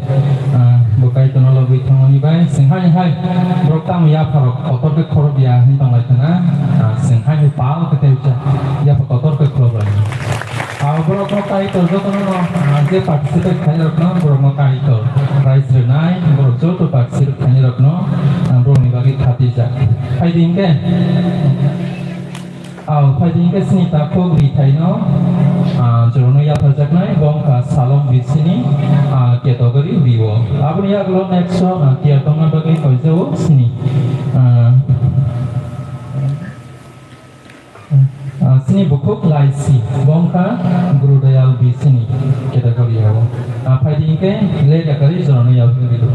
ah, bo Kaitorno lobwi thangmani bai, chwng hai hai borok tamo yapharok kotor khe khorokya hwn tonglaikha na, ah, chwng hai hai pal khe tei yapha kotor khe khorokbai. Ah, borokno Kaitor jotono no, ah, je participate khainai rokno, borokno Kaitor prize rwnai, borok joto participate khainai rokno, ah, borokni bagwi khatijak. Phaidi hinkhe. Aw, phaidi hinkhe chini takhuk bwthaino, ah, jorano yapharjaknai, bo wngkha Salom bisini, ah, category B o. Aboni yagulo next o, ah, tiyar tongna bagwi koijao chini, ah, ah, chini bukhuk Laisi, bo wngkha Guru Dayal bisini category o. Ah, phaidi hinkhe late yakarwi jorano yapharwi rw.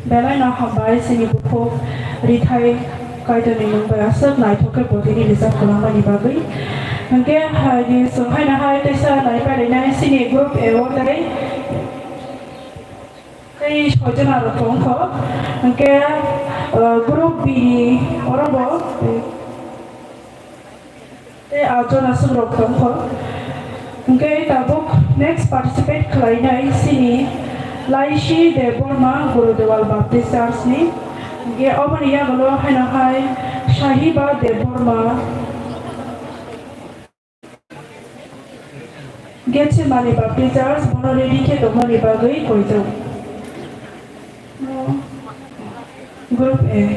Belai no hambai chini bukhuk rithai Kaitorni mung bai aswk naithok khe bo tini rijak kwlangmani bagwi. Hwnkhe hai di chwng haino hai teisa naiparinai chini group A o tei tei soi jona rok tongkho. Hwnkhe, uh, group B ni oro bo, tei a jona swk rok tongkho. Hwnkhe tabuk next participate khlainai chini Laisi Debbarma Gurudewal Baptist Church ni. Hwnkhe oboni yagulo haino hai Sahiba Debbarma Getsemani Baptist Church bono ready khe tongmani bagwi koijak. Group A.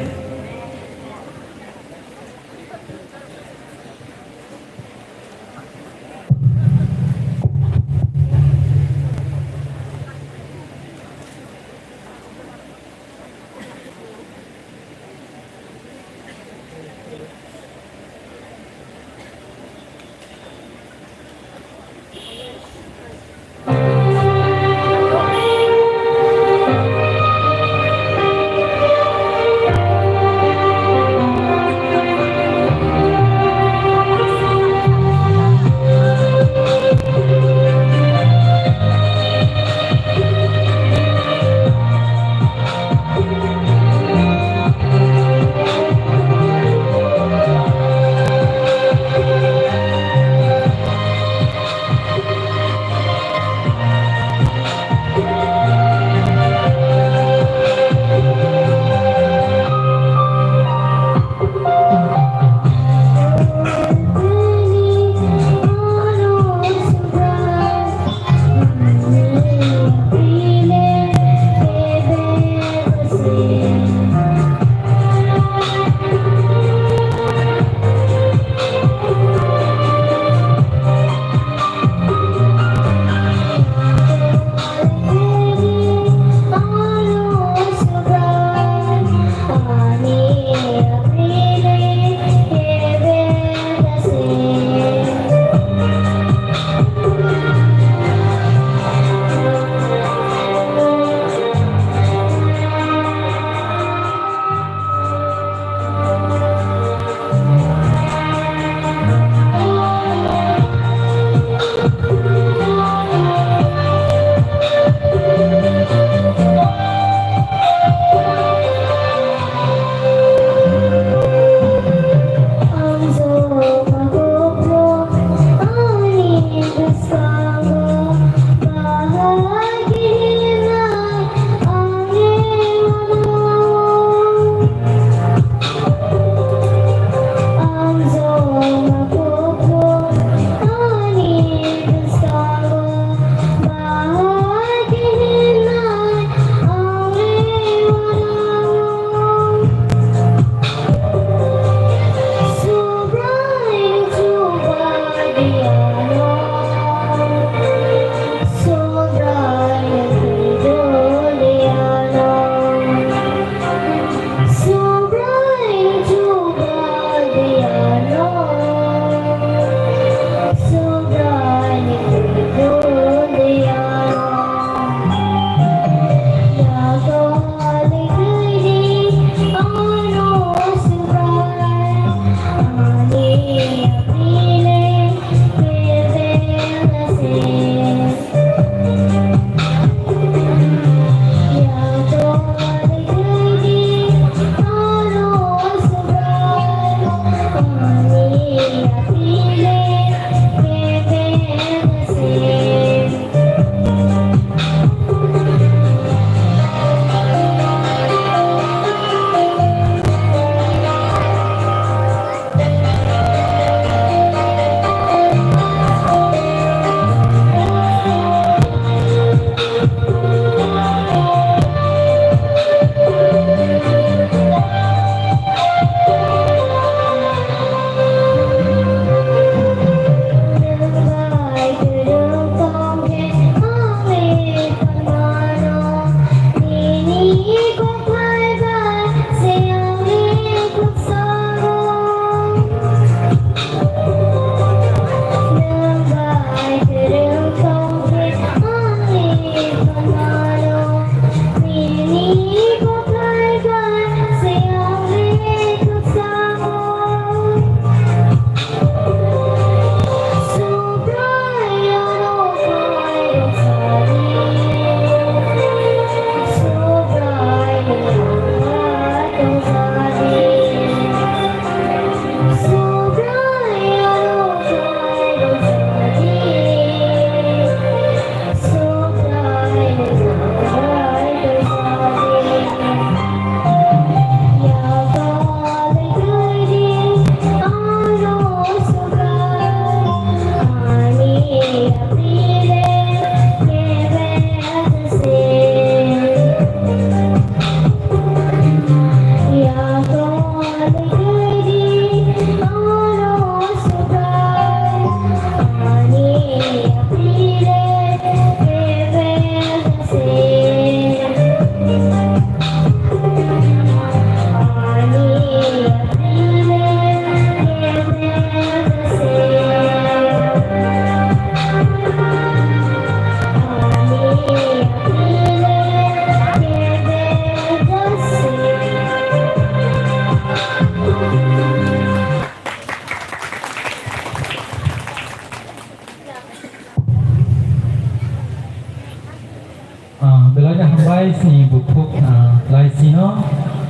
Thuk, ah, lai sino,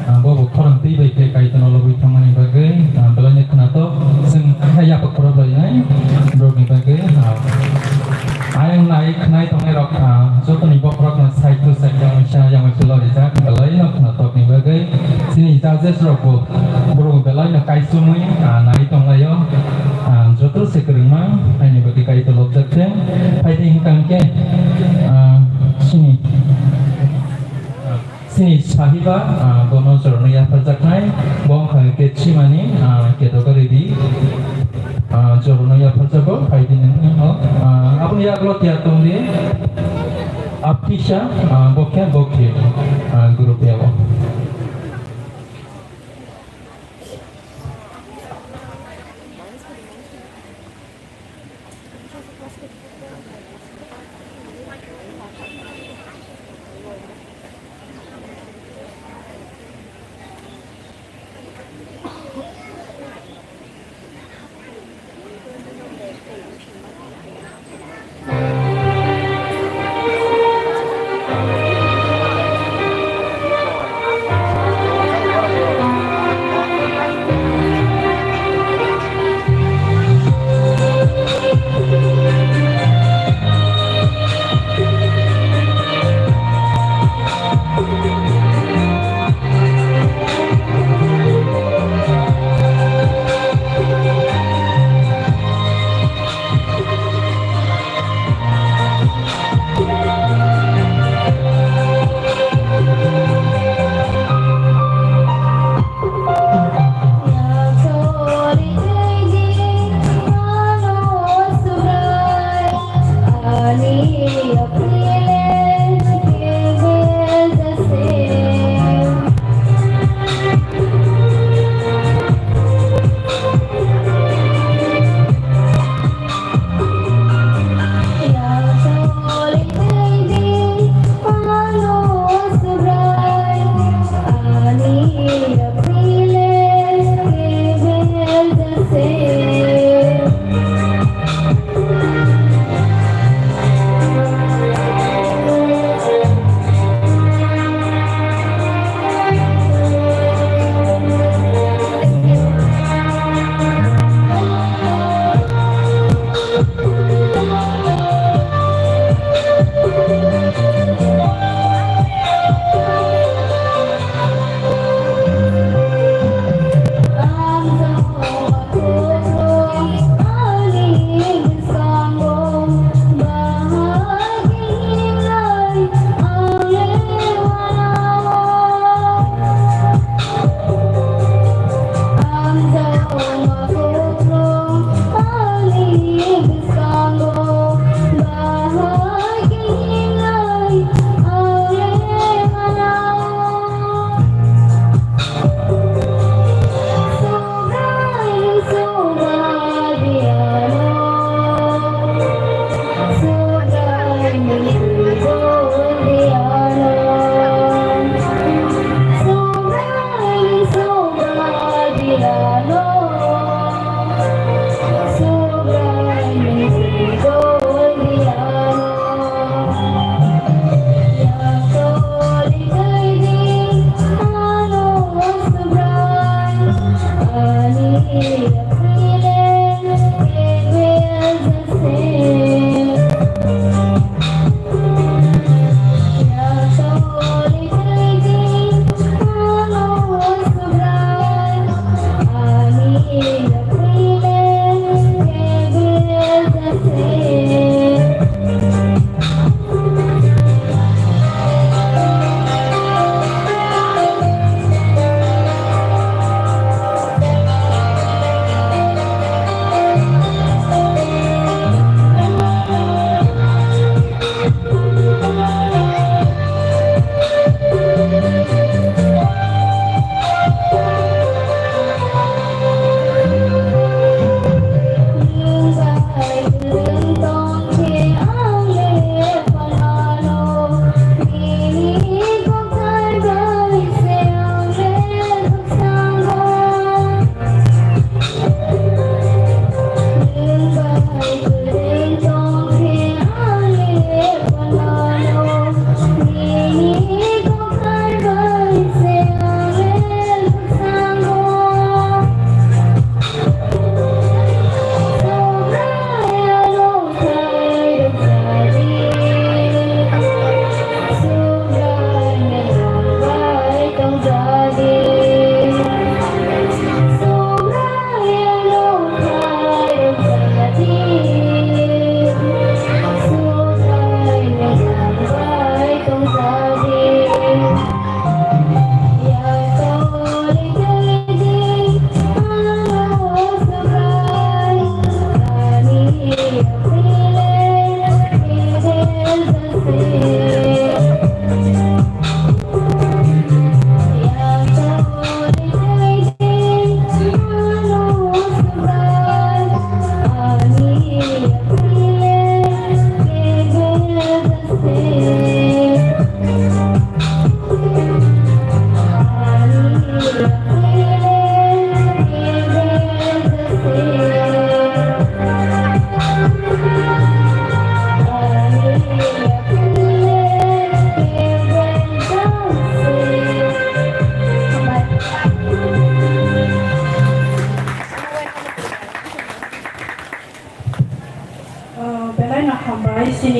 ah, bo bo khorang twi bai khe Kaitorno lobwi thangmani bagwi, ah, belaino khwnatok, chwng kha yapha khoro bai nai, borokni bagwi, ah, ayang nai khwnai tongnai rok, ah, jotoni bokhorokno side to side yang waisa, yang waisa lorijak, belaino khwnatokni bagwi, chini judges rok bo, borok belaino kaisumwi, ah, nai tonglaio, ah, joto se kwrwngma, haini bagwi Kaitor lobjak thung, phaidi hwnkha hwnkhe, ah, chini, ah, Chini sahiba, ah, bono jorno yapharjaknai, bo wngkha khe chimani, ah, category B, ah, jorno yapharjago, phaidi nini, oh, ah, aboni yagulo tiyar tongdi, Aptisa, ah, bo khe bo khe, ah, group yabo.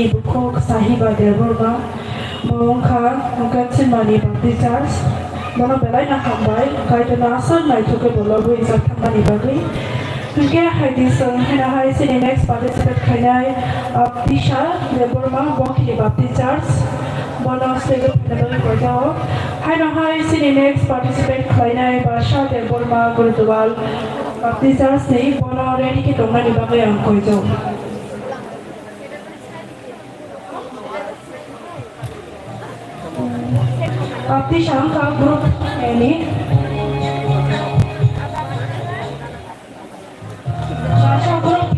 Bukhuk Sahiba Debbarma, bo wngkha Gatsinmani Baptist Church. Bono belai no hambai, Kaitorno aswk naithok khe bo lobwi rijak thangmani bagwi. Hinkhe hai di chwng haino hai chini next participate khainai, ah, Tisha Debbarma, Bongkhili Baptist Church. Bono stage o phaina bagwi koijao. Haino hai chini next participate khlainai Basha Debbarma, Gurudwal Baptist Church ni, bono ready khe tongnani bagwi ang koijao. Baptist wngkha group A ni. Basha group B.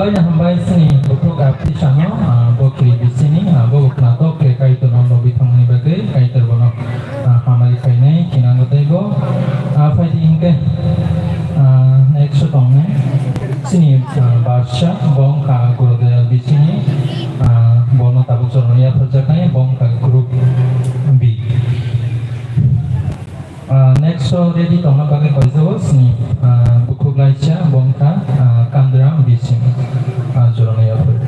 Oino hambai chini bukhuk, ah, Pisa no, ah, bo kiri bisini, ah, bo khwnatok khe Kaitor no lobi thangmani bagwi Kaitor bono, ah, hamari khainai khinango tei bo, ah, phaidi hinkhe, ah, next o tongnai chini, ah, Barsa bo wngkha Gurudayal bisini, ah, bono tabuk joroni yapharjaknai bo wngkha group B. Ah, next o ready tongna bagwi koijago chini, ah, bukhuk laisa bo wngkha, ah, Kandra bising, ah, joroni yaphar.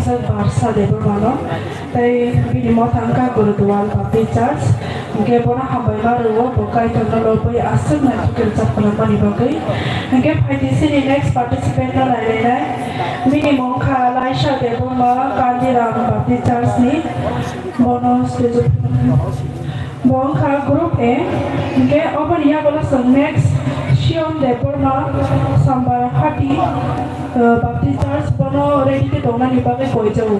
Barsa Debbarmano tei bini motha wngkha Gurudwal Baptist Church. Hingke bono hambai ma rwo, bo Kaitorno lobwi aswk naitukhe rwchap khlaimani bagwi. Hingke phaidi sini next participant no nailainai. Bini mung kha Laisa Debbarma, Kandiram Baptist Church ni. Bono stage o Bo wngkha group A, hingke oboni yagulo chwng next Shion Debbarma, Sambar Hati, uh, Baptist Church, bono ready khe tongnani bagwi koijago.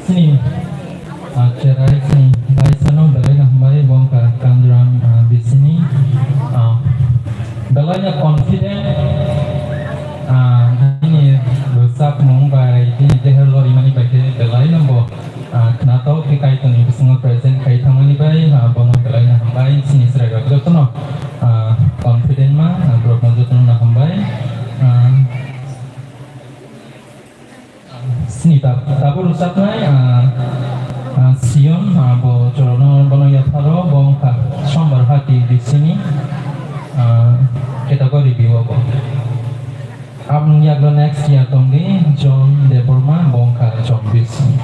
Chini, ah, cherai chini baisano belai no hambai, bo wngkha Kanduram, ah, bisini, ah, belai no confident, ah, bini rwchapmung bai bini deher lorimani bai khe belai no bo, ah, khnatok khe Kaitorni bisingo present khai thangmani bai, ah, bono belai no hambai. Chini chwrairok jotono, ah, confident ma, ah, borokno jotono no hambai. Ah, Sini ta-, tabuk rwchapnai, ah, ah, Sion, ah, bo chwraino bono yapharo, bo wngkha Sombar Hati bisini, ah, category B o bo. Aboni yago next year tongdi John Debbarma, bo wngkha John bisini.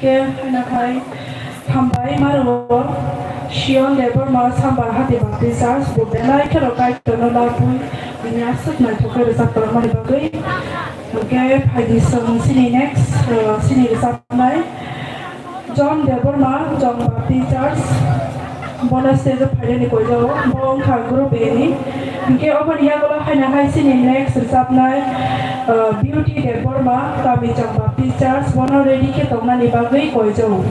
Khe haino hai hambai maro Shion Debbarma Sambar Hati Baptist Church bo belai kheno Kaitorno labwi bini aswk naithok khe rwchap tormani bagwi. Hwnkhe phaidi chwng chini next, uh, chini rwchapnai John Debbarma John Baptist Church. Bono stage o phainani koijago, bo wngkha group A ni. Hinkhe oboni yagulo haino hai chini next rwchapnai, uh, Beauty Debbarma, Kamichang Baptist Church, bono ready khe tongnani bagwi koijago.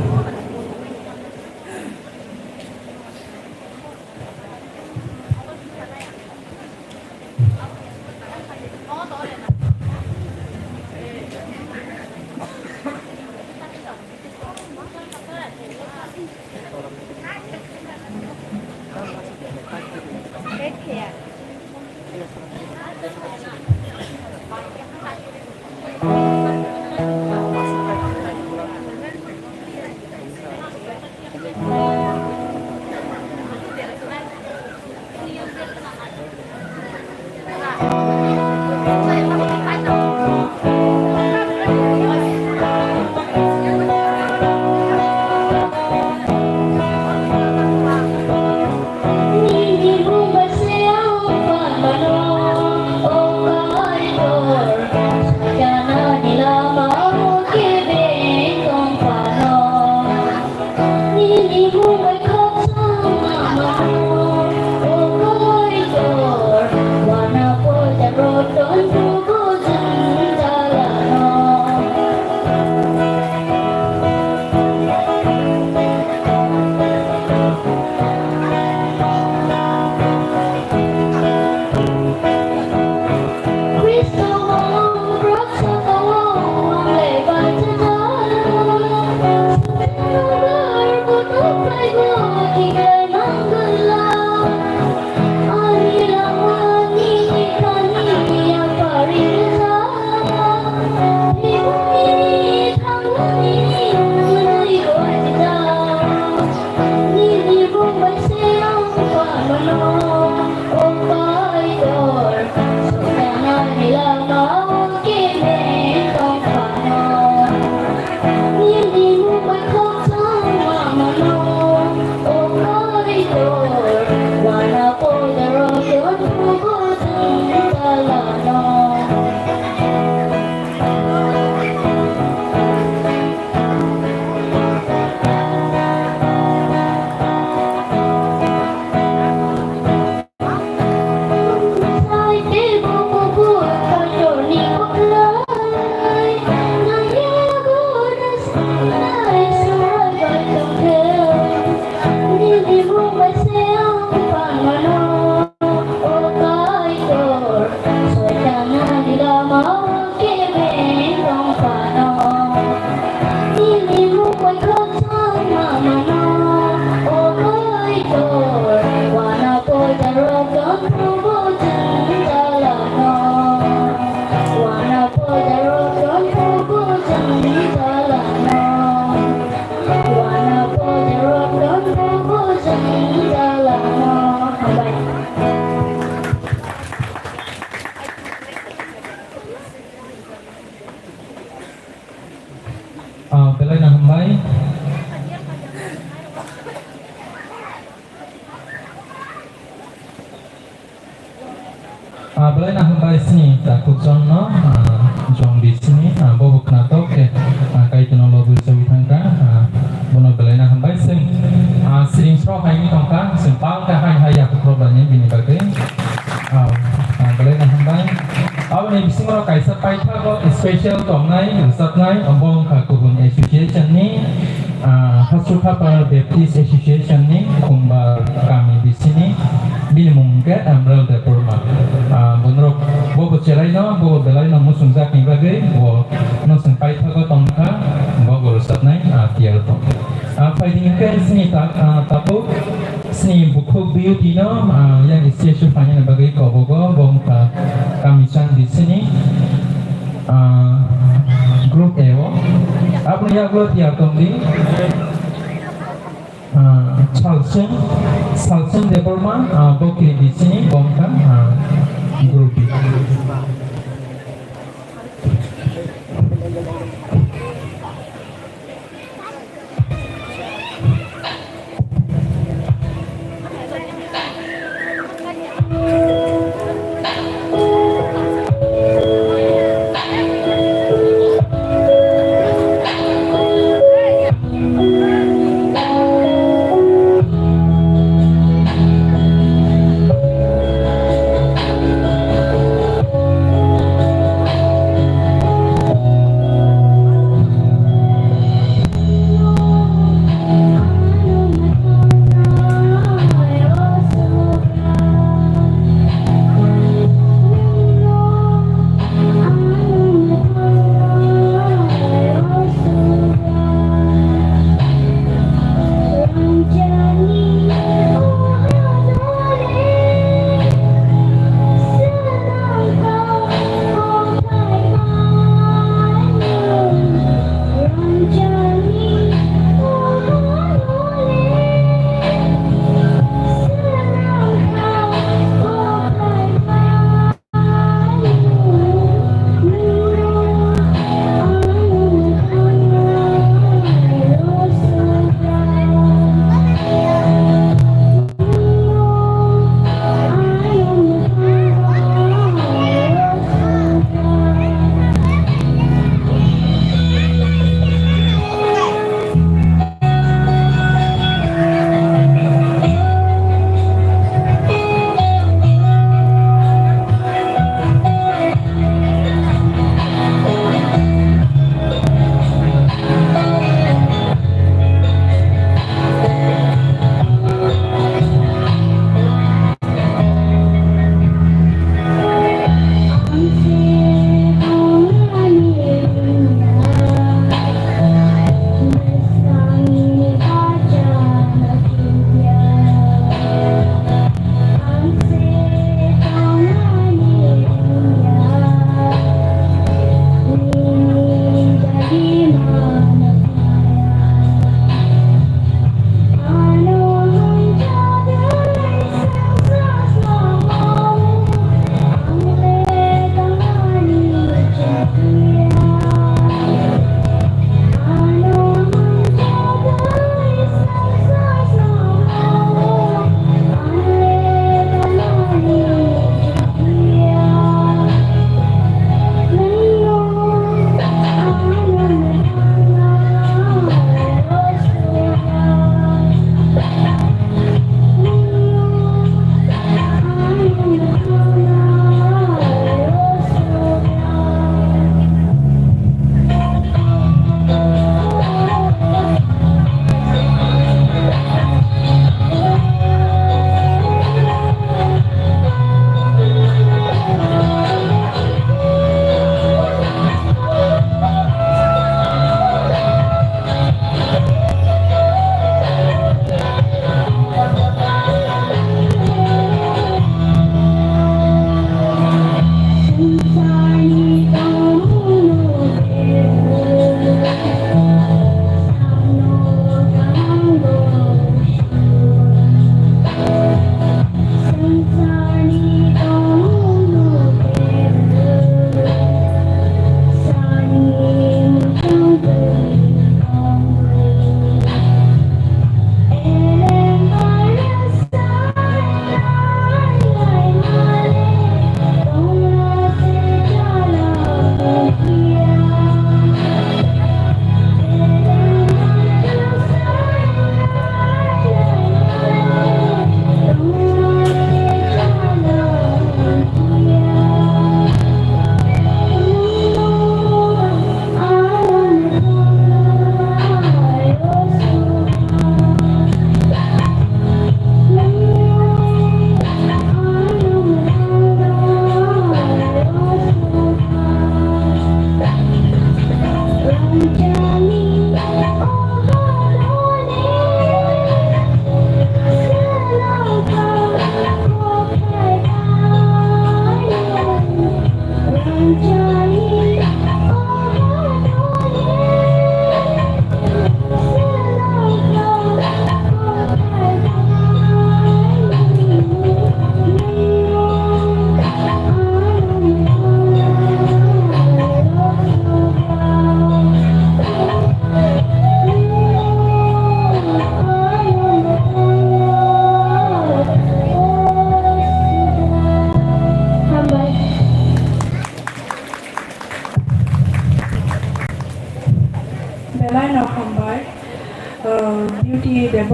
Ah, belai no hambai. Ah, belai no hambai sini takhuk John no, ah, John bisini, ah, bobo khnatok khe, ah, Kaitorno lobwi chogwi thangkha, ah, bono belai no hambai. Chwng, ah, siring sro haini tongkha, chwng palka hai hai yakukrok laini bini bagwi. Ah, ah, belai no hambai. Aboni bisingo kaisa paithago special tongnai, rwchapnai, obo wngkha kubun association ni, ah, Hasukha Para Baptist Association ni Khumbar kami bisini, bini mung hwnkhe Emerald Debbarma. Ah, bonorok bobo cheraino, bobo belaino muchungjak ni bagwi bo no chwng paithago tongkha, bobo rwchapnai, ah, tiyar tong. Ah, phaidi hwnkhe chini ta-, ah, tabuk chini bukhuk Beauty no, ah, yang stage o phainani bagwi kobogo, bo wngkha Kamichang bisini, ah, group A o. Aboni yagulo tiyar tongdi, ah, Salseng, Salseng Debbarma, ah, Bokiri bisini, bo wngkha, ah, group B.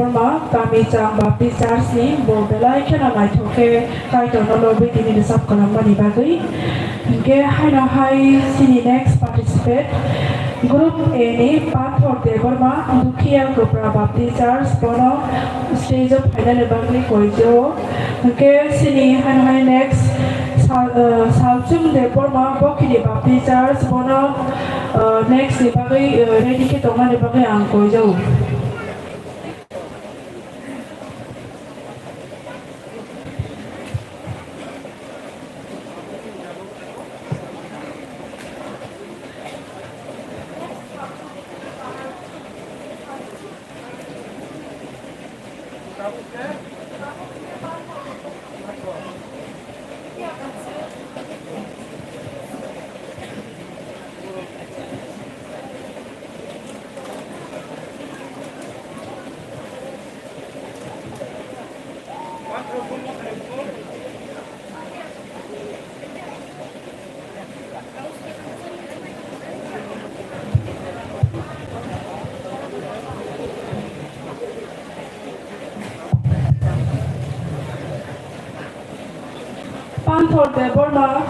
Debbarma, Kamichang Baptist Church ni bo belai kheno naithok khe Kaitor no lobwi tini rwchap kwlangmani bagwi. Hinkhe haino hai chini next participate, Group A ni Panthor Debbarma, Dukhiya Kopra Baptist Church, bono stage o phainani bagwi koijao. Hinkhe chini haino hai next Sal-, uh, Salchung Debbarma, Bokhini Baptist Church, bono, uh, next ni bagwi, uh, ready khe tongnani bagwi ang koijao. Panthor Debbarma,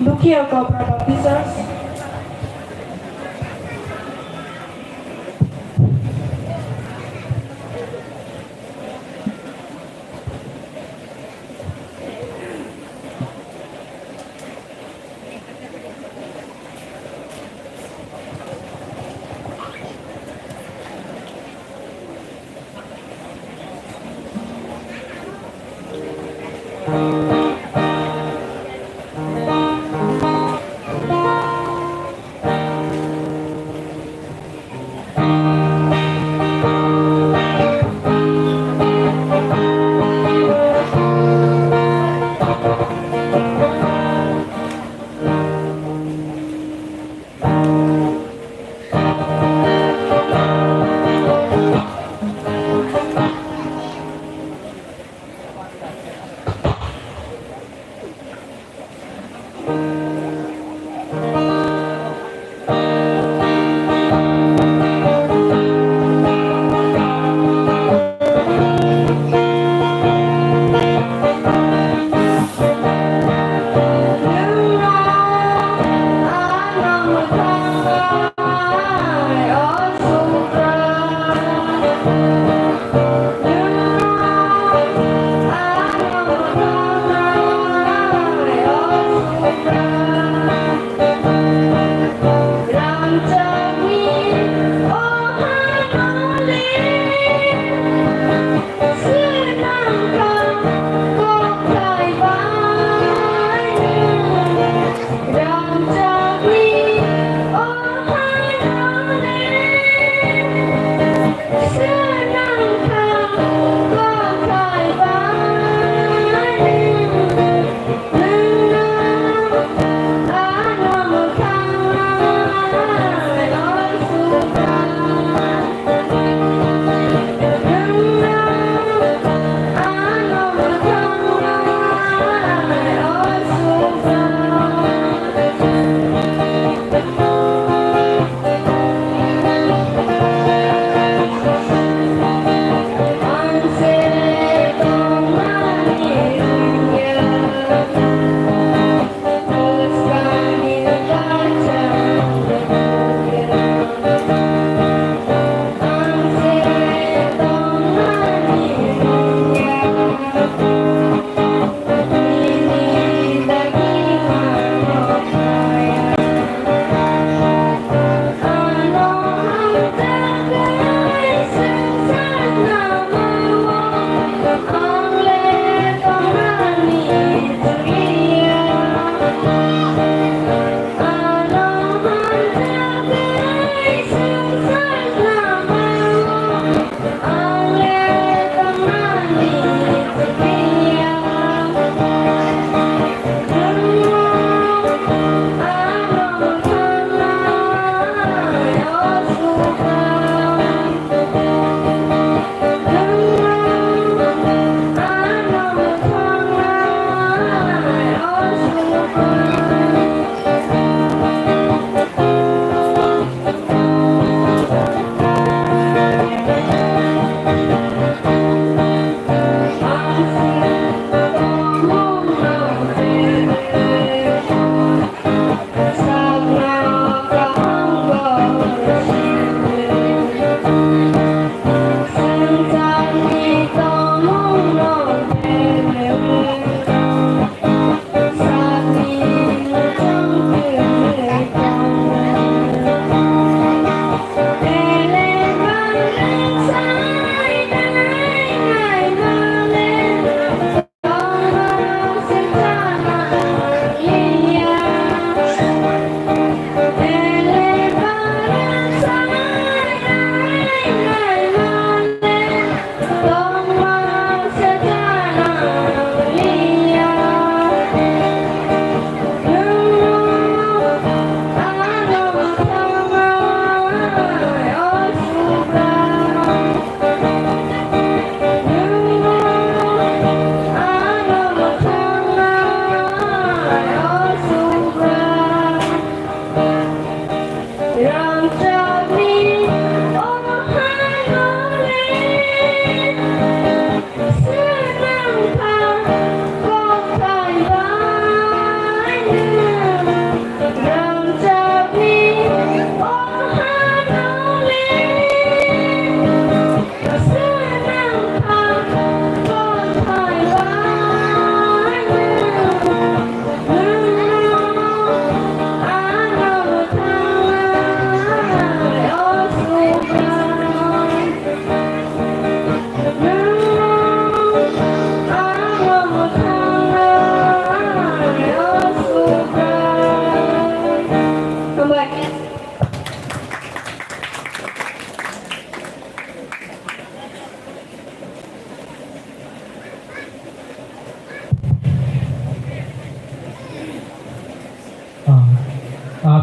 Dukhiya Kopra Baptist Church.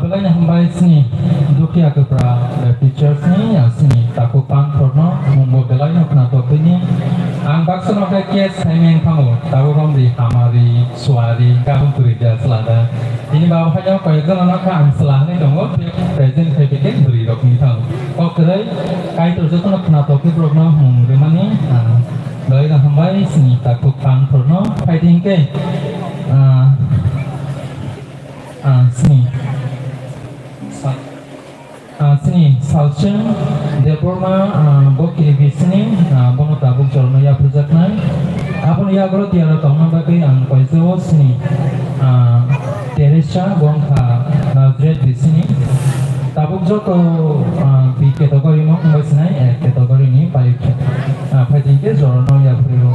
Belai hambai sini dukhiya kwpra, eh, teachers ni, ah, sini takhuk pang phorno mungbo belai no khna tokbini. Ang baksa no khe case khaimeng thango, tabuk romri hamari, suari, kabung kwrwi ja slada. Ini babo hai no koyek jona no kha ang sla hinwi tongo, present khai bikhe bwrwi rok ni thango. Kok kwrwi, Kaitor joto no khna tokwi borok no mung rwmani, ah, belai no hambai sini takhuk pang phorno. Phaidi hinkhe, ah, Ah, sini. Sa-, ah, sini Salchwng Debbarma, ah, bo kiri bisini, ah, bono tabuk jorno yaphujaknai. Aboni yagulo tiyaro tongna bagwi ang koijago sini, ah, Teresa, bo wngkha Nazareth bisini. Tabuk joto, ah, B category mo wngbai sinai, A category ni pai, ah, phaidi hinkhe jorno yaphurio.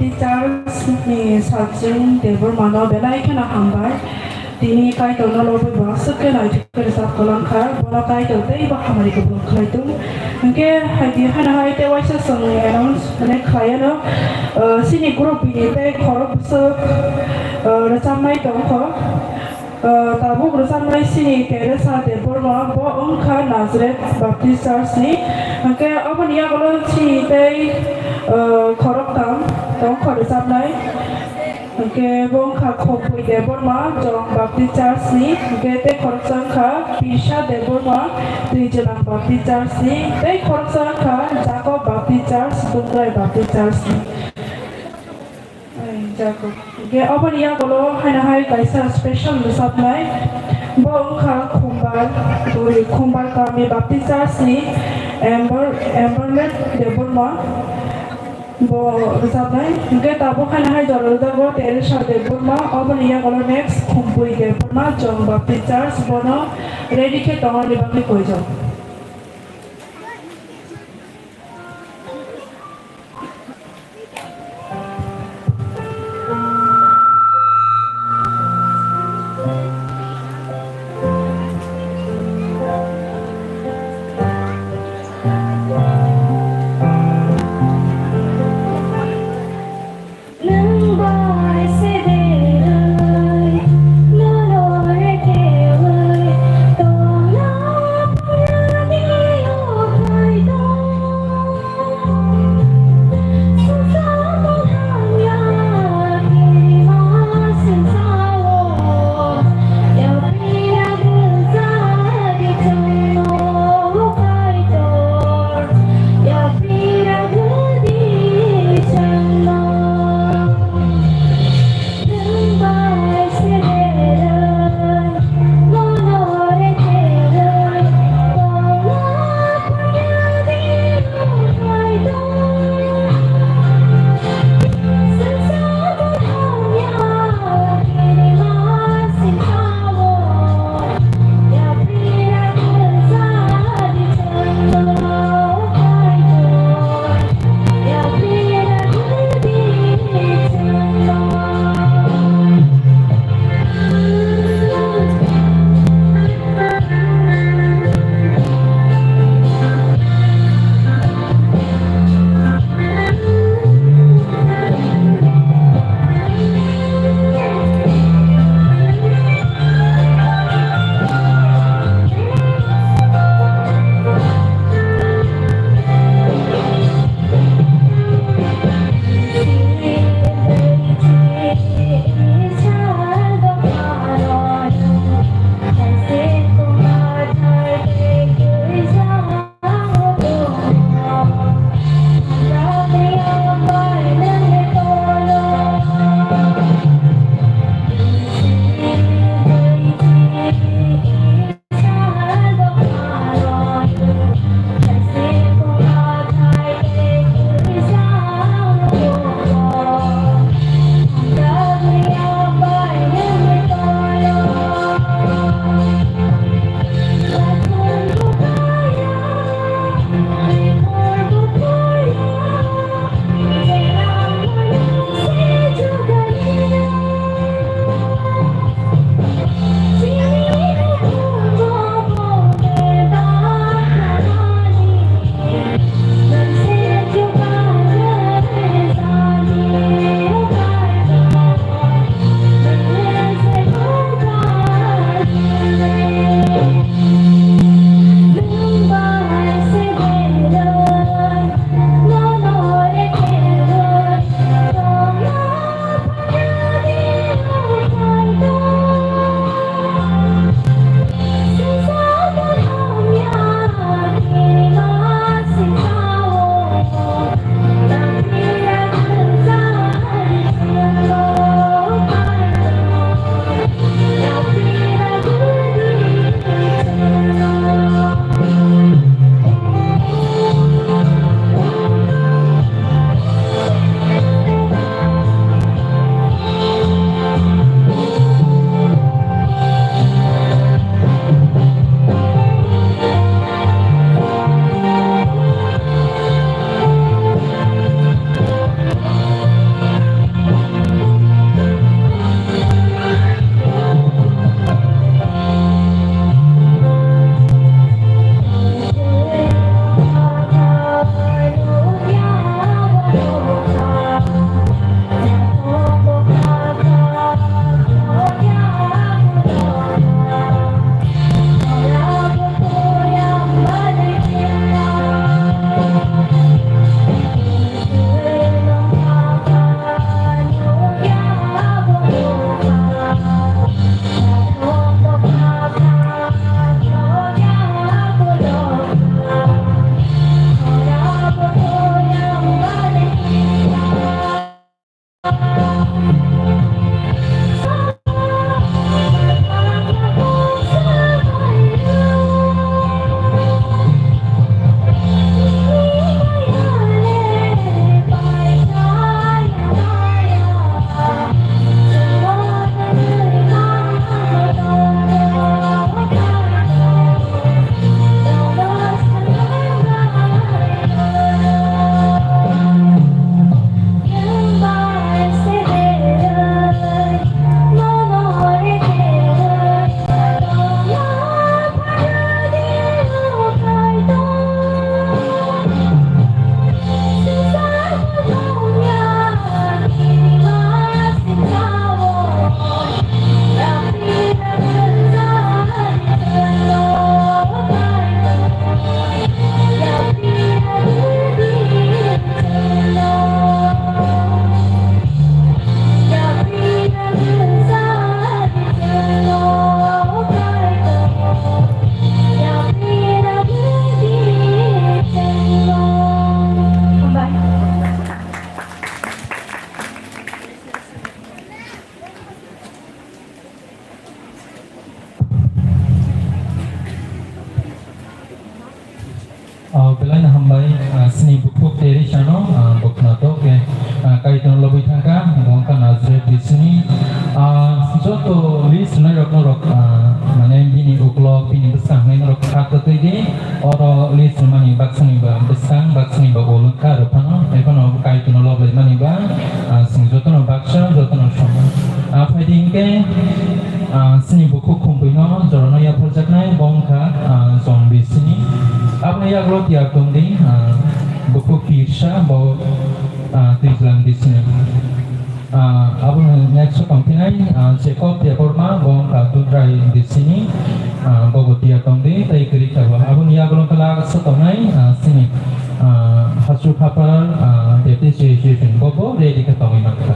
Baptist Church ni Sajwng Debbarma no belai kheno hambai. Tini Kaitor no lobwi bo aswk khe naithok khe rwchap kolong kha. Bono Kaitor tei bo hamari kubun khlai thung. Hinkhe hai di hano hai tei waisa chwng announce hwnwi khlai ano, ah, chini group bini tei khorok bwswk, ah, rwchapnai tong kho. Ah, tabuk rwchapnai chini Teresa Debbarma, bo wngkha Nazareth Baptist Church ni. Hinkhe aboni yagulo chini tei, ah, khoroktham tongkha rwchapnai. Hinkhe bo wngkha Khompui Debbarma, Jong Baptist Church ni. Hinkhe tei khoroksa wngkha Pirsa Debbarma, Twijlang Baptist Church ni. Tei khoroksa wngkha Jacob Baptist Church, Dungrai Baptist Church ni. Ai, jago. Ge oboni yagulo haino hai kaisa special rwchapnai. Bo wngkha Khumbar, sorry, Khumbar Kami Baptist Church ni Amber, Amberlet Debbarma. Bo rwchapnai. Ge tabuk haino hai jora rwjago Teresa Debbarma. Oboni yagulo next Khumpui Debbarma, Jong Baptist Church. Bono ready khe tongna ni bagwi koijak. Nwng bai se deroi, noroi kewoi, tongna phai Ah, sini bukhuk Teresa no, ah, bo khwnatok khe, ah, Kaitor lobwi thangkha, bo wngkha Nazareth bisini. Ah, joto list rwnairokno rok, ah, mane bini uklok, bini bwskang hwnwi norok kha kwtwi di. Oro list rwmani baksani ba bwskang, baksani ba ulo wngkha rw phano, ekheno Kaitorno lobwi mani ba, ah, chwng jotono baksa, jotono soman. Ah, phaidi hinkhe, ah, sini bukhuk khumpui no jorano yapharjaknai, bo wngkha, ah, John bisini. Aboni yagulo tiyar tongdi, ah, bukhuk pirsa, bo, ah, Twijlang bisini. Ah, aboni next o tongphinai, ah, Jacob Debbarma, bo wngkha Dudrai bisini, ah, bo bo tiyar tongdi, tei kwrwi kha bo. Aboni yagulo wngkha last o tongnai, ah, sini, ah, Hasuk Hapar, ah, Baptist Association, bo bo ready khe tongwi mankha.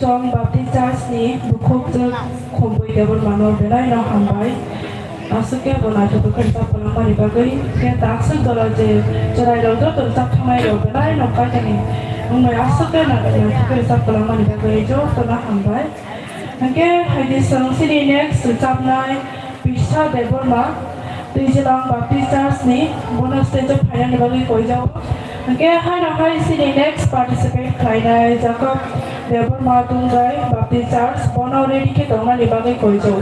Chong Baptist Church ni bukhuk jwk Khumbui Debbarma no belai no hambai. Aswk khe bo naithotok khe rwchap kwlangmani bagwi khe takswk dolo je chwrai rok joto rwchap thangmani rok belai no Kaitorni wngmai aswk khe naithotok khe rwchap kwlangmani bagwi joto no hambai. Hwnkhe hai di swng chini next rwchapnai Pisa Debbarma, Twijilang Baptist Church ni, bono stage o phainani bagwi koijao. Hwnkhe haino hai chini next participate khlainai Jacob Debbarma, Tungrai Baptist Church, bono ready khe tongnani bagwi koijao.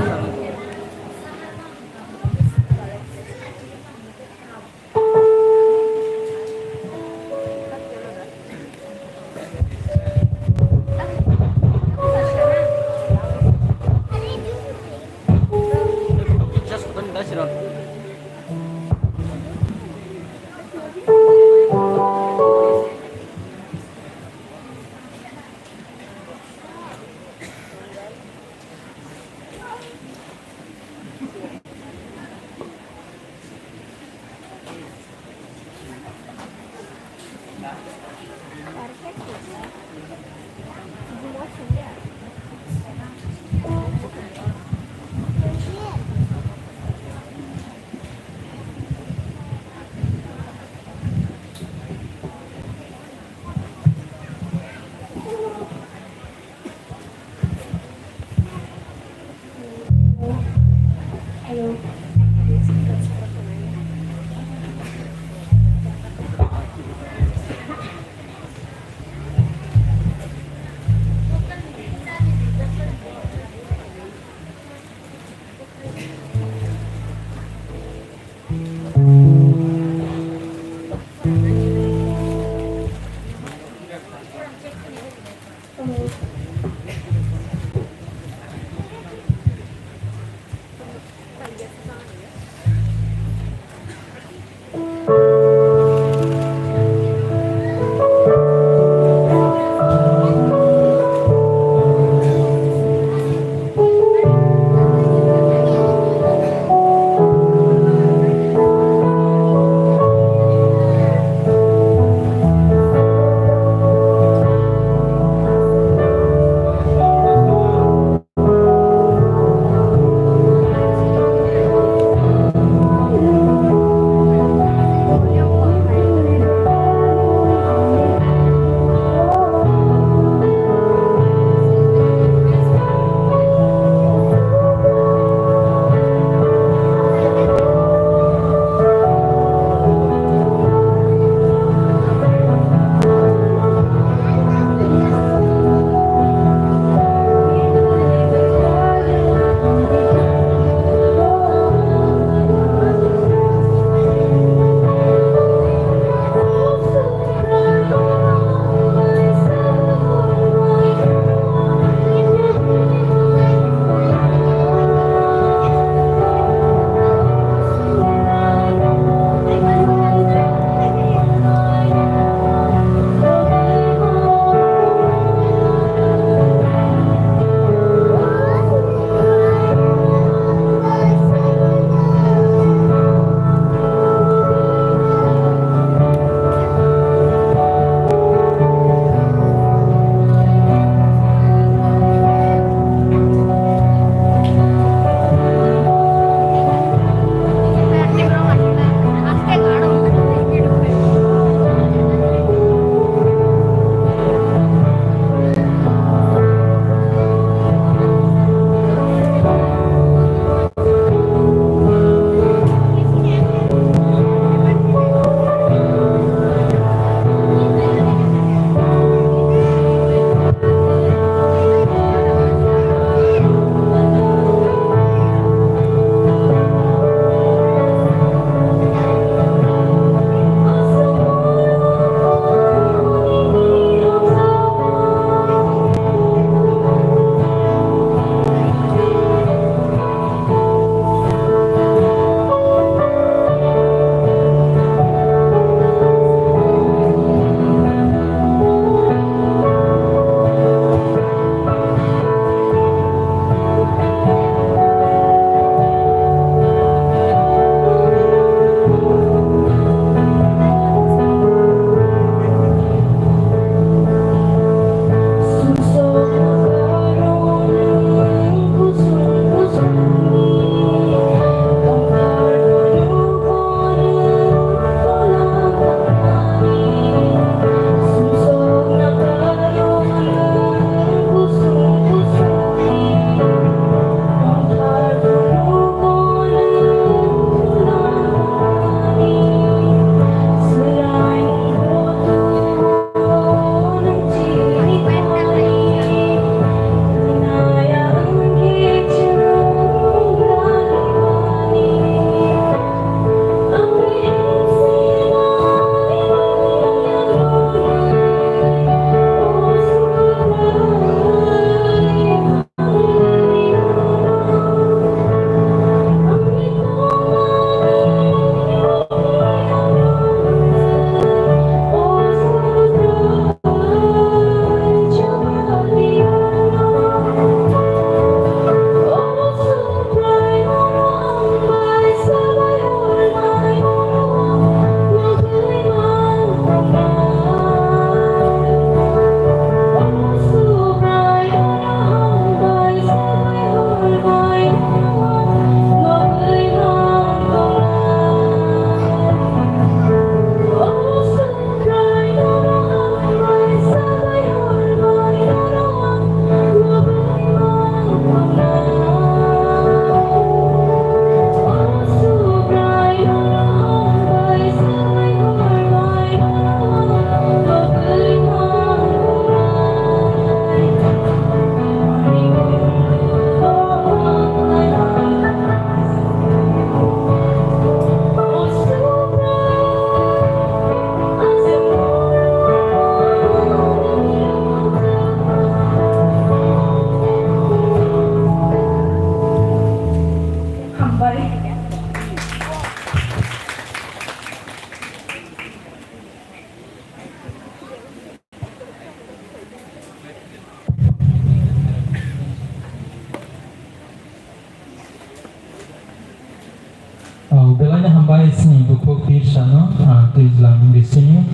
Sini bukhuk Birsano, ah, Twijlang bisini,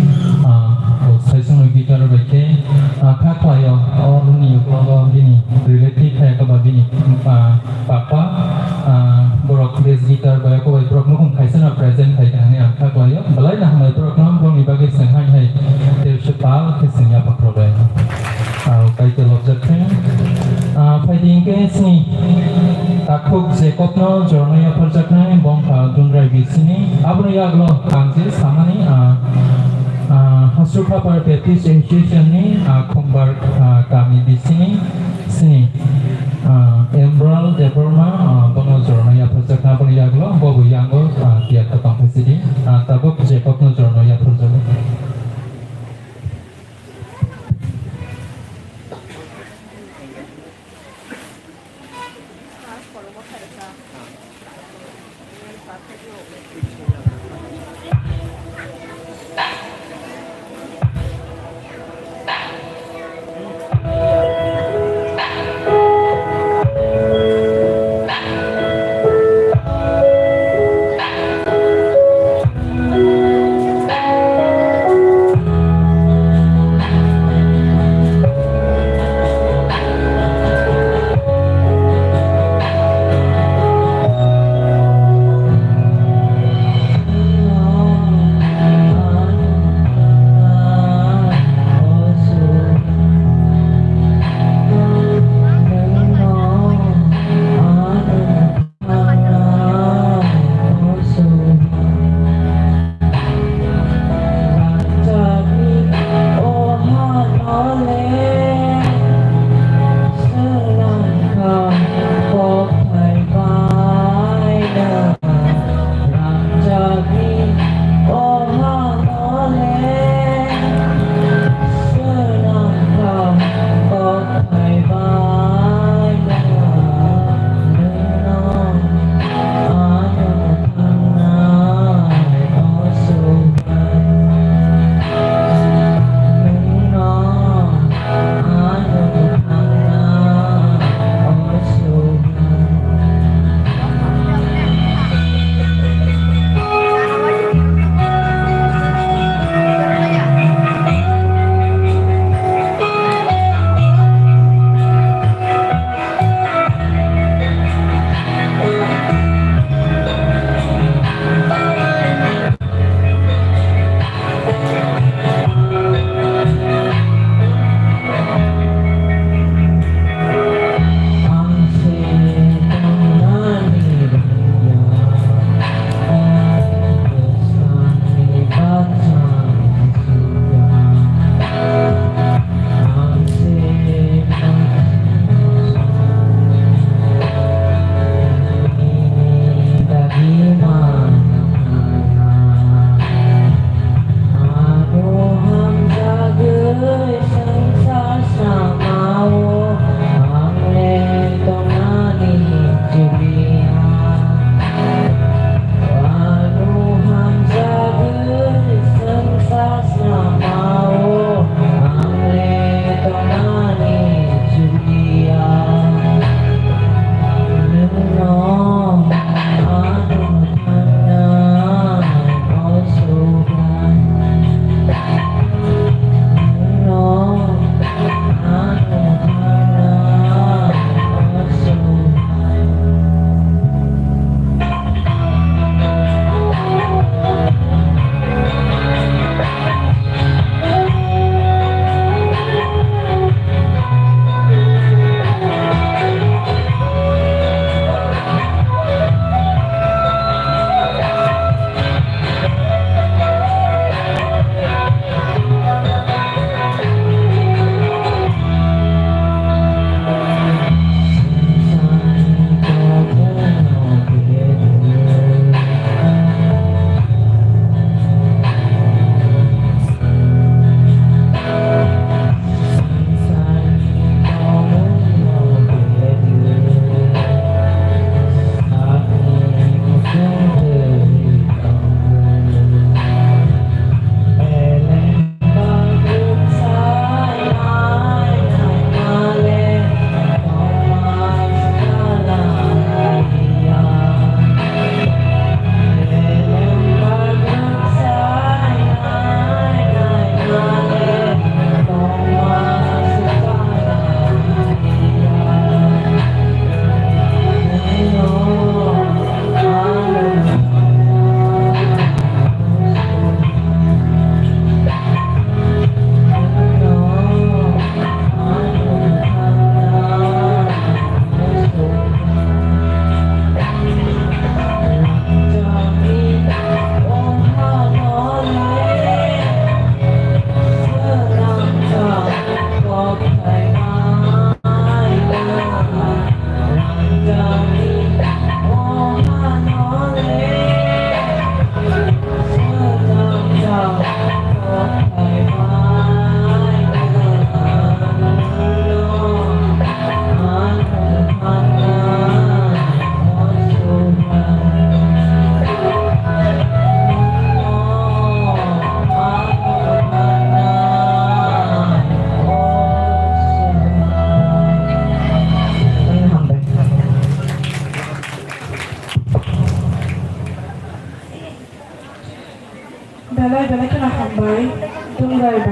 ah, o saichung guitar bai khe, ah, kha khlaio, o runi uklogo bini relative hai eba bini, ah, papa, ah, borok bass guitar bai oko bai borok nukhung khaisano present khai kha hinwi ang kha khlaio. Belai no hambai borokno, borokni bagwi chwng hai hai tebsa pal khe chwng yapha khlai. Ah, kaitor lobjak khe. Ah, phaidi hinkhe sini takhuk Jacobno jorno yapharjaknai, bongkha Dundrai bisini. Aboni yaglo ang je samani, ah, ah, Hasukapar Baptist Association ni, ah, Khumbar, ah, kami bisini sini, ah, Emerald Debbarma, ah, bono jorno yapharjakna aboni yaglo, bobo yango, ah, tiyar tongkha sidi. Ah, tabuk Jacobno jorno yapharjago.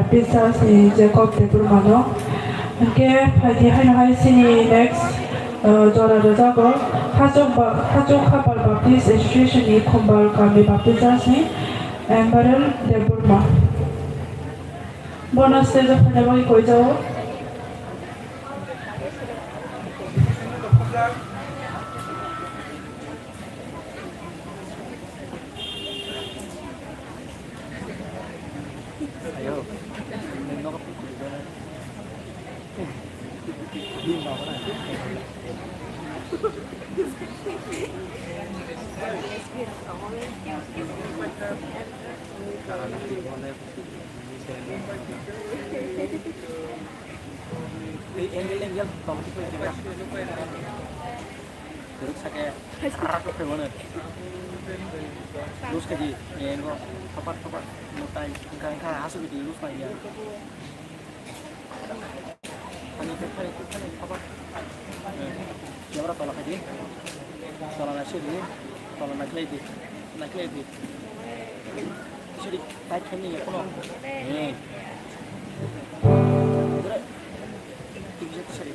Baptist Church ni Jacob Debbarma no. Hwnkhe phaidi haino hai chini next, uh, jora rwjago. Hachuk ba-, Hachuk Khapar Baptist Association ni Khumbar Kami Baptist Church ni Ambarel Debbarma. Bono stage o phaina bagwi koijago. Terus sake, arak ke mana? Lose kadi, engo, kapat kapat, mutai, engka engka, asuk di lose lagi ya. Ani ke, ani ke, ani kapat. Camera tolak aja. Tolak nasi di, tolak nasi lagi, nasi lagi. Sorry, tight kani ya, kono. Eh. Sorry.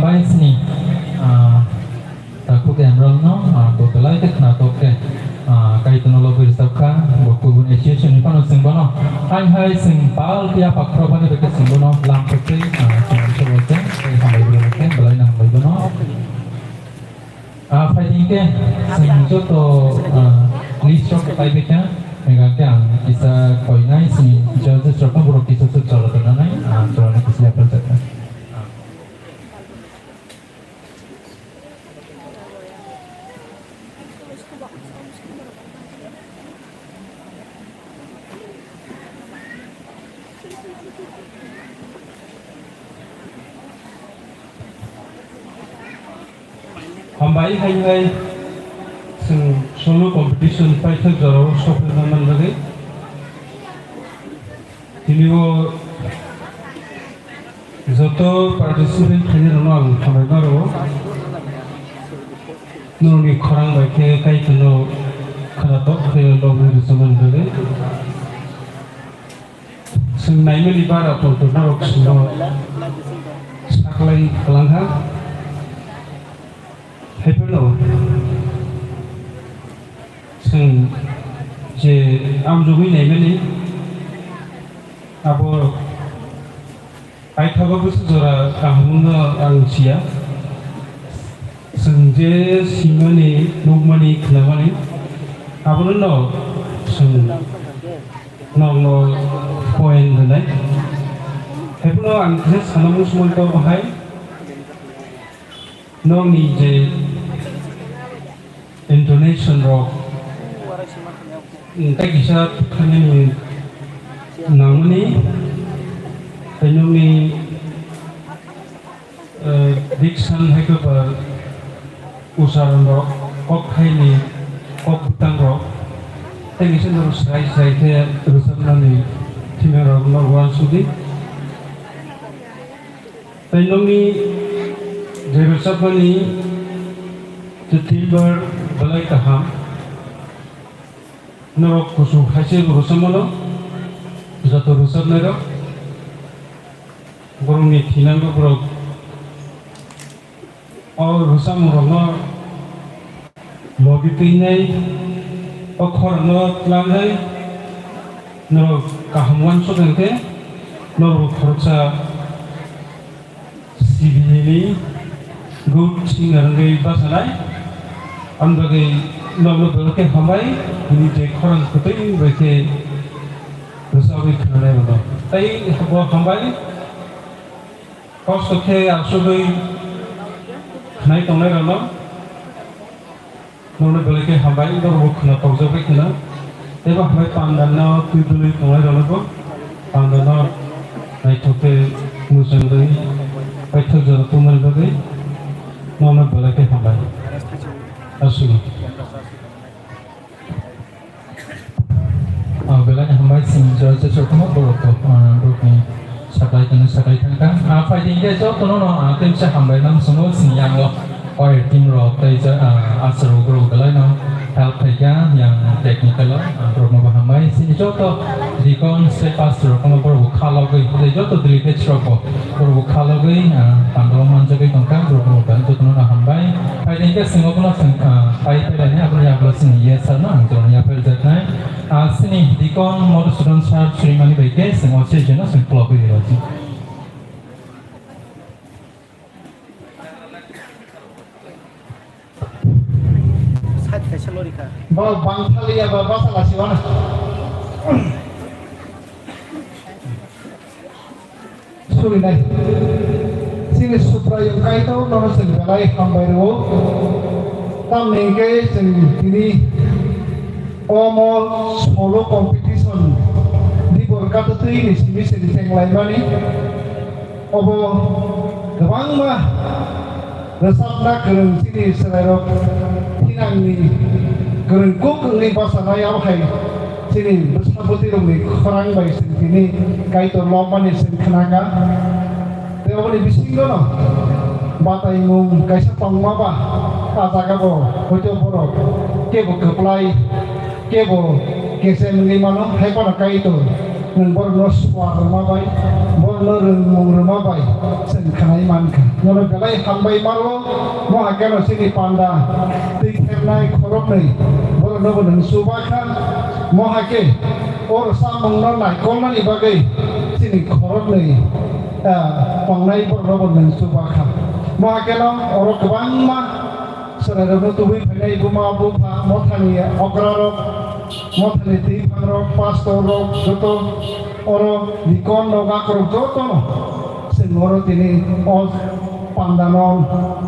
Hai sini, ah, takhuk Emerald no, ah, bo belai khe khnatok khe, ah, Kaitorno lobwi rwchap kha, bo kubun association ni phano chwng bono hai hai chwng pal phiya pakhor bani bai khe chwng bono lam thok tei, ah, chwng sabo khe, tei hambai bo khe, belai no hambai bono. Ah, phaidi khe chwng joto, ah, list rok kaibai kha, mega khe ang kisa koinai sini judges rok no borok kisa se chwla tongnai, ah, chwla ni kisa yapharjaknai. Hambai hai hai chwng solo competition paithak jorao sokna manjagwi. Tini o joto participant khainairokno ang hambai ma rwo. Norokni khorang bai khe Kaitorno khwnatok khe lobwi rwchapmani bagwi. Chwng naimani bara poito norok chwngno saklai kwlangkha. Haiphano chwng je amjogwi naimani abo paithago bwswk jora kaham wngno ang siya. Chwng je simani, nukmani, khnamani abono no chwng nokno point rwnai. Haiphano ang kisa sana muchungmani tongo hai. Nokni je intonation rok, mm, tei kisa thani nangmani, tei nokni, eh, diction hai khe ba ucharon rok, kok thaini kok bwtang rok, tei kisa norok srai srai khe rwchapnani thimi rok no uansugwi. Tei nokni je rwchapmani je timber belai kaham. Norok kuchuk hai se bo rwchapmano, joto rwchapnairok. Borokni thinango borok o rwchapmungrokno logi twinai, o khorangno tlangnai, norok kaham uansuk hwnkhe norok khoroksa sibini good singer wngwi bachanai. Aboni bagwi nokno belai khe hambai, nini je khorang kwtwi bai khe rwchapwi khwnanai rwno. Tei bo hambai. Kosto khe asugwi khnai tongnai rokno, norokno belai khe hambai, norokbo khna tokjagwi khna. Teibo hambai pandano twi dului tongnai roknobo, pandano naithok khe mwchangwi paithak jora tongmani bagwi norokno belai khe hambai. Asugwi. Ah, belai hambai sini jora jesok tongma borok to, ah, borokni saklai tongwi saklai thangkha. Ah, phaidi hwnkhe jotono no, ah, teisa hambai nang swngo sini yango choir team rok tei ja, ah, aswk rok borok belai no help khaikha yang technical o, ah, borokno bo hambai sini joto deacon, staff pastor rok no borok bo khalogwi tei joto delegates rok bo. Borok khalogwi, ah, pandao manjagwi tongkha, borok rok jotono no hambai. Phaidi hwnkhe chwng obono chwng, ah, phai phailaini aboni yagulo chwng yes sir no ang jora yapharjaknai. Ah, chini deacon Madhusudan sir surimani bai khe chwng o session no chwng khulogwi rwdi. Side kaisa lori kha. Bo bangthaliya ba basa lasiwana. Surinai. Chini Subraiyung Kaitor nono chwng belai hambai rwo. Tamni hwnkhe chwng tini omo solo competition dibor katatwi ni simi se ri chenglaimani. Obo kwbangma rwchapna kwrwng chini chwrairok thinangni kwrwng kuk wngwi bachanai, abo hai chini bwsabwtwirokni khorang bai chwng tini Kaitor lobmani chwng khnakha. Tei oboni bisingono bataimung kaisa tongma ba, a jagao hoito borok kebo kwplai, kebo kesem wngwi mano, hai phano Kaitor Nwng borokno suar rwma bai, borokno rwngmung rwma bai chwng khnai mankha. Nono belai hambai maro, mo hakhe no chini panda twi thernai khoroknwi borokno bo nwng chuba kha. Mo hakhe oro samungno naikolnani bagwi chini khoroknwi, ah, tongnai borokno bo nwng chuba kha. Mo hakhe no oro kwbangma Chwrairokno tubui phainai buma bupha, mothani okrarok, mothani twiphangrok, pastorrok, joto oro deacon, nogakrok jotono chwng oro tini o pandano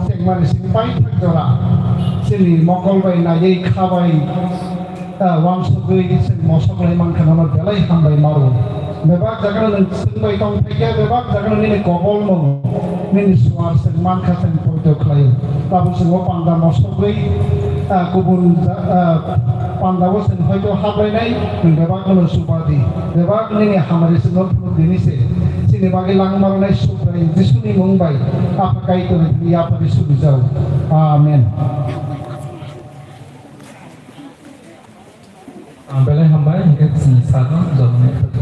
chengmani simi paithak jora chini mokol bai naiwi khabai ah, wansugwi chwng mosok lai mankha, nono belai hambai maro. Bebak jagano nwng chwng bai tong phaikhe, bebak jagano nini kobolmung, nini suar chwng mankha, chwng poito khlaio. Tabuk chwng o panda mosogwi, ah, kubun ja-, ah, pandao chwng hoito hablainai, nwng bebak no chuba di. Bebak nini hamari chwngno phunuk dini se. Chini bagwi langma rwnai Subrai Jisuni mung bai Apha Kaitorni thani yapharwi sugwijao. Amen. Ang belai hambai, hingke chini saka jabani.